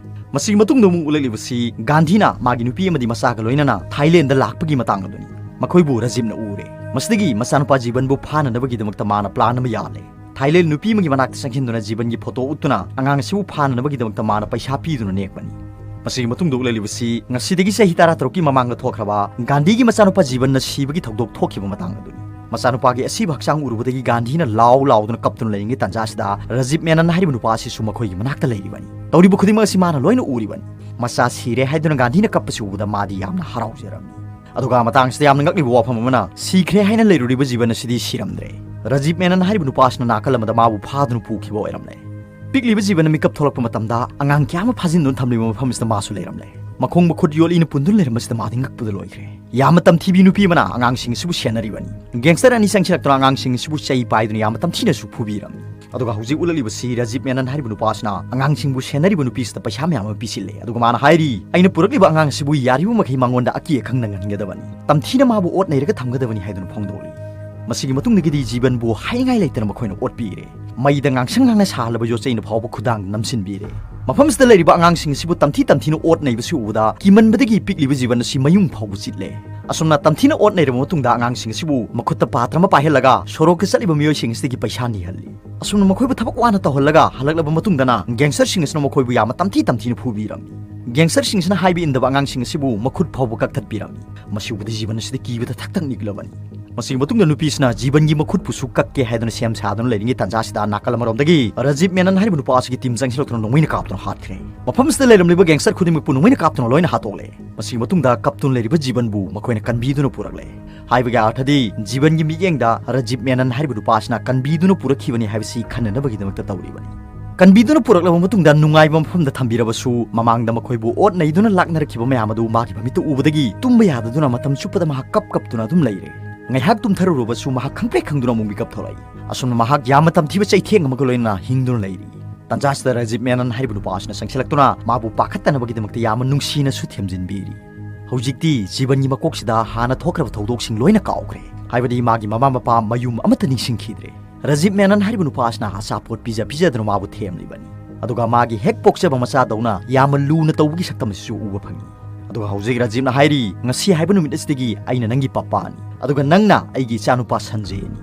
ꯃꯁꯤꯒꯤ ꯃꯇꯨꯡꯗ ꯑꯃꯨꯛ ꯎꯠꯂꯛꯂꯤꯕꯁꯤ ꯒꯥꯟꯙꯤꯅ ꯃꯥꯒꯤ ꯅꯨꯄꯤ ꯑꯃꯗꯤ ꯃꯆꯥꯒ ꯂꯣꯏꯅꯅ ꯊꯥꯏꯂꯦꯟꯗ ꯂꯥꯛꯄꯒꯤ ꯃꯇꯥꯡ ꯑꯗꯨꯅꯤ꯫ ꯃꯈꯣꯏꯕꯨ ꯔꯥꯖꯤꯕꯅ ꯎꯔꯦ꯫ ꯃꯁꯤꯗꯒꯤ ꯃꯆꯥꯅꯨꯄꯥ ꯖꯤꯕꯟꯕꯨ ꯐꯥꯅꯅꯕꯒꯤꯗꯃꯛꯇ ꯃꯥꯅ ꯄ꯭ꯂꯥꯟ ꯑꯃ ꯌꯥꯜꯂꯦ꯫ ꯊꯥꯏꯂꯦꯟ ꯅꯨꯄꯤ ꯑꯃꯒꯤ ꯃꯅꯥꯛꯇ ꯆꯪꯁꯤꯟꯗꯨꯅ ꯖꯤꯕꯟꯒꯤ ꯐꯣꯇꯣ ꯎꯠꯇꯨꯅ ꯑꯉꯥꯡ ꯑꯁꯤꯕꯨ ꯐꯥꯅꯅꯕꯒꯤꯗꯃꯛꯇ ꯃꯥꯅ ꯄꯩꯁꯥ ꯄꯤꯗꯨꯅ ꯅꯦꯛꯄꯅꯤ꯫ ꯃꯁꯤꯒꯤ ꯃꯇꯨꯡꯗ ꯎꯠꯂꯛꯂꯤꯕꯁꯤ ꯉꯁꯤꯗꯒꯤ ꯆꯍꯤ ꯇꯔꯥ ꯇꯔꯨꯛꯀꯤ ꯃꯃꯥꯡꯗ ꯊꯣꯛꯈ꯭ꯔꯕ ꯒꯥꯟꯙꯤꯒꯤ ꯃꯆꯥꯅꯨꯄꯥ ꯖꯤꯕꯟꯅ ꯁꯤꯕꯒꯤ ꯊꯧꯗꯣꯛ ꯊꯣꯛꯈꯤꯕ ꯃꯇꯥꯡ ꯑꯗꯨꯅꯤ꯫ ꯃꯆꯥꯅꯨꯄꯥꯒꯤ ꯑꯁꯤꯕ ꯍꯛꯆꯥꯡ ꯎꯔꯨꯕꯗꯒꯤ ꯒꯥꯟꯙꯤꯅ ꯂꯥꯎ ꯂꯥꯎꯗꯨꯅ ꯀꯞꯇꯨꯅ ꯂꯩꯔꯤꯉꯩ ꯇꯥꯟꯖꯥꯁꯤꯗ ꯔꯥꯖꯤꯕ ꯃꯦꯅꯟ ꯍꯥꯏꯔꯤꯕ ꯅꯨꯄꯥ ꯑꯁꯤꯁꯨ ꯃꯈꯣꯏꯒꯤ ꯃꯅꯥꯛꯇ ꯂꯩꯔꯤꯕꯅꯤ꯫ ꯇꯧꯔꯤꯕ ꯈꯨꯗꯤꯡꯃꯛ ꯑꯁꯤ ꯃꯥꯅ ꯂꯣꯏꯅ ꯎꯔꯤꯕꯅꯤ꯫ ꯃꯆꯥ ꯁꯤꯔꯦ ꯍꯥꯏꯗꯨꯅ ꯒꯥꯟꯙꯤꯅ ꯀꯞꯄꯁꯤ ꯎꯕꯗ ꯃꯥꯗꯤ ꯌꯥꯝꯅ ꯍꯔꯥꯎꯖꯔꯝꯃꯤ꯫ ꯑꯗꯨꯒ ꯃꯇꯥꯡꯁꯤꯗ ꯌꯥꯝꯅ ꯉꯛꯂꯤꯕ ꯋꯥꯐꯝ ꯑꯃꯅ, ꯁꯤꯈ꯭ꯔꯦ ꯍꯥꯏꯅ ꯂꯩꯔꯨꯔꯤꯕ ꯖꯤꯕꯟ ꯑꯁꯤꯗꯤ ꯁꯤꯔꯝꯗ꯭ꯔꯦ꯫ ꯔꯥꯖꯤꯕ ꯃꯦꯅꯟ ꯍꯥꯏꯔꯤꯕ ꯅꯨꯄꯥ ꯑꯁꯤꯅ ꯅꯥꯀꯜ ꯑꯃꯗ ꯃꯥꯕꯨ ꯐꯥꯗꯨꯅ ꯄꯨꯈꯤꯕ ꯑꯣꯏꯔꯝꯂꯦ꯫ ꯄꯤꯛꯂꯤꯕ ꯖꯤꯕꯟꯅ ꯃꯤꯀꯞ ꯊꯣꯛꯂꯛꯄ ꯃꯇꯝꯗ ꯑꯉꯥꯡ ꯀꯌꯥ ꯑꯃ ꯐꯥꯖꯤꯟꯗꯨꯅ ꯊꯝꯂꯤꯕ ꯃꯐꯝ ꯑꯁꯤꯗ ꯃꯥꯁꯨ ꯂꯩꯔꯝꯂꯦ꯫ ꯃꯈꯣꯡ ꯃꯈꯨꯠ ꯌꯣꯠꯂꯤꯅ ꯄꯨꯟꯗꯨꯅ ꯂꯩꯔꯝꯕꯁꯤꯗ ꯃꯥꯗꯤ ꯉꯛꯄꯗ ꯂꯣꯏꯈ꯭ꯔꯦ꯫ ꯌꯥꯝꯅ ꯇꯝꯊꯤꯕꯤ ꯅꯨꯄꯤ ꯑꯃꯅ ꯑꯉꯥꯡꯁꯤꯡ ꯑꯁꯤꯕꯨ ꯁꯦꯟꯅꯔꯤꯕꯅꯤ꯫ ꯒꯦꯡꯁꯇꯔ ꯑꯅꯤ ꯆꯪꯁꯤꯜꯂꯛꯇꯨꯅ ꯑꯉꯥꯡꯁꯤꯡ ꯑꯁꯤꯕꯨ ꯆꯩ ꯄꯥꯏꯗꯨꯅ ꯌꯥꯝꯅ ꯇꯝꯊꯤꯅꯁꯨ ꯐꯨꯕꯤꯔꯝꯃꯤ꯫ ꯑꯗꯨꯒ ꯍꯧꯖꯤꯛ ꯎꯠꯂꯛꯂꯤꯕꯁꯤ ꯔꯥꯖꯤꯕ ꯃꯦꯅꯟ ꯍꯥꯏꯔꯤꯕ ꯅꯨꯄꯥ ꯑꯁꯤꯅ ꯑꯉꯥꯡꯁꯤꯡꯕꯨ ꯁꯦꯟꯅꯔꯤꯕ ꯅꯨꯄꯤꯁꯤꯗ ꯄꯩꯁꯥ ꯃꯌꯥꯝ ꯑꯃ ꯄꯤꯁꯤꯜꯂꯦ꯫ ꯑꯗꯨꯒ ꯃꯥꯅ ꯍꯥꯏꯔꯤ, "ꯑꯩꯅ ꯄꯨꯔꯛꯂꯤꯕ ꯑꯉꯥꯡ ꯑꯁꯤꯕꯨ ꯌꯥꯔꯤꯕ ꯃꯈꯩ ꯃꯉꯣꯟꯗ ꯑꯀꯤ ꯑꯈꯪ ꯅꯪꯍꯟꯒꯗꯕꯅꯤ꯫ ꯇꯝꯊꯤꯅ ꯃꯥꯕꯨ ꯑꯣꯠ ꯅꯩꯔꯒ ꯊꯝꯒꯗꯕꯅꯤ" ꯍꯥꯏꯗꯨꯅ ꯐꯣꯡꯗꯣꯛꯂꯤ꯫ ꯃꯁꯤꯒꯤ ꯃꯇꯨꯡꯗꯒꯤꯗꯤ ꯖꯤꯕꯟꯕꯨ ꯍꯥꯏꯅꯤꯡꯉꯥꯏ ꯂꯩꯇꯅ ꯃꯈꯣꯏꯅ ꯑꯣꯠꯄꯤꯔꯦ꯫ ꯃꯩꯗ ꯉꯥꯡꯁꯪ ꯉꯥꯡꯅ ꯁꯥꯍꯜꯂꯕ ꯌꯣꯠꯆꯩꯅ ꯐꯥꯎꯕ ꯈꯨꯗꯥꯡꯗ ꯅꯝꯁꯤꯟꯕꯤꯔꯦ꯫ ꯃꯐꯝꯁꯤꯗ ꯂꯩꯔꯤꯕ ꯑꯉꯥꯡꯁꯤꯡ ꯑꯁꯤꯕꯨ ꯇꯝꯊꯤ ꯇꯝꯊꯤꯅ ꯑꯣꯠ ꯅꯩꯕꯁꯤ ꯎꯕꯗ ꯀꯤꯃꯟꯕꯗꯒꯤ ꯄꯤꯛꯂꯤꯕ ꯖꯤꯕꯟ ꯑꯁꯤ ꯃꯌꯨꯡ ꯐꯥꯎꯕ ꯆꯤꯠꯂꯦ꯫ ꯑꯁꯨꯝꯅ ꯇꯝꯊꯤꯅ ꯑꯣꯠ ꯅꯩꯔꯕ ꯃꯇꯨꯡꯗ ꯑꯉꯥꯡꯁꯤꯡ ꯑꯁꯤꯕꯨ ꯃꯈꯨꯠꯇ ꯄꯥꯇ꯭ꯔ ꯑꯃ ꯄꯥꯏꯍꯜꯂꯒ ꯁꯣꯔꯣꯛꯇ ꯆꯠꯂꯤꯕ ꯃꯤꯑꯣꯏꯁꯤꯡ ꯑꯁꯤꯗꯒꯤ ꯄꯩꯁꯥ ꯅꯤꯍꯜꯂꯤ꯫ ꯑꯁꯨꯝꯅ ꯃꯈꯣꯏꯕꯨ ꯊꯕꯛ ꯋꯥꯅ ꯇꯧꯍꯜꯂꯒ ꯍꯜꯂꯛꯂꯕ ꯃꯇꯨꯡꯗꯅ ꯒꯦꯡꯁꯇꯔꯁꯤꯡ ꯑꯁꯤꯅ ꯃꯈꯣꯏꯕꯨ ꯌꯥꯝꯅ ꯇꯝꯊꯤ ꯇꯝꯊꯤꯅ ꯐꯨꯕꯤꯔꯝꯃꯤ꯫ ꯒꯦꯡꯁꯇꯔꯁꯤꯡꯁꯤꯅ ꯍꯥꯏꯕ ꯏꯟꯗꯕ ꯑꯉꯥꯡꯁꯤꯡ ꯑꯁꯤꯕꯨ ꯃꯈꯨꯠ ꯐꯥꯎꯕ ꯀꯛꯊꯠꯄꯤꯔꯝꯃꯤ꯫ ꯃꯁꯤ ꯎꯕꯗ ꯖꯤꯕꯟ ꯑꯁꯤꯗꯤ ꯀꯤꯕꯗ ꯊꯛ ꯊꯛ ꯅꯤꯛꯂꯕꯅꯤ꯫ ꯃꯁꯤꯒꯤ ꯃꯇꯨꯡꯗ ꯅꯨꯄꯤꯁꯤꯅ ꯖꯤꯕꯟꯒꯤ ꯃꯈꯨꯠꯄꯨꯁꯨ ꯀꯛꯀꯦ ꯍꯥꯏꯗꯨꯅ ꯁꯦꯝ ꯁꯥꯗꯨꯅ ꯂꯩꯔꯤꯉꯩ ꯇꯥꯟꯖꯥꯁꯤꯗ ꯅꯥꯀꯜ ꯑꯃꯔꯣꯝꯗꯒꯤ ꯔꯥꯖꯤꯕ ꯃꯦꯅꯟ ꯍꯥꯏꯔꯤꯕ ꯅꯨꯄꯥ ꯑꯁꯤꯒꯤ ꯇꯤꯝ ꯆꯪꯁꯤꯜꯂꯛꯇꯨꯅ ꯅꯣꯡꯃꯩꯅ ꯀꯥꯞꯇꯨꯅ ꯍꯥꯠꯈ꯭ꯔꯦ꯫ ꯃꯐꯝꯁꯤꯗ ꯂꯩꯔꯝꯂꯤꯕ ꯒꯦꯡꯁꯇꯔ ꯈꯨꯗꯤꯡꯃꯛꯄꯨ ꯅꯣꯡꯃꯩꯅ ꯀꯥꯞꯇꯨꯅ ꯂꯣꯏꯅ ꯍꯥꯠꯇꯣꯛꯂꯦ꯫ ꯃꯁꯤꯒꯤ ꯃꯇꯨꯡꯗ ꯀꯞꯇꯨꯅ ꯂꯩꯔꯤꯕ ꯖꯤꯕꯟꯕꯨ ꯃꯈꯣꯏꯅ ꯀꯟꯕꯤꯗꯨꯅ ꯄꯨꯔꯛꯂꯦ꯫ ꯍꯥꯏꯕꯒꯤ ꯑꯥꯔꯊꯗꯤ ꯖꯤꯕꯟꯒꯤ ꯃꯤꯠꯌꯦꯡꯗ ꯔꯥꯖꯤꯕ ꯃꯦꯅꯟ ꯍꯥꯏꯔꯤꯕ ꯅꯨꯄꯥ ꯑꯁꯤꯅ ꯀꯟꯕꯤꯗꯨꯅ ꯄꯨꯔꯛꯈꯤꯕꯅꯤ ꯍꯥꯏꯕꯁꯤ ꯈꯟꯅꯅꯕꯒꯤꯗꯃꯛꯇ ꯇꯧꯔꯤꯕꯅꯤ꯫ ꯀꯟꯕꯤꯗꯨꯅ ꯄꯨꯔꯛꯂꯕ ꯃꯇꯨꯡꯗ ꯅꯨꯡꯉꯥꯏꯕ ꯃꯐꯝꯗ ꯊꯝꯕꯤꯔꯕꯁꯨ, ꯃꯃꯥꯡꯗ ꯃꯈꯣꯏꯕꯨ ꯑꯣꯠ ꯅꯩꯗꯨꯅ ꯂꯥꯛꯅꯔꯛꯈꯤꯕ ꯃꯌꯥꯝ ꯑꯗꯨ ꯃꯥꯒꯤ ꯃꯃꯤꯠꯇ ꯎꯕꯗꯒꯤ ꯇꯨꯝꯕ ꯌꯥꯗꯗꯨꯅ ꯃꯇꯝ ꯆꯨꯞꯄꯗ ꯃꯍꯥꯛ ꯀꯞ ꯀꯞꯇꯨꯅ ꯑꯗꯨꯝ ꯂꯩꯔꯦ꯫ ꯉꯥꯏꯍꯥꯛ ꯇꯨꯝꯊꯔꯨꯔꯕꯁꯨ ꯃꯍꯥꯛ ꯈꯪꯄ꯭ꯔꯦꯛ ꯈꯪꯗꯨꯅ ꯑꯃꯨꯛ ꯃꯤꯀꯞ ꯊꯣꯛꯂꯛꯏ꯫ ꯑꯁꯨꯝꯅ ꯃꯍꯥꯛ ꯌꯥꯝꯅ ꯇꯝꯊꯤꯕ ꯆꯩꯊꯦꯡ ꯑꯃꯒ ꯂꯣꯏꯅꯅ ꯍꯤꯡꯗꯨꯅ ꯂꯩꯔꯤ꯫ ꯇꯥꯟꯖꯥꯁꯤꯗ ꯔꯥꯖꯤꯕ ꯃꯦꯅꯟ ꯍꯥꯏꯔꯤꯕ ꯅꯨꯄꯥ ꯑꯁꯤꯅ ꯆꯪꯁꯤꯜꯂꯛꯇꯨꯅ ꯃꯥꯕꯨ ꯄꯥꯈꯠꯇꯅꯕꯒꯤꯗꯃꯛꯇ ꯌꯥꯝꯅ ꯅꯨꯡꯁꯤꯅꯁꯨ ꯊꯦꯝꯖꯤꯟꯕꯤꯔꯤ꯫ ꯍꯧꯖꯤꯛꯇꯤ ꯖꯤꯕꯟꯒꯤ ꯃꯀꯣꯛꯁꯤꯗ ꯍꯥꯟꯅ ꯊꯣꯛꯈ꯭ꯔꯕ ꯊꯧꯗꯣꯛꯁꯤꯡ ꯂꯣꯏꯅ ꯀꯥꯎꯈ꯭ꯔꯦ꯫ ꯍꯥꯏꯕꯗꯤ ꯃꯥꯒꯤ ꯃꯃꯥ ꯃꯄꯥ ꯃꯌꯨꯝ ꯑꯃꯠꯇ ꯅꯤꯡꯁꯤꯡꯈꯤꯗ꯭ꯔꯦ꯫ ꯔꯥꯖꯤꯕ ꯃꯦꯅꯟ ꯍꯥꯏꯔꯤꯕ ꯅꯨꯄꯥ ꯑꯁꯤꯅ ꯑꯆꯥꯄꯣꯠ ꯄꯤꯖ ꯄꯤꯖꯗꯨꯅ ꯃꯥꯕꯨ ꯊꯦꯝꯂꯤꯕꯅꯤ꯫ ꯑꯗꯨꯒ ꯃꯥꯒꯤ ꯍꯦꯛ ꯄꯣꯛꯆꯕ ꯃꯆꯥꯗꯧꯅ ꯌꯥꯝꯅ ꯂꯨꯅ ꯇꯧꯕꯒꯤ ꯁꯛꯇꯝ ꯑꯁꯤꯁꯨ ꯎꯕ ꯐꯪꯏ꯫ ꯑꯗꯨꯒ ꯍꯧꯖꯤꯛ ꯔꯥꯖꯤꯕꯅ ꯍꯥꯏꯔꯤ, "ꯉꯁꯤ ꯍꯥꯏꯕ ꯅꯨꯃꯤꯠ ꯑꯁꯤꯗꯒꯤ ꯑꯩꯅ ꯅꯪꯒꯤ ꯄꯄꯥꯅꯤ, ꯑꯗꯨꯒ ꯅꯪꯅ ꯑꯩꯒꯤ ꯏꯆꯥꯅꯨꯄꯥ ꯁꯟꯖꯦꯅꯤ"꯫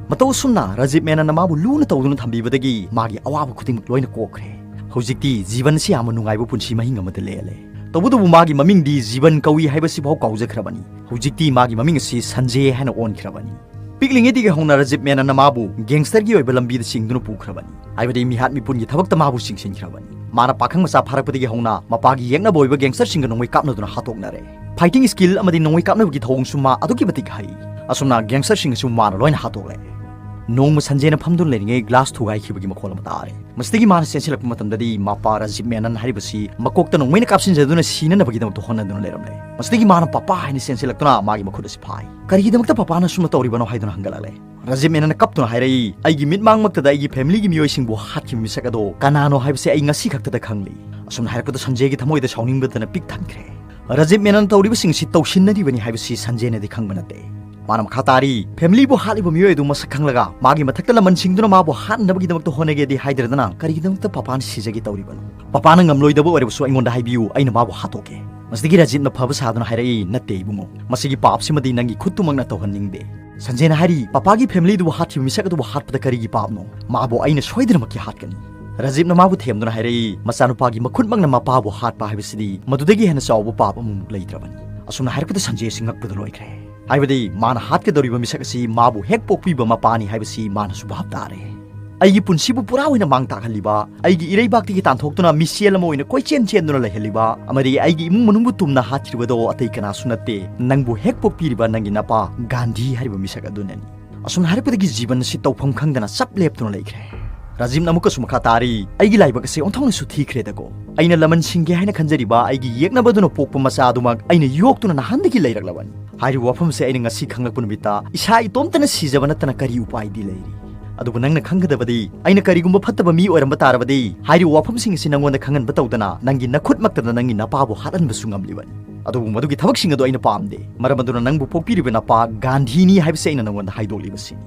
ꯃꯇꯧ ꯑꯁꯨꯝꯅ ꯔꯥꯖꯤꯕ ꯃꯦꯅꯟꯅ ꯃꯥꯕꯨ ꯂꯨꯅ ꯇꯧꯗꯨꯅ ꯊꯝꯕꯤꯕꯗꯒꯤ ꯃꯥꯒꯤ ꯑꯋꯥꯕ ꯈꯨꯗꯤꯡꯃꯛ ꯂꯣꯏꯅ ꯀꯣꯛꯈ꯭ꯔꯦ꯫ ꯍꯧꯖꯤꯛꯇꯤ ꯖꯤꯕꯟꯁꯤ ꯌꯥꯝꯅ ꯅꯨꯡꯉꯥꯏꯕ ꯄꯨꯟꯁꯤ ꯃꯍꯤꯡ ꯑꯃꯗ ꯂꯦꯜꯂꯦ꯫ ꯇꯧꯕꯇꯕꯨ ꯃꯥꯒꯤ ꯃꯃꯤꯡꯗꯤ ꯖꯤꯕꯟ ꯀꯧꯏ ꯍꯥꯏꯕꯁꯤꯐꯥꯎ ꯀꯥꯎꯖꯈ꯭ꯔꯕꯅꯤ꯫ ꯍꯧꯖꯤꯛꯇꯤ ꯃꯥꯒꯤ ꯃꯃꯤꯡ ꯑꯁꯤ ꯁꯟꯖꯦ ꯍꯥꯏꯅ ꯑꯣꯟꯈ꯭ꯔꯕꯅꯤ꯫ ꯄꯤꯛꯂꯤꯉꯩꯗꯒꯤ ꯍꯧꯅ ꯔꯥꯖꯤꯕ ꯃꯦꯅꯟꯅ ꯃꯥꯕꯨ ꯒꯦꯡꯁꯇꯔꯒꯤ ꯑꯣꯏꯕ ꯂꯝꯕꯤꯗ ꯆꯤꯡꯗꯨꯅ ꯄꯨꯈ꯭ꯔꯕꯅꯤ꯫ ꯍꯥꯏꯕꯗꯤ ꯃꯤꯍꯥꯠ ꯃꯤꯄꯨꯟꯒꯤ ꯊꯕꯛꯇ ꯃꯥꯕꯨ ꯆꯤꯡꯁꯤꯟꯈ꯭ꯔꯕꯅꯤ꯫ ꯃꯥꯅ ꯄꯥꯈꯪ ꯃꯆꯥ ꯐꯥꯔꯛꯄꯗꯒꯤ ꯍꯧꯅ ꯃꯄꯥꯒꯤ ꯌꯦꯛꯅꯕ ꯑꯣꯏꯕ ꯒꯦꯡꯁꯇꯔꯁꯤꯡꯒ ꯅꯣꯡꯃꯩ ꯀꯥꯞꯅꯗꯨꯅ ꯍꯥꯠꯇꯣꯛꯅꯔꯦ꯫ ꯐꯥꯏꯇꯤꯡ ꯁ꯭ꯀꯤꯜ ꯑꯃꯗꯤ ꯅꯣꯡꯃꯩ ꯀꯥꯞꯅꯕꯒꯤ ꯊꯧꯑꯣꯡꯁꯨ ꯃꯥ ꯑꯗꯨꯛꯀꯤ ꯃꯇꯤꯛ ꯍꯩ꯫ ꯑꯁꯨꯝꯅ ꯒꯦꯡꯁꯇꯔꯁꯤꯡ ꯑꯁꯤꯕꯨ ꯃꯥꯅ ꯂꯣꯏꯅ ꯍꯥꯠꯇꯣꯛꯂꯦ꯫ ꯅꯣꯡꯃ ꯁꯟꯖꯦꯅ ꯐꯝꯗꯨꯅ ꯂꯩꯔꯤꯉꯩ ꯒ꯭ꯂꯥꯁ ꯊꯨꯒꯥꯏꯈꯤꯕꯒꯤ ꯃꯈꯣꯜ ꯑꯃ ꯇꯥꯔꯦ꯫ ꯃꯁꯤꯗꯒꯤ ꯃꯥꯅ ꯆꯦꯟꯁꯤꯜꯂꯛꯄ ꯃꯇꯝꯗꯗꯤ ꯃꯄꯥ ꯔꯥꯖꯤꯕ ꯃꯦꯅꯟ ꯍꯥꯏꯔꯤꯕꯁꯤ ꯃꯀꯣꯛꯇ ꯅꯣꯡꯃꯩꯅ ꯀꯥꯞꯁꯤꯟꯖꯗꯨꯅ ꯁꯤꯅꯅꯕꯒꯤꯗꯃꯛꯇ ꯍꯣꯠꯅꯗꯨꯅ ꯂꯩꯔꯝꯂꯦ꯫ ꯃꯁꯤꯗꯒꯤ ꯃꯥꯅ ꯄꯄꯥ ꯍꯥꯏꯅ ꯆꯦꯟꯁꯤꯜꯂꯛꯇꯨꯅ ꯃꯥꯒꯤ ꯃꯈꯨꯠ ꯑꯁꯤ ꯐꯥꯏ꯫ "ꯀꯔꯤꯒꯤꯗꯃꯛꯇ ꯄꯄꯥꯅ ꯑꯁꯨꯝꯅ ꯇꯧꯔꯤꯕꯅꯣ?" ꯍꯥꯏꯗꯨꯅ ꯍꯪꯒꯠꯂꯛꯂꯦ꯫ ꯔꯥꯖꯤꯕ ꯃꯦꯅꯟꯅ ꯀꯞꯇꯨꯅ ꯍꯥꯏꯔꯛꯏ, "ꯑꯩꯒꯤ ꯃꯤꯠꯃꯥꯡꯃꯛꯇꯗ ꯑꯩꯒꯤ ꯐꯦꯃꯤꯂꯤꯒꯤ ꯃꯤꯑꯣꯏꯁꯤꯡꯕꯨ ꯍꯥꯠꯈꯤꯕ ꯃꯤꯁꯛ ꯑꯗꯣ ꯀꯅꯥꯅꯣ ꯍꯥꯏꯕꯁꯤ ꯑꯩ ꯉꯁꯤ ꯈꯛꯇꯗ ꯈꯪꯂꯤ"꯫ ꯑꯁꯨꯝꯅ ꯍꯥꯏꯔꯛꯄꯗ ꯁꯟꯖꯦꯒꯤ ꯊꯃꯣꯏꯗ ꯁꯥꯎꯅꯤꯡꯕꯗꯅ ꯄꯤꯛ ꯊꯟꯈ꯭ꯔꯦ꯫ ꯔꯥꯖꯤꯕ ꯃꯦꯅꯟ ꯇꯧꯔꯤꯕꯁꯤꯡꯁꯤ ꯇꯧꯁꯤꯟꯅꯔꯤꯕꯅꯤ ꯍꯥꯏꯕꯁꯤ ꯁꯟꯖꯦꯅꯗꯤ ꯈꯪꯕ ꯅꯠꯇꯦ꯫ ꯃꯥꯅ ꯃꯈꯥ ꯇꯥꯔꯤ, "ꯐꯦꯃꯤꯂꯤꯕꯨ ꯍꯥꯠꯂꯤꯕ ꯃꯤꯑꯣꯏ ꯑꯗꯨ ꯃꯁꯛ ꯈꯪꯂꯒ ꯃꯥꯒꯤ ꯃꯊꯛꯇ ꯂꯃꯟꯁꯤꯡꯗꯨꯅ ꯃꯥꯕꯨ ꯍꯥꯠꯅꯕꯒꯤꯗꯃꯛꯇ ꯍꯣꯠꯅꯒꯦꯗꯤ ꯍꯥꯏꯗ꯭ꯔꯗꯅ ꯀꯔꯤꯒꯤꯗꯃꯛꯇ ꯄꯄꯥꯅ ꯁꯤꯖꯒꯦ ꯇꯧꯔꯤꯕꯅꯣ? ꯄꯄꯥꯅ ꯉꯝꯂꯣꯏꯗꯕ ꯑꯣꯏꯔꯕꯁꯨ ꯑꯩꯉꯣꯟꯗ ꯍꯥꯏꯕꯤꯌꯨ, ꯑꯩꯅ ꯃꯥꯕꯨ ꯍꯥꯠꯇꯣꯛꯀꯦ"꯫ ꯃꯁꯤꯗꯒꯤ ꯔꯥꯖꯤꯕꯅ ꯐꯕ ꯁꯥꯗꯨꯅ ꯍꯥꯏꯔꯛꯏ, "ꯅꯠꯇꯦ ꯏꯕꯨꯡꯉꯣ, ꯃꯁꯤꯒꯤ ꯄꯥꯞꯁꯤꯃꯗꯤ ꯅꯪꯒꯤ ꯈꯨꯠꯇꯨꯃꯛꯅ ꯇꯧꯍꯟꯅꯤꯡꯗꯦ꯫" ꯁꯟꯖꯦꯅ ꯍꯥꯏꯔꯤ, "ꯄꯄꯥꯒꯤ ꯐꯦꯃꯤꯂꯤꯗꯨꯕꯨ ꯍꯥꯠꯈꯤꯕ ꯃꯤꯁꯛ ꯑꯗꯨꯕꯨ ꯍꯥꯠꯄꯗ ꯀꯔꯤꯒꯤ ꯄꯥꯞꯅꯣ? ꯃꯥꯕꯨ ꯑꯩꯅ ꯁꯣꯏꯗꯅꯃꯛꯀꯤ ꯍꯥꯠꯀꯅꯤ꯫" ꯔꯥꯖꯤꯕꯅ ꯃꯥꯕꯨ ꯊꯦꯝꯗꯨꯅ ꯍꯥꯏꯔꯛꯏ, "ꯃꯆꯥꯅꯨꯄꯥꯒꯤ ꯃꯈꯨꯠꯃꯛꯅ ꯃꯄꯥꯕꯨ ꯍꯥꯠꯄ ꯍꯥꯏꯕꯁꯤꯗꯤ ꯃꯗꯨꯗꯒꯤ ꯍꯦꯟꯅ ꯆꯥꯎꯕ ꯄꯥꯞ ꯑꯃꯃꯨꯛ ꯂꯩꯇ꯭ꯔꯕꯅꯤ꯫" ꯑꯁꯨꯝꯅ ꯍꯥꯏꯔꯛꯄꯗ ꯁꯟꯖꯦ ꯑꯁꯤ ꯉꯛꯄꯗ ꯂꯣꯏꯈ꯭ꯔꯦ꯫ ꯍꯥꯏꯕꯗꯤ ꯃꯥꯅ ꯍꯥꯠꯀꯗꯧꯔꯤꯕ ꯃꯤꯁꯛ ꯑꯁꯤ ꯃꯥꯕꯨ ꯍꯦꯛ ꯄꯣꯛꯄꯤꯕ ꯃꯄꯥꯅꯤ ꯍꯥꯏꯕꯁꯤ ꯃꯥꯅꯁꯨ ꯚꯥꯞ ꯇꯥꯔꯦ꯫ ꯑꯩꯒꯤ ꯄꯨꯟꯁꯤꯕꯨ ꯄꯨꯔꯥ ꯑꯣꯏꯅ ꯃꯥꯡ ꯇꯥꯛꯍꯜꯂꯤꯕ, ꯑꯩꯒꯤ ꯏꯔꯩꯕꯥꯛꯇꯒꯤ ꯇꯥꯟꯊꯣꯛꯇꯨꯅ ꯃꯤꯁꯦꯜ ꯑꯃ ꯑꯣꯏꯅ ꯀꯣꯏꯆꯦꯟ ꯆꯦꯟꯗꯨꯅ ꯂꯩꯍꯜꯂꯤꯕ, ꯑꯃꯗꯤ ꯑꯩꯒꯤ ꯏꯃꯨꯡ ꯃꯅꯨꯡꯕꯨ ꯇꯨꯝꯅ ꯍꯥꯠꯈꯤꯕꯗꯣ ꯑꯇꯩ ꯀꯅꯥꯁꯨ ꯅꯠꯇꯦ, ꯅꯪꯕꯨ ꯍꯦꯛ ꯄꯣꯛꯄꯤꯔꯤꯕ ꯅꯪꯒꯤ ꯅꯄꯥ ꯒꯥꯟꯙꯤ ꯍꯥꯏꯔꯤꯕ ꯃꯤꯁꯛ ꯑꯗꯨꯅꯅꯤ꯫ ꯑꯁꯨꯝꯅ ꯍꯥꯏꯔꯛꯄꯗꯒꯤ ꯖꯤꯕꯟ ꯑꯁꯤ ꯇꯧꯐꯝ ꯈꯪꯗꯅ ꯆꯞ ꯂꯦꯞꯇꯨꯅ ꯂꯩꯈ꯭ꯔꯦ꯫ ꯔꯥꯖꯤꯕꯅ ꯑꯃꯨꯛꯀꯁꯨ ꯃꯈꯥ ꯇꯥꯔꯤ, "ꯑꯩꯒꯤ ꯂꯥꯏꯕꯛ ꯑꯁꯤ ꯑꯣꯟꯊꯣꯛꯅꯁꯨ ꯊꯤꯈ꯭ꯔꯦꯗꯀꯣ꯫ ꯑꯩꯅ ꯂꯃꯟ ꯁꯤꯡꯒꯦ ꯍꯥꯏꯅ ꯈꯟꯖꯔꯤꯕ ꯑꯩꯒꯤ ꯌꯦꯛꯅꯕꯗꯨꯅ ꯄꯣꯛꯄ ꯃꯆꯥ ꯑꯗꯨꯃꯛ ꯑꯩꯅ ꯌꯣꯛꯇꯨꯅ ꯅꯍꯥꯟꯗꯒꯤ ꯂꯩꯔꯛꯂꯕꯅꯤ꯫ ꯍꯥꯏꯔꯤꯕ ꯋꯥꯐꯝꯁꯦ ꯑꯩꯅ ꯉꯁꯤ ꯈꯪꯂꯛꯄ ꯅꯨꯃꯤꯠꯇ ꯏꯁꯥ ꯏꯇꯣꯝꯇꯅ ꯁꯤꯖꯕ ꯅꯠꯇꯅ ꯀꯔꯤ ꯎꯄꯥꯏꯗꯤ ꯂꯩꯔꯤ? ꯑꯗꯨꯕꯨ ꯅꯪꯅ ꯈꯪꯒꯗꯕꯗꯤ, ꯑꯩꯅ ꯀꯔꯤꯒꯨꯝꯕ ꯐꯠꯇꯕ ꯃꯤ ꯑꯣꯏꯔꯝꯕ ꯇꯥꯔꯕꯗꯤ, ꯍꯥꯏꯔꯤꯕ ꯋꯥꯐꯝꯁꯤꯡ ꯑꯁꯤ ꯅꯪꯉꯣꯟꯗ ꯈꯪꯍꯟꯕ ꯇꯧꯗꯅ ꯅꯪꯒꯤ ꯅꯈꯨꯠꯃꯛꯇꯗ ꯅꯪꯒꯤ ꯅꯄꯥꯕꯨ ꯍꯥꯠꯍꯟꯕꯁꯨ ꯉꯝꯂꯤꯕꯅꯤ꯫ ꯑꯗꯨꯕꯨ ꯃꯗꯨꯒꯤ ꯊꯕꯛꯁꯤꯡ ꯑꯗꯨ ꯑꯩꯅ ꯄꯥꯝꯗꯦ꯫ ꯃꯔꯝ ꯑꯗꯨꯅ ꯅꯪꯕꯨ ꯄꯣꯛꯄꯤꯔꯤꯕ ꯅꯄꯥ ꯒꯥꯟꯙꯤꯅꯤ ꯍꯥꯏꯕꯁꯤ ꯑꯩꯅ ꯅꯪꯉꯣꯟꯗ ꯍꯥꯏꯗꯣꯛꯂꯤꯕꯁꯤꯅꯤ꯫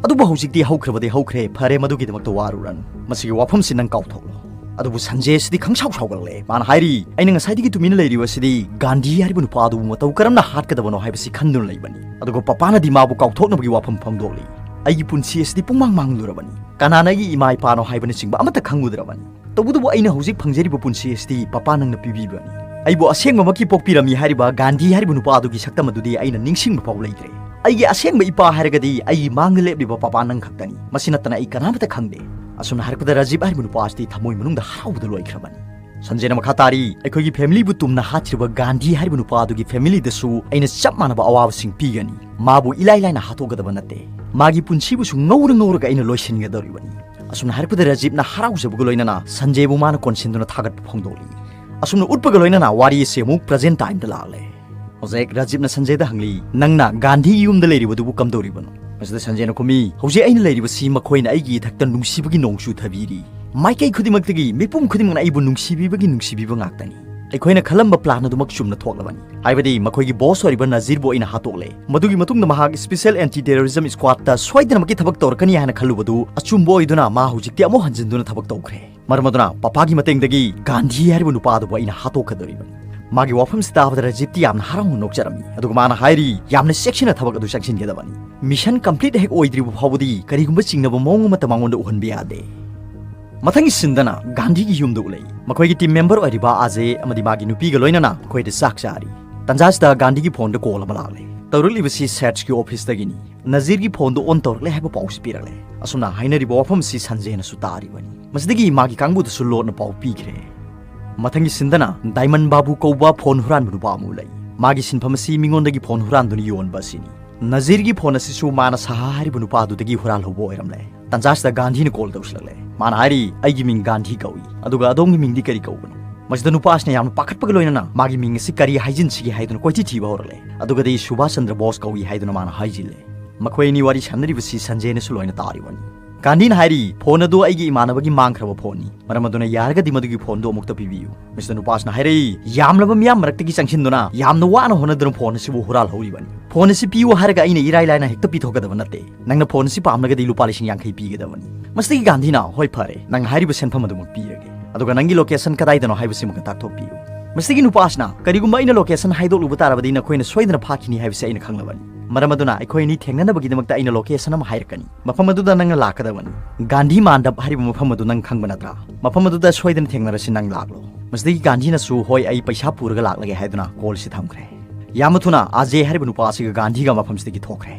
ꯑꯗꯨꯕꯨ ꯍꯧꯖꯤꯛꯇꯤ ꯍꯧꯈ꯭ꯔꯕꯗꯤ ꯍꯧꯈ꯭ꯔꯦ, ꯐꯔꯦ, ꯃꯗꯨꯒꯤꯗꯃꯛꯇ ꯋꯥꯔꯨꯔꯅꯨ꯫ ꯃꯁꯤꯒꯤ ꯋꯥꯐꯝꯁꯤ ꯅꯪ ꯀꯥꯎꯊꯣꯛꯂꯣ꯫" ꯑꯗꯨꯕꯨ ꯁꯟꯖꯦ ꯑꯁꯤꯗꯤ ꯈꯪꯁꯥꯎ ꯁꯥꯎꯒꯠꯂꯛꯂꯦ꯫ ꯃꯥꯅ ꯍꯥꯏꯔꯤ, "ꯑꯩꯅ ꯉꯁꯥꯏꯗꯒꯤ ꯇꯨꯃꯤꯟꯅ ꯂꯩꯔꯤꯕ ꯑꯁꯤꯗꯤ ꯒꯥꯟꯙꯤ ꯍꯥꯏꯔꯤꯕ ꯅꯨꯄꯥ ꯑꯗꯨꯕꯨ ꯃꯇꯧ ꯀꯔꯝꯅ ꯍꯥꯠꯀꯗꯕꯅꯣ ꯍꯥꯏꯕꯁꯤ ꯈꯟꯗꯨꯅ ꯂꯩꯕꯅꯤ꯫ ꯑꯗꯨꯒ ꯄꯄꯥꯅꯗꯤ ꯃꯥꯕꯨ ꯀꯥꯎꯊꯣꯛꯅꯕꯒꯤ ꯋꯥꯐꯝ ꯐꯣꯡꯗꯣꯛꯂꯤ꯫ ꯑꯩꯒꯤ ꯄꯨꯟꯁꯤ ꯑꯁꯤꯗꯤ ꯄꯨꯡꯃꯥꯡ ꯃꯥꯡꯂꯨꯔꯕꯅꯤ꯫ ꯀꯅꯥꯅ ꯑꯩꯒꯤ ꯏꯃꯥ ꯏꯄꯥꯅꯣ ꯍꯥꯏꯕꯅꯆꯤꯡꯕ ꯑꯃꯠꯇ ꯈꯪꯂꯨꯗ꯭ꯔꯕꯅꯤ꯫ ꯇꯧꯕꯇꯕꯨ ꯑꯩꯅ ꯍꯧꯖꯤꯛ ꯐꯪꯖꯔꯤꯕ ꯄꯨꯟꯁꯤ ꯑꯁꯤꯗꯤ ꯄꯄꯥ ꯅꯪꯅ ꯄꯤꯕꯤꯕꯅꯤ꯫ ꯑꯩꯕꯨ ꯑꯁꯦꯡꯕꯃꯛꯀꯤ ꯄꯣꯛꯄꯤꯔꯝꯃꯤ ꯍꯥꯏꯔꯤꯕ ꯒꯥꯟꯙꯤ ꯍꯥꯏꯔꯤꯕ ꯅꯨꯄꯥ ꯑꯗꯨꯒꯤ ꯁꯛꯇꯝ ꯑꯗꯨꯗꯤ ꯑꯩꯅ ꯅꯤꯡꯁꯤꯡꯕ ꯐꯥꯎ ꯂꯩꯇ꯭ꯔꯦ꯫ ꯑꯩꯒꯤ ꯑꯁꯦꯡꯕ ꯏꯄꯥ ꯍꯥꯏꯔꯒꯗꯤ ꯑꯩꯒꯤ ꯃꯥꯡꯗ ꯂꯦꯞꯂꯤꯕ ꯄꯄꯥ ꯅꯪ ꯈꯛꯇꯅꯤ꯫ ꯃꯁꯤ ꯅꯠꯇꯅ ꯑꯩ ꯀꯅꯥꯃꯠꯇ ꯈꯪꯗꯦ꯫" ꯑꯁꯨꯝꯅ ꯍꯥꯏꯔꯛꯄꯗ ꯔꯥꯖꯤꯕ ꯍꯥꯏꯔꯤꯕ ꯅꯨꯄꯥ ꯑꯁꯤꯗꯤ ꯊꯃꯣꯏ ꯃꯅꯨꯡꯗ ꯍꯔꯥꯎꯕꯗ ꯂꯣꯏꯈ꯭ꯔꯕꯅꯤ꯫ ꯁꯟꯖꯦꯅ ꯃꯈꯥ ꯇꯥꯔꯤ, "ꯑꯩꯈꯣꯏꯒꯤ ꯐꯦꯃꯤꯂꯤꯕꯨ ꯇꯨꯝꯅ ꯍꯥꯠꯈꯤꯕ ꯒꯥꯟꯙꯤ ꯍꯥꯏꯔꯤꯕ ꯅꯨꯄꯥ ꯑꯗꯨꯒꯤ ꯐꯦꯃꯤꯂꯤꯗꯁꯨ ꯑꯩꯅ ꯆꯞ ꯃꯥꯟꯅꯕ ꯑꯋꯥꯕꯁꯤꯡ ꯄꯤꯒꯅꯤ꯫ ꯃꯥꯕꯨ ꯏꯂꯥꯏ ꯂꯥꯏꯅ ꯍꯥꯠꯇꯣꯛꯀꯗꯕ ꯅꯠꯇꯦ꯫ ꯃꯥꯒꯤ ꯄꯨꯟꯁꯤꯕꯨꯁꯨ ꯉꯧꯔ ꯉꯧꯔꯒ ꯑꯩꯅ ꯂꯣꯏꯁꯤꯟꯒꯗꯧꯔꯤꯕꯅꯤ꯫" ꯑꯁꯨꯝꯅ ꯍꯥꯏꯔꯛꯄꯗ ꯔꯥꯖꯤꯕꯅ ꯍꯔꯥꯎꯖꯕꯒ ꯂꯣꯏꯅꯅ ꯁꯟꯖꯦꯕꯨ ꯃꯥꯅ ꯀꯣꯟꯁꯤꯟꯗꯨꯅ ꯊꯥꯒꯠꯄ ꯐꯣꯡꯗꯣꯛꯂꯤ꯫ ꯑꯁꯨꯝꯅ ꯎꯠꯄꯒ ꯂꯣꯏꯅꯅ ꯋꯥꯔꯤ ꯑꯁꯤ ꯑꯃꯨꯛ ꯄ꯭ꯔꯖꯦꯟ ꯇꯥꯏꯝꯗ ꯂꯥꯛꯂꯦ꯫ ꯍꯧꯖꯤꯛ ꯔꯥꯖꯤꯕꯅ ꯁꯟꯖꯦꯗ ꯍꯪꯂꯤ, "ꯅꯪꯅ ꯒꯥꯟꯙꯤꯒꯤ ꯌꯨꯝꯗ ꯂꯩꯔꯤꯕꯗꯨꯕꯨ ꯀꯝꯗꯧꯔꯤꯕꯅꯣ?" ꯃꯁꯤꯗ ꯁꯟꯖꯦꯅ ꯈꯨꯝꯃꯤ, "ꯍꯧꯖꯤꯛ ꯑꯩꯅ ꯂꯩꯔꯤꯕꯁꯤ ꯃꯈꯣꯏꯅ ꯑꯩꯒꯤ ꯏꯊꯛꯇ ꯅꯨꯡꯁꯤꯕꯒꯤ ꯅꯣꯡ ꯆꯨꯊꯕꯤꯔꯤ꯫ ꯃꯥꯏꯀꯩ ꯈꯨꯗꯤꯡꯃꯛꯇꯒꯤ ꯃꯤꯄꯨꯝ ꯈꯨꯗꯤꯡꯃꯛꯅ ꯑꯩꯕꯨ ꯅꯨꯡꯁꯤꯕꯤꯕꯒꯤ ꯅꯨꯡꯁꯤꯕꯤꯕ ꯉꯥꯛꯇꯅꯤ꯫ ꯑꯩꯈꯣꯏꯅ ꯈꯜꯂꯝꯕ ꯄ꯭ꯂꯥꯟ ꯑꯗꯨꯃꯛ ꯆꯨꯝꯅ ꯊꯣꯛꯂꯕꯅꯤ꯫ ꯍꯥꯏꯕꯗꯤ ꯃꯈꯣꯏꯒꯤ ꯕꯣꯁ ꯑꯣꯏꯔꯤꯕ ꯅꯖꯤꯔꯕꯨ ꯑꯩꯅ ꯍꯥꯠꯇꯣꯛꯂꯦ꯫ ꯃꯗꯨꯒꯤ ꯃꯇꯨꯡꯗ ꯃꯍꯥꯛ ꯁ꯭ꯄꯦꯁꯦꯜ ꯑꯦꯟꯇꯤ ꯇꯦꯔꯣꯔꯤꯖꯝ ꯁ꯭ꯀ꯭ꯋꯥꯗꯇ ꯁꯣꯏꯗꯅꯃꯛꯀꯤ ꯊꯕꯛ ꯇꯧꯔꯛꯀꯅꯤ ꯍꯥꯏꯅ ꯈꯜꯂꯨꯕꯗꯨ ꯑꯆꯨꯝꯕ ꯑꯣꯏꯗꯨꯅ ꯃꯥ ꯍꯧꯖꯤꯛꯇꯤ ꯑꯃꯨꯛ ꯍꯟꯖꯤꯟꯗꯨꯅ ꯊꯕꯛ ꯇꯧꯈ꯭ꯔꯦ꯫ ꯃꯔꯝ ꯑꯗꯨꯅ ꯄꯄꯥꯒꯤ ꯃꯇꯦꯡꯗꯒꯤ ꯒꯥꯟꯙꯤ ꯍꯥꯏꯔꯤꯕ ꯅꯨꯄꯥ ꯑꯗꯨꯕꯨ ꯑꯩꯅ ꯍꯥꯠꯇꯣꯛꯀꯗꯧꯔꯤꯕꯅꯤ꯫ ꯃꯥꯒꯤ ꯋꯥꯐꯝꯁꯤ ꯇꯥꯕꯗ ꯔꯥꯖꯤꯕꯇꯤ ꯌꯥꯝꯅ ꯍꯔꯥꯎꯅ ꯅꯣꯛꯆꯔꯝꯃꯤ, ꯑꯗꯨꯒ ꯃꯥꯅ ꯍꯥꯏꯔꯤ, "ꯌꯥꯝꯅ ꯆꯦꯛꯁꯤꯟꯅ ꯊꯕꯛ ꯑꯗꯨ ꯆꯪꯁꯤꯟꯒꯗꯕꯅꯤ꯫ ꯃꯤꯁꯟ ꯀꯝꯄ꯭ꯂꯤꯠ ꯍꯦꯛ ꯑꯣꯏꯗ꯭ꯔꯤꯕ ꯐꯥꯎꯕꯗꯤ ꯀꯔꯤꯒꯨꯝꯕ ꯆꯤꯡꯅꯕ ꯃꯑꯣꯡ ꯑꯃꯠꯇ ꯃꯉꯣꯟꯗ ꯎꯍꯟꯕ ꯌꯥꯗꯦ"꯫ ꯃꯊꯪꯒꯤ ꯁꯤꯟꯗꯅ ꯒꯥꯟꯙꯤꯒꯤ ꯌꯨꯝꯗ ꯎꯠꯂꯛꯏ꯫ ꯃꯈꯣꯏꯒꯤ ꯇꯤꯝ ꯃꯦꯝꯕꯔ ꯑꯣꯏꯔꯤꯕ ꯑꯥꯖꯦ ꯑꯃꯗꯤ ꯃꯥꯒꯤ ꯅꯨꯄꯤꯒ ꯂꯣꯏꯅꯅ ꯃꯈꯣꯏꯗ ꯆꯥꯛ ꯆꯥꯔꯤ꯫ ꯇꯟꯖꯥꯁꯤꯗ ꯒꯥꯟꯙꯤꯒꯤ ꯐꯣꯟꯗ ꯀꯣꯜ ꯑꯃ ꯂꯥꯛꯂꯦ꯫ ꯇꯧꯔꯛꯂꯤꯕꯁꯤ ꯁꯦꯠꯁꯀꯤ ꯑꯣꯐꯤꯁꯇꯒꯤꯅꯤ꯫ ꯅꯖꯤꯔꯒꯤ ꯐꯣꯟꯗꯨ ꯑꯣꯟ ꯇꯧꯔꯛꯂꯦ ꯍꯥꯏꯕ ꯄꯥꯎꯁꯤ ꯄꯤꯔꯛꯂꯦ꯫ ꯑꯁꯨꯝꯅ ꯍꯥꯏꯅꯔꯤꯕ ꯋꯥꯐꯝꯁꯤ ꯁꯟꯖꯦꯅꯁꯨ ꯇꯥꯔꯤꯕꯅꯤ꯫ ꯃꯁꯤꯗꯒꯤ ꯃꯥꯒꯤ ꯀꯥꯡꯕꯨꯗꯁꯨ ꯂꯣꯟꯅ ꯄꯥꯎ ꯄꯤꯈ꯭ꯔꯦ꯫ ꯃꯊꯪꯒꯤ ꯁꯤꯟꯗꯅ ꯗꯥꯏꯃꯟ ꯕꯥꯕꯨ ꯀꯧꯕ ꯐꯣꯟ ꯍꯨꯔꯥꯟꯕ ꯅꯨꯄꯥ ꯑꯃ ꯂꯩ꯫ ꯃꯥꯒꯤ ꯁꯤꯟꯐꯝ ꯑꯁꯤ ꯃꯤꯉꯣꯟꯗꯒꯤ ꯐꯣꯟ ꯍꯨꯔꯥꯟꯗꯨꯅ ꯌꯣꯟꯕ ꯑꯁꯤꯅꯤ꯫ ꯅꯖꯤꯔꯒꯤ ꯐꯣꯟ ꯑꯁꯤꯁꯨ ꯃꯥꯅ ꯁꯥꯍꯥ ꯍꯥꯏꯔꯤꯕ ꯅꯨꯄꯥꯗꯨꯗꯒꯤ ꯍꯨꯔꯥꯜꯍꯧꯕ ꯑꯣꯏꯔꯝꯂꯦ꯫ ꯇꯟꯖꯥꯁꯤꯗ ꯒꯥꯟꯙꯤꯅ ꯀꯣꯜ ꯇꯧꯁꯤꯜꯂꯛꯂꯦ꯫ ꯃꯥꯅ ꯍꯥꯏꯔꯤ, "ꯑꯩꯒꯤ ꯃꯤꯡ ꯒꯥꯟꯙꯤ ꯀꯧꯏ, ꯑꯗꯨꯒ ꯑꯗꯣꯝꯒꯤ ꯃꯤꯡꯗꯤ ꯀꯔꯤ ꯀꯧꯕꯅꯣ?" ꯃꯁꯤꯗ ꯅꯨꯄꯥꯁꯤꯅ ꯌꯥꯝꯅ ꯄꯥꯈꯠꯄꯒ ꯂꯣꯏꯅꯅ ꯃꯥꯒꯤ ꯃꯤꯡ ꯑꯁꯤ ꯀꯔꯤ ꯍꯥꯏꯖꯤꯟꯁꯤꯒꯦ ꯍꯥꯏꯗꯨꯅ ꯀꯣꯏꯊꯤ ꯊꯤꯕ ꯍꯧꯔꯛꯂꯦ꯫ ꯑꯗꯨꯒꯗꯤ ꯁꯨꯚꯥꯁ ꯆꯟꯗ꯭ꯔ ꯕꯣꯁ ꯀꯧꯏ ꯍꯥꯏꯗꯨꯅ ꯃꯥꯅ ꯍꯥꯏꯖꯤꯜꯂꯦ꯫ ꯃꯈꯣꯏ ꯑꯅꯤ ꯋꯥꯔꯤ ꯁꯥꯟꯅꯔꯤꯕꯁꯤ ꯁꯟꯖꯦꯅꯁꯨ ꯂꯣꯏꯅ ꯇꯥꯔꯤꯕꯅꯤ꯫ ꯒꯥꯟꯙꯤꯅ ꯍꯥꯏꯔꯤ, "ꯐꯣꯟ ꯑꯗꯨ ꯑꯩꯒꯤ ꯏꯃꯥꯟꯅꯕꯒꯤ ꯃꯥꯡꯈ꯭ꯔꯕ ꯐꯣꯟꯅꯤ, ꯃꯔꯝ ꯑꯗꯨꯅ ꯌꯥꯔꯒꯗꯤ ꯃꯗꯨꯒꯤ ꯐꯣꯟꯗꯨ ꯑꯃꯨꯛꯇ ꯄꯤꯕꯤꯌꯨ"꯫ ꯃꯁꯤꯗ ꯅꯨꯄꯥꯁꯤꯅ ꯍꯥꯏꯔꯛꯏ, "ꯌꯥꯝꯂꯕ ꯃꯤꯌꯥꯝ ꯃꯔꯛꯇꯒꯤ ꯆꯪꯁꯤꯟꯗꯨꯅ ꯌꯥꯝꯅ ꯋꯥꯅ ꯍꯣꯠꯅꯗꯨꯅ ꯐꯣꯟ ꯑꯁꯤꯕꯨ ꯍꯨꯔꯥꯜꯍꯧꯔꯤꯕꯅꯤ꯫ ꯐꯣꯟ ꯑꯁꯤ ꯄꯤꯌꯨ ꯍꯥꯏꯔꯒ ꯑꯩꯅ ꯏꯔꯥꯏ ꯂꯥꯏꯅ ꯍꯦꯛꯇ ꯄꯤꯊꯣꯛꯀꯗꯕ ꯅꯠꯇꯦ꯫ ꯅꯪꯅ ꯐꯣꯟ ꯑꯁꯤ ꯄꯥꯝꯂꯒꯗꯤ ꯂꯨꯄꯥ ꯂꯤꯁꯤꯡ ꯌꯥꯡꯈꯩ ꯄꯤꯒꯗꯕꯅꯤ"꯫ ꯃꯁꯤꯗꯒꯤ ꯒꯥꯟꯙꯤꯅ, "ꯍꯣꯏ, ꯐꯔꯦ, ꯅꯪ ꯍꯥꯏꯔꯤꯕ ꯁꯦꯟꯐꯝ ꯑꯗꯨꯃꯛ ꯄꯤꯔꯒꯦ꯫ ꯑꯗꯨꯒ ꯅꯪꯒꯤ ꯂꯣꯀꯦꯁꯟ ꯀꯗꯥꯏꯗꯅꯣ ꯍꯥꯏꯕꯁꯤꯃꯛ ꯇꯥꯛꯊꯣꯛꯄꯤꯌꯨ"꯫ ꯃꯁꯤꯗꯒꯤ ꯅꯨꯄꯥꯁꯤꯅ, "ꯀꯔꯤꯒꯨꯝꯕ ꯑꯩꯅ ꯂꯣꯀꯦꯁꯟ ꯍꯥꯏꯗꯣꯛꯂꯨꯕ ꯇꯥꯔꯕꯗꯤ ꯅꯈꯣꯏꯅ ꯁꯣꯏꯗꯅ ꯐꯥꯈꯤꯅꯤ ꯍꯥꯏꯕꯁꯤ ꯑꯩꯅ ꯈꯪꯂꯕꯅꯤ꯫ ꯃꯔꯝ ꯑꯗꯨꯅ ꯑꯩꯈꯣꯏ ꯑꯅꯤ ꯊꯦꯡꯅꯅꯕꯒꯤꯗꯃꯛꯇ ꯑꯩꯅ ꯂꯣꯀꯦꯁꯟ ꯑꯃ ꯍꯥꯏꯔꯛꯀꯅꯤ꯫ ꯃꯐꯝ ꯑꯗꯨꯗ ꯅꯪꯅ ꯂꯥꯛꯀꯗꯕꯅꯤ꯫ ꯒꯥꯟꯙꯤ ꯃꯥꯟꯗꯞ ꯍꯥꯏꯔꯤꯕ ꯃꯐꯝ ꯑꯗꯨ ꯅꯪ ꯈꯪꯕ ꯅꯠꯇ꯭ꯔꯥ? ꯃꯐꯝ ꯑꯗꯨꯗ ꯁꯣꯏꯗꯅ ꯊꯦꯡꯅꯔꯁꯤ, ꯅꯪ ꯂꯥꯛꯂꯣ"꯫ ꯃꯁꯤꯗꯒꯤ ꯒꯥꯟꯙꯤꯅꯁꯨ, "ꯍꯣꯏ, ꯑꯩ ꯄꯩꯁꯥ ꯄꯨꯔꯒ ꯂꯥꯛꯂꯒꯦ" ꯍꯥꯏꯗꯨꯅ ꯀꯣꯜꯁꯤ ꯊꯝꯈ꯭ꯔꯦ꯫ ꯌꯥꯝꯅ ꯊꯨꯅ ꯑꯥꯖꯦ ꯍꯥꯏꯔꯤꯕ ꯅꯨꯄꯥ ꯑꯁꯤꯒ ꯒꯥꯟꯙꯤꯒ ꯃꯐꯝꯁꯤꯗꯒꯤ ꯊꯣꯛꯈ꯭ꯔꯦ꯫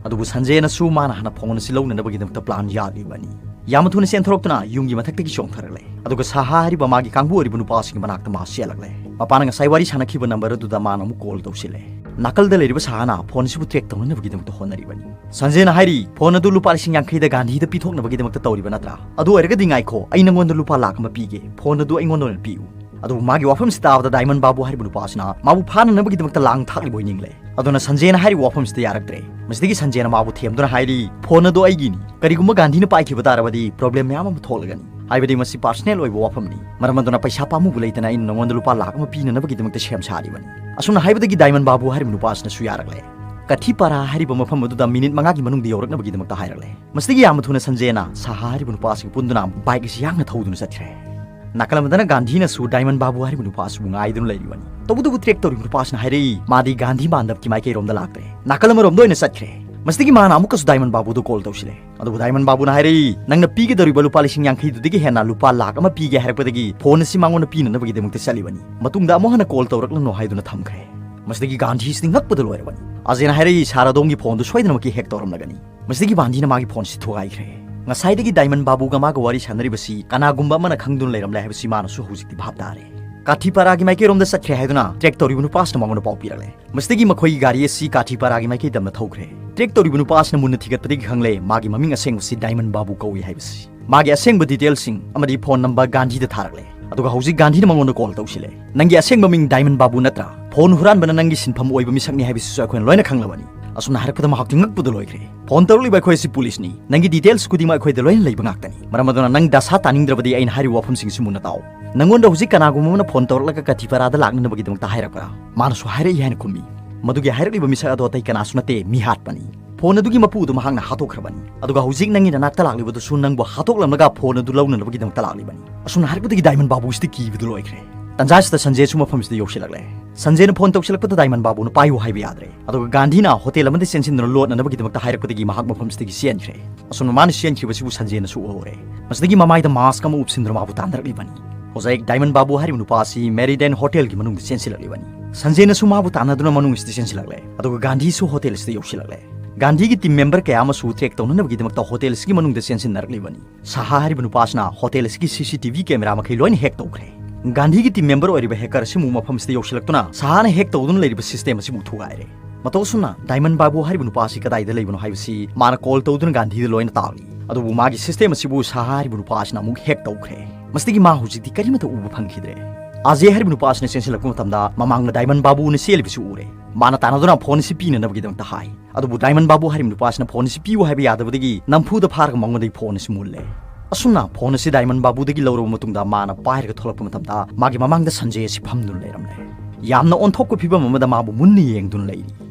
ꯑꯗꯨꯕꯨ ꯁꯟꯖꯦꯅꯁꯨ ꯃꯥꯅ ꯍꯥꯟꯅ ꯐꯣꯟ ꯑꯁꯤ ꯂꯧꯅꯅꯕꯒꯤꯗꯃꯛꯇ ꯄ꯭ꯂꯥꯟ ꯌꯥꯠꯂꯤꯕꯅꯤ꯫ ꯌꯥꯝꯅ ꯊꯨꯅ ꯆꯦꯟꯊꯣꯔꯛꯇꯨꯅ ꯌꯨꯝꯒꯤ ꯃꯊꯛꯇꯒꯤ ꯆꯣꯡꯊꯔꯛꯂꯦ꯫ ꯑꯗꯨꯒ ꯁꯥꯍꯥ ꯍꯥꯏꯔꯤꯕ ꯃꯥꯒꯤ ꯀꯥꯡꯕꯨ ꯑꯣꯏꯔꯤꯕ ꯅꯨꯄꯥ ꯑꯁꯤꯒꯤ ꯃꯅꯥꯛꯇ ꯃꯥ ꯆꯦꯜꯂꯛꯂꯦ꯫ ꯃꯄꯥꯅ ꯉꯁꯥꯏ ꯋꯥꯔꯤ ꯁꯥꯟꯅꯈꯤꯕ ꯅꯝꯕꯔ ꯑꯗꯨꯗ ꯃꯥꯅ ꯑꯃꯨꯛ ꯀꯣꯜ ꯇꯧꯁꯤꯜꯂꯦ꯫ ꯅꯥꯀꯜꯗ ꯂꯩꯔꯤꯕ ꯁꯥꯍꯥꯅ ꯐꯣꯟ ꯑꯁꯤꯕꯨ ꯇ꯭ꯔꯦꯛ ꯇꯧꯅꯅꯕꯒꯤꯗꯃꯛꯇ ꯍꯣꯠꯅꯔꯤꯕꯅꯤ꯫ ꯁꯟꯖꯦꯅ ꯍꯥꯏꯔꯤ, "ꯐꯣꯟ ꯑꯗꯨ ꯂꯨꯄꯥ ꯂꯤꯁꯤꯡ ꯌꯥꯡꯈꯩꯗ ꯒꯥꯟꯙꯤꯗ ꯄꯤꯊꯣꯛꯅꯕꯒꯤꯗꯃꯛꯇ ꯇꯧꯔꯤꯕ ꯅꯠꯇ꯭ꯔꯥ? ꯑꯗꯨ ꯑꯣꯏꯔꯒꯗꯤ ꯉꯥꯏꯈꯣ, ꯑꯩ ꯅꯉꯣꯟꯗ ꯂꯨꯄꯥ ꯂꯥꯈ ꯑꯃ ꯄꯤꯒꯦ, ꯐꯣꯟ ꯑꯗꯨ ꯑꯩꯉꯣꯟꯗ ꯑꯣꯏꯅ ꯄꯤꯌꯨ"꯫ ꯑꯗꯨꯕꯨ ꯃꯥꯒꯤ ꯋꯥꯐꯝꯁꯤ ꯇꯥꯕꯗ ꯗꯥꯏꯃꯟ ꯕꯥꯕꯨ ꯍꯥꯏꯔꯤꯕ ꯅꯨꯄꯥ ꯑꯁꯤꯅ ꯃꯥꯕꯨ ꯐꯥꯅꯅꯕꯒꯤꯗꯃꯛꯇ ꯂꯥꯡ ꯊꯥꯛꯂꯤꯕ ꯑꯣꯏ ꯅꯤꯡꯂꯦ꯫ ꯑꯗꯨꯅ ꯁꯟꯖꯦꯅ ꯍꯥꯏꯔꯤꯕ ꯋꯥꯐꯝꯁꯤꯗ ꯌꯥꯔꯛꯇ꯭ꯔꯦ꯫ ꯃꯁꯤꯗꯒꯤ ꯁꯟꯖꯦꯅ ꯃꯥꯕꯨ ꯊꯦꯝꯗꯨꯅ ꯍꯥꯏꯔꯤ, "ꯐꯣꯟ ꯑꯗꯨ ꯑꯩꯒꯤꯅꯤ꯫ ꯀꯔꯤꯒꯨꯝꯕ ꯒꯥꯟꯙꯤꯅ ꯄꯥꯏꯈꯤꯕ ꯇꯥꯔꯕꯗꯤ ꯄ꯭ꯔꯣꯕ꯭ꯂꯦꯝ ꯃꯌꯥꯝ ꯑꯃ ꯊꯣꯛꯂꯒꯅꯤ꯫ ꯍꯥꯏꯕꯗꯤ ꯃꯁꯤ ꯄꯥꯔꯁꯅꯦꯜ ꯑꯣꯏꯕ ꯋꯥꯐꯝꯅꯤ꯫ ꯃꯔꯝ ꯑꯗꯨꯅ ꯄꯩꯁꯥ ꯄꯥꯝꯃꯨꯕ ꯂꯩꯇꯅ ꯑꯩꯅ ꯅꯉꯣꯟꯗ ꯂꯨꯄꯥ ꯂꯥꯈ ꯑꯃ ꯄꯤꯅꯅꯕꯒꯤꯗꯃꯛꯇ ꯁꯦꯝ ꯁꯥꯔꯤꯕꯅꯤ"꯫ ꯑꯁꯨꯝꯅ ꯍꯥꯏꯕꯗꯒꯤ ꯗꯥꯏꯃꯟ ꯕꯥꯕꯨ ꯍꯥꯏꯔꯤꯕ ꯅꯨꯄꯥ ꯑꯁꯤꯅꯁꯨ ꯌꯥꯔꯛꯂꯦ꯫ ꯀꯊꯤꯄꯥꯔꯥ ꯍꯥꯏꯔꯤꯕ ꯃꯐꯝ ꯑꯗꯨꯗ ꯃꯤꯅꯤꯠ ꯃꯉꯥꯒꯤ ꯃꯅꯨꯡꯗ ꯌꯧꯔꯛꯅꯕꯒꯤꯗꯃꯛꯇ ꯍꯥꯏꯔꯛꯂꯦ꯫ ꯃꯁꯤꯗꯒꯤ ꯌꯥꯝꯅ ꯊꯨꯅ ꯁꯟꯖꯦꯅ ꯁꯥꯍꯥ ꯍꯥꯏꯔꯤꯕ ꯅꯨꯄꯥ ꯑꯁꯤꯒ ꯄꯨꯟꯗꯨꯅ ꯕꯥꯏꯛ ꯑꯁꯤ ꯌꯥꯡꯅ ꯊꯧꯗꯨꯅ ꯆꯠꯈ꯭ꯔꯦ꯫ ꯅꯥꯀꯜ ꯑꯃꯗꯅ ꯒꯥꯟꯙꯤꯅꯁꯨ ꯗꯥꯏꯃꯟ ꯕꯥꯕꯨ ꯍꯥꯏꯔꯤꯕ ꯅꯨꯄꯥ ꯑꯁꯤꯕꯨ ꯉꯥꯏꯗꯨꯅ ꯂꯩꯔꯤꯕꯅꯤ꯫ ꯇꯧꯕꯇꯕꯨ track ꯇꯧꯔꯤꯕ ꯅꯨꯄꯥ ꯑꯁꯤꯅ ꯍꯥꯏꯔꯛꯏ, ꯃꯥꯗꯤ ꯒꯥꯟꯙꯤ ꯃꯥꯟꯗꯕꯀꯤ ꯃꯥꯏꯀꯩꯔꯣꯝꯗ ꯂꯥꯛꯇ꯭ꯔꯦ, ꯅꯥꯀꯜ ꯑꯃꯔꯣꯝꯗ ꯑꯣꯏꯅ ꯆꯠꯈ꯭ꯔꯦ꯫ ꯃꯁꯤꯗꯒꯤ ꯃꯥꯅ ꯑꯃꯨꯛꯀꯁꯨ ꯗꯥꯏꯃꯟ ꯕꯥꯕꯨꯗ call ꯇꯧꯁꯤꯜꯂꯦ꯫ ꯑꯗꯨꯕꯨ ꯗꯥꯏꯃꯟ ꯕꯥꯕꯨꯅ ꯍꯥꯏꯔꯛꯏ, "ꯅꯪꯅ ꯄꯤꯒꯗꯧꯔꯤꯕ ꯂꯨꯄꯥ ꯂꯤꯁꯤꯡ ꯌꯥꯡꯈꯩꯗꯨꯗꯒꯤ ꯍꯦꯟꯅ ꯂꯨꯄꯥ ꯂꯥꯈ ꯑꯃ ꯄꯤꯒꯦ" ꯍꯥꯏꯔꯛꯄꯗꯒꯤ phone ꯑꯁꯤ ꯃꯉꯣꯟꯗ ꯄꯤꯅꯅꯕꯒꯤꯗꯃꯛꯇ ꯆꯠꯂꯤꯕꯅꯤ꯫ ꯃꯇꯨꯡꯗ ꯑꯃꯨꯛ ꯍꯟꯅ call ꯇꯧꯔꯛꯂꯅꯨ ꯍꯥꯏꯗꯨꯅ ꯊꯝꯈ꯭ꯔꯦ꯫ ꯃꯁꯤꯗꯒꯤ ꯒꯥꯟꯙꯤꯁꯤꯗꯤ ꯉꯛꯄꯗ ꯂꯣꯏꯔꯕꯅꯤ꯫ ꯑꯖꯦꯅ ꯍꯥꯏꯔꯛꯏ, "ꯁꯥꯔ, ꯑꯗꯣꯝꯒꯤ phoneꯗꯨ ꯁꯣꯏꯗꯅꯃꯛꯀꯤ hack ꯇꯧꯔꯝꯂꯒꯅꯤ"꯫ ꯃꯁꯤꯗꯒꯤ ꯒꯥꯟꯙꯤꯅ ꯃꯥꯒꯤ phoneꯁꯤ ꯊꯨꯒꯥꯏꯈ꯭ꯔꯦ꯫ ꯉꯁꯥꯏꯗꯒꯤ ꯗꯥꯏꯃꯟ ꯕꯥꯕꯨꯒ ꯃꯥꯒ ꯋꯥꯔꯤ ꯁꯥꯟꯅꯔꯤꯕꯁꯤ ꯀꯅꯥꯒꯨꯝꯕ ꯑꯃꯅ ꯈꯪꯗꯨꯅ ꯂꯩꯔꯝꯂꯦ ꯍꯥꯏꯕꯁꯤ ꯃꯥꯅꯁꯨ ꯍꯧꯖꯤꯛꯇꯤ ꯚꯥꯞ ꯇꯥꯔꯦ꯫ ꯀꯥꯊꯤꯄꯥꯔꯥꯒꯤ ꯃꯥꯏꯀꯩꯔꯣꯝꯗ ꯆꯠꯈ꯭ꯔꯦ ꯍꯥꯏꯗꯨꯅ track ꯇꯧꯔꯤꯕ ꯅꯨꯄꯥꯁꯤꯅ ꯃꯉꯣꯟꯗ ꯄꯥꯎ ꯄꯤꯔꯛꯂꯦ꯫ ꯃꯁꯤꯗꯒꯤ ꯃꯈꯣꯏꯒꯤ ꯒꯥꯔꯤ ꯑꯁꯤ ꯀꯥꯊꯤꯄꯥꯔꯥꯒꯤ ꯃꯥꯏꯀꯩꯗ ꯑꯃꯅ ꯊꯧꯈ꯭ꯔꯦ꯫ Track ꯇꯧꯔꯤꯕ ꯅꯨꯄꯥ ꯑꯁꯤꯅ ꯃꯨꯟꯅ ꯊꯤꯒꯠꯄꯗꯒꯤ ꯈꯪꯂꯦ ꯃꯥꯒꯤ ꯃꯃꯤꯡ ꯑꯁꯦꯡꯕꯁꯤ ꯗꯥꯏꯃꯟ ꯕꯥꯕꯨ ꯀꯧꯏ ꯍꯥꯏꯕꯁꯤ꯫ ꯃꯥꯒꯤ ꯑꯁꯦꯡꯕ detailꯁꯤꯡ ꯑꯃꯗꯤ phone number ꯒꯥꯟꯙꯤꯗ ꯊꯥꯔꯛꯂꯦ꯫ ꯑꯗꯨꯒ ꯍꯧꯖꯤꯛ ꯒꯥꯟꯙꯤꯅ ꯃꯉꯣꯟꯗ call ꯇꯧꯁꯤꯜꯂꯦ꯫ "ꯅꯪꯒꯤ ꯑꯁꯦꯡꯕ ꯃꯤꯡ ꯗꯥꯏꯃꯟ ꯕꯥꯕꯨ ꯅꯠꯇ꯭ꯔꯥ? Phone ꯍꯨꯔꯥꯟꯕꯅ ꯅꯪꯒꯤ ꯁꯤꯟꯐꯝ ꯑꯣꯏꯕ ꯃꯤꯁꯛꯅꯤ ꯍꯥꯏꯕꯁꯤꯁꯨ ꯑꯩꯈꯣꯏꯅ ꯂꯣꯏꯅ ꯈꯪꯂꯕꯅꯤ"꯫ ꯑꯁꯨꯝꯅ ꯍꯥꯏꯔꯛꯄꯗ ꯃꯍꯥꯛꯇꯤ ꯉꯛꯄꯗ ꯂꯣꯏꯈ꯭ꯔꯦ꯫ "Phone ꯇꯧꯔꯛꯂꯤꯕ ꯑꯩꯈꯣꯏ ꯑꯁꯤ policeꯅꯤ꯫ ꯅꯪꯒꯤ details ꯈꯨꯗꯤꯡꯃꯛ ꯑꯩꯈꯣꯏꯗ ꯂꯣꯏꯅ ꯂꯩꯕ ꯉꯥꯛꯇꯅꯤ꯫ ꯃꯔꯝ ꯑꯗꯨꯅ ꯅꯪ ꯗꯁꯥ ꯇꯥꯅꯤꯡꯗ꯭ꯔꯕꯗꯤ ꯑꯩꯅ ꯍꯥꯏꯔꯤꯕ ꯋꯥꯐꯝꯁꯤꯡꯁꯤ ꯃꯨꯟꯅ ꯇꯥꯎ꯫ ꯅꯪꯉꯣꯟꯗ ꯍꯧꯖꯤꯛ ꯀꯅꯥꯒꯨꯝꯕ ꯑꯃꯅ phone ꯇꯧꯔꯛꯂꯒ ꯀꯥꯊꯤꯄꯥꯔꯥꯗ ꯂꯥꯛꯅꯅꯕꯒꯤꯗꯃꯛꯇ ꯍꯥꯏꯔꯛꯄ꯭ꯔꯥ?" ꯃꯥꯅꯁꯨ ꯍꯥꯏꯔꯛꯏ ꯍꯥꯏꯅ ꯈꯨꯝꯃꯤ꯫ ꯃꯗꯨꯒꯤ ꯍꯥꯏꯔꯛꯂꯤꯕ ꯃꯤꯁꯛ ꯑꯗꯣ ꯑꯇꯩ ꯀꯅꯥꯁꯨ ꯅꯠꯇꯦ, ꯃꯤꯍꯥꯠꯄꯅꯤ꯫ Phone ꯑꯗꯨꯒꯤ ꯃꯄꯨ ꯑꯗꯨ ꯃꯍꯥꯛꯅ ꯍꯥꯠꯇꯣꯛꯈ꯭ꯔꯕꯅꯤ꯫ ꯑꯗꯨꯒ ꯍꯧꯖꯤꯛ ꯅꯪꯒꯤ ꯅꯅꯥꯛꯇ ꯂꯥꯛꯂꯤꯕꯗꯨꯁꯨ ꯅꯪꯕꯨ ꯍꯥꯠꯇꯣꯛꯂꯝꯂꯒ phone ꯑꯗꯨ ꯂꯧꯅꯅꯕꯒꯤꯗꯃꯛꯇ ꯂꯥꯛꯂꯤꯕꯅꯤ꯫ ꯑꯁꯨꯝꯅ ꯍꯥꯏꯔꯛꯄꯗꯒꯤ ꯗꯥꯏꯃꯟ ꯕꯥꯕꯨꯁꯤꯗꯤ ꯀꯤꯕꯗꯨ ꯂꯣꯏꯈ꯭ꯔꯦ꯫ ꯇꯟꯖꯥꯁꯤꯗ ꯁꯟꯖꯦꯁꯨ ꯃꯐꯝꯁꯤꯗ ꯌꯧꯁꯤꯜꯂꯛꯂꯦ꯫ ꯁꯟꯖꯦꯅ phone ꯇꯧꯁꯤꯜꯂꯛꯄꯗ ꯗꯥꯏꯃꯟ ꯕꯥꯕꯨꯅ ꯄꯥꯏꯌꯨ ꯍꯥꯏꯕ ꯌꯥꯗ꯭ꯔꯦ꯫ ꯑꯗꯨꯒ ꯒꯥꯟꯙꯤꯅ hotel ꯑꯃꯗ ꯆꯦꯟꯁꯤꯟꯗꯨꯅ ꯂꯣꯠꯅꯅꯕꯒꯤꯗꯃꯛꯇ ꯍꯥꯏꯔꯛꯄꯗꯒꯤ ꯃꯍꯥꯛ ꯃꯐꯝꯁꯤꯗꯒꯤ ꯆꯦꯟꯈ꯭ꯔꯦ꯫ ꯑꯁꯨꯝꯅ ꯃꯥꯅ ꯆꯦꯟꯈꯤꯕꯁꯤꯕꯨ ꯁꯟꯖꯦꯅꯁꯨ ꯎꯍꯧꯔꯦ꯫ ꯃꯁꯤꯗꯒꯤ ꯃꯃꯥꯏꯗ mask ꯑꯃ ꯎꯞꯁꯤꯟꯗꯨꯅ ꯃꯥꯕꯨ ꯇꯥꯟꯅꯔꯛꯂꯤꯕꯅꯤ꯫ ꯍꯧꯖꯤꯛ ꯗꯥꯏꯃꯟ ꯕꯥꯕꯨ ꯍꯥꯏꯔꯤꯕ ꯅꯨꯄꯥ ꯑꯁꯤ ꯃꯦꯔꯤꯗꯦꯟ hotelꯒꯤ ꯃꯅꯨꯡꯗ ꯆꯦꯟꯁꯤꯜꯂꯛꯂꯤꯕꯅꯤ꯫ ꯁꯟꯖꯦꯅꯁꯨ ꯃꯥꯕꯨ ꯇꯥꯟꯅꯗꯨꯅ ꯃꯅꯨꯡꯁꯤꯗ ꯆꯦꯟꯁꯤꯜꯂꯛꯂꯦ꯫ ꯑꯗꯨꯒ ꯒꯥꯟꯙꯤꯁꯨ hotel ꯑꯁꯤꯗ ꯌꯧꯁꯤꯜꯂꯛꯂꯦ꯫ ꯒꯥꯟꯙꯤꯒꯤ team member ꯀꯌꯥ ꯑꯃꯁꯨ track ꯇꯧꯅꯅꯕꯒꯤꯗꯃꯛꯇ hotel ꯑꯁꯤꯒꯤ ꯃꯅꯨꯡꯗ ꯆꯦꯟꯁꯤꯟꯅꯔꯛꯂꯤꯕꯅꯤ꯫ ꯁꯍꯥ ꯍꯥꯏꯔꯤꯕ ꯅꯨꯄꯥ ꯑꯁꯤꯅ hotel ꯑꯁꯤꯒꯤ C C T V camera ꯃꯈꯩ ꯂꯣꯏꯅ hack ꯇꯧꯈ꯭ꯔꯦ꯫ ꯒꯥꯟꯙꯤꯒꯤ team member ꯑꯣꯏꯔꯤꯕ hacker ꯑꯁꯤꯃꯨꯛ ꯃꯐꯝ ꯑꯁꯤꯗ ꯌꯧꯁꯤꯜꯂꯛꯇꯨꯅ ꯁꯍꯥꯅ hack ꯇꯧꯗꯨꯅ ꯂꯩꯔꯤꯕ system ꯑꯁꯤꯕꯨ ꯊꯨꯒꯥꯏꯔꯦ꯫ ꯃꯇꯧ ꯑꯁꯨꯝꯅ ꯗꯥꯏꯃꯟ ꯕꯥꯕꯨ ꯍꯥꯏꯔꯤꯕ ꯅꯨꯄꯥ ꯑꯁꯤ ꯀꯗꯥꯏꯗ ꯂꯩꯕꯅꯣ ꯍꯥꯏꯕꯁꯤ ꯃꯥꯅ call ꯇꯧꯗꯨꯅ ꯒꯥꯟꯙꯤꯗ ꯂꯣꯏꯅ ꯇꯥꯛꯂꯤ꯫ ꯑꯗꯨꯕꯨ ꯃꯥꯒꯤ system ꯑꯁꯤꯕꯨ ꯁꯍꯥ ꯍꯥꯏꯔꯤꯕ ꯅꯨꯄꯥ ꯑꯁꯤꯅ ꯑꯃꯨꯛ hack ꯇꯧꯈ꯭ꯔꯦ꯫ ꯃꯁꯤꯗꯒꯤ ꯃꯥ ꯍꯧꯖꯤꯛꯇꯤ ꯀꯔꯤꯃꯠꯇ ꯎꯕ ꯐꯪꯈꯤꯗ꯭ꯔꯦ꯫ ꯑꯖꯦ ꯍꯥꯏꯔꯤꯕ ꯅꯨꯄꯥ ꯑꯁꯤꯅ ꯆꯦꯟꯁꯤꯜꯂꯛꯄ ꯃꯇꯝꯗ ꯃꯃꯥꯡꯗ ꯗꯥꯏꯃꯟ ꯕꯥꯕꯨꯅ ꯆꯦꯜꯂꯤꯕꯁꯤ ꯎꯔꯦ꯫ ꯃꯥꯅ ꯇꯥꯟꯅꯗꯨꯅ phone ꯑꯁꯤ ꯄꯤꯅꯅꯕꯒꯤꯗꯃꯛꯇ ꯍꯥꯏ꯫ ꯑꯗꯨꯕꯨ ꯗꯥꯏꯃꯟ ꯕꯥꯕꯨ ꯍꯥꯏꯔꯤꯕ ꯅꯨꯄꯥ ꯑꯁꯤꯅ phone ꯑꯁꯤ ꯄꯤꯌꯨ ꯍꯥꯏꯕ ꯌꯥꯗꯕꯗꯒꯤ ꯅꯝꯐꯨꯗ ꯐꯥꯔꯒ ꯃꯉꯣꯟꯗꯒꯤ phone ꯑꯁꯤ ꯃꯨꯜꯂꯦ꯫ ꯑꯁꯨꯝꯅ phone ꯑꯁꯤ ꯗꯥꯏꯃꯟ ꯕꯥꯕꯨꯗꯒꯤ ꯂꯧꯔꯕ ꯃꯇꯨꯡꯗ ꯃꯥꯅ ꯄꯥꯏꯔꯒ ꯊꯣꯛꯂꯛꯄ ꯃꯇꯝꯗ ꯃꯥꯒꯤ ꯃꯃꯥꯡꯗ ꯁꯟꯖꯦ ꯑꯁꯤ ꯐꯝꯗꯨꯅ ꯂꯩꯔꯝꯂꯦ꯫ ꯌꯥꯝꯅ ꯑꯣꯟꯊꯣꯛꯄ ꯐꯤꯕꯝ ꯑꯃꯗ ꯃꯥꯕꯨ ꯃꯨꯟꯅ ꯌꯦꯡꯗꯨꯅ ꯂꯩꯔꯤ꯫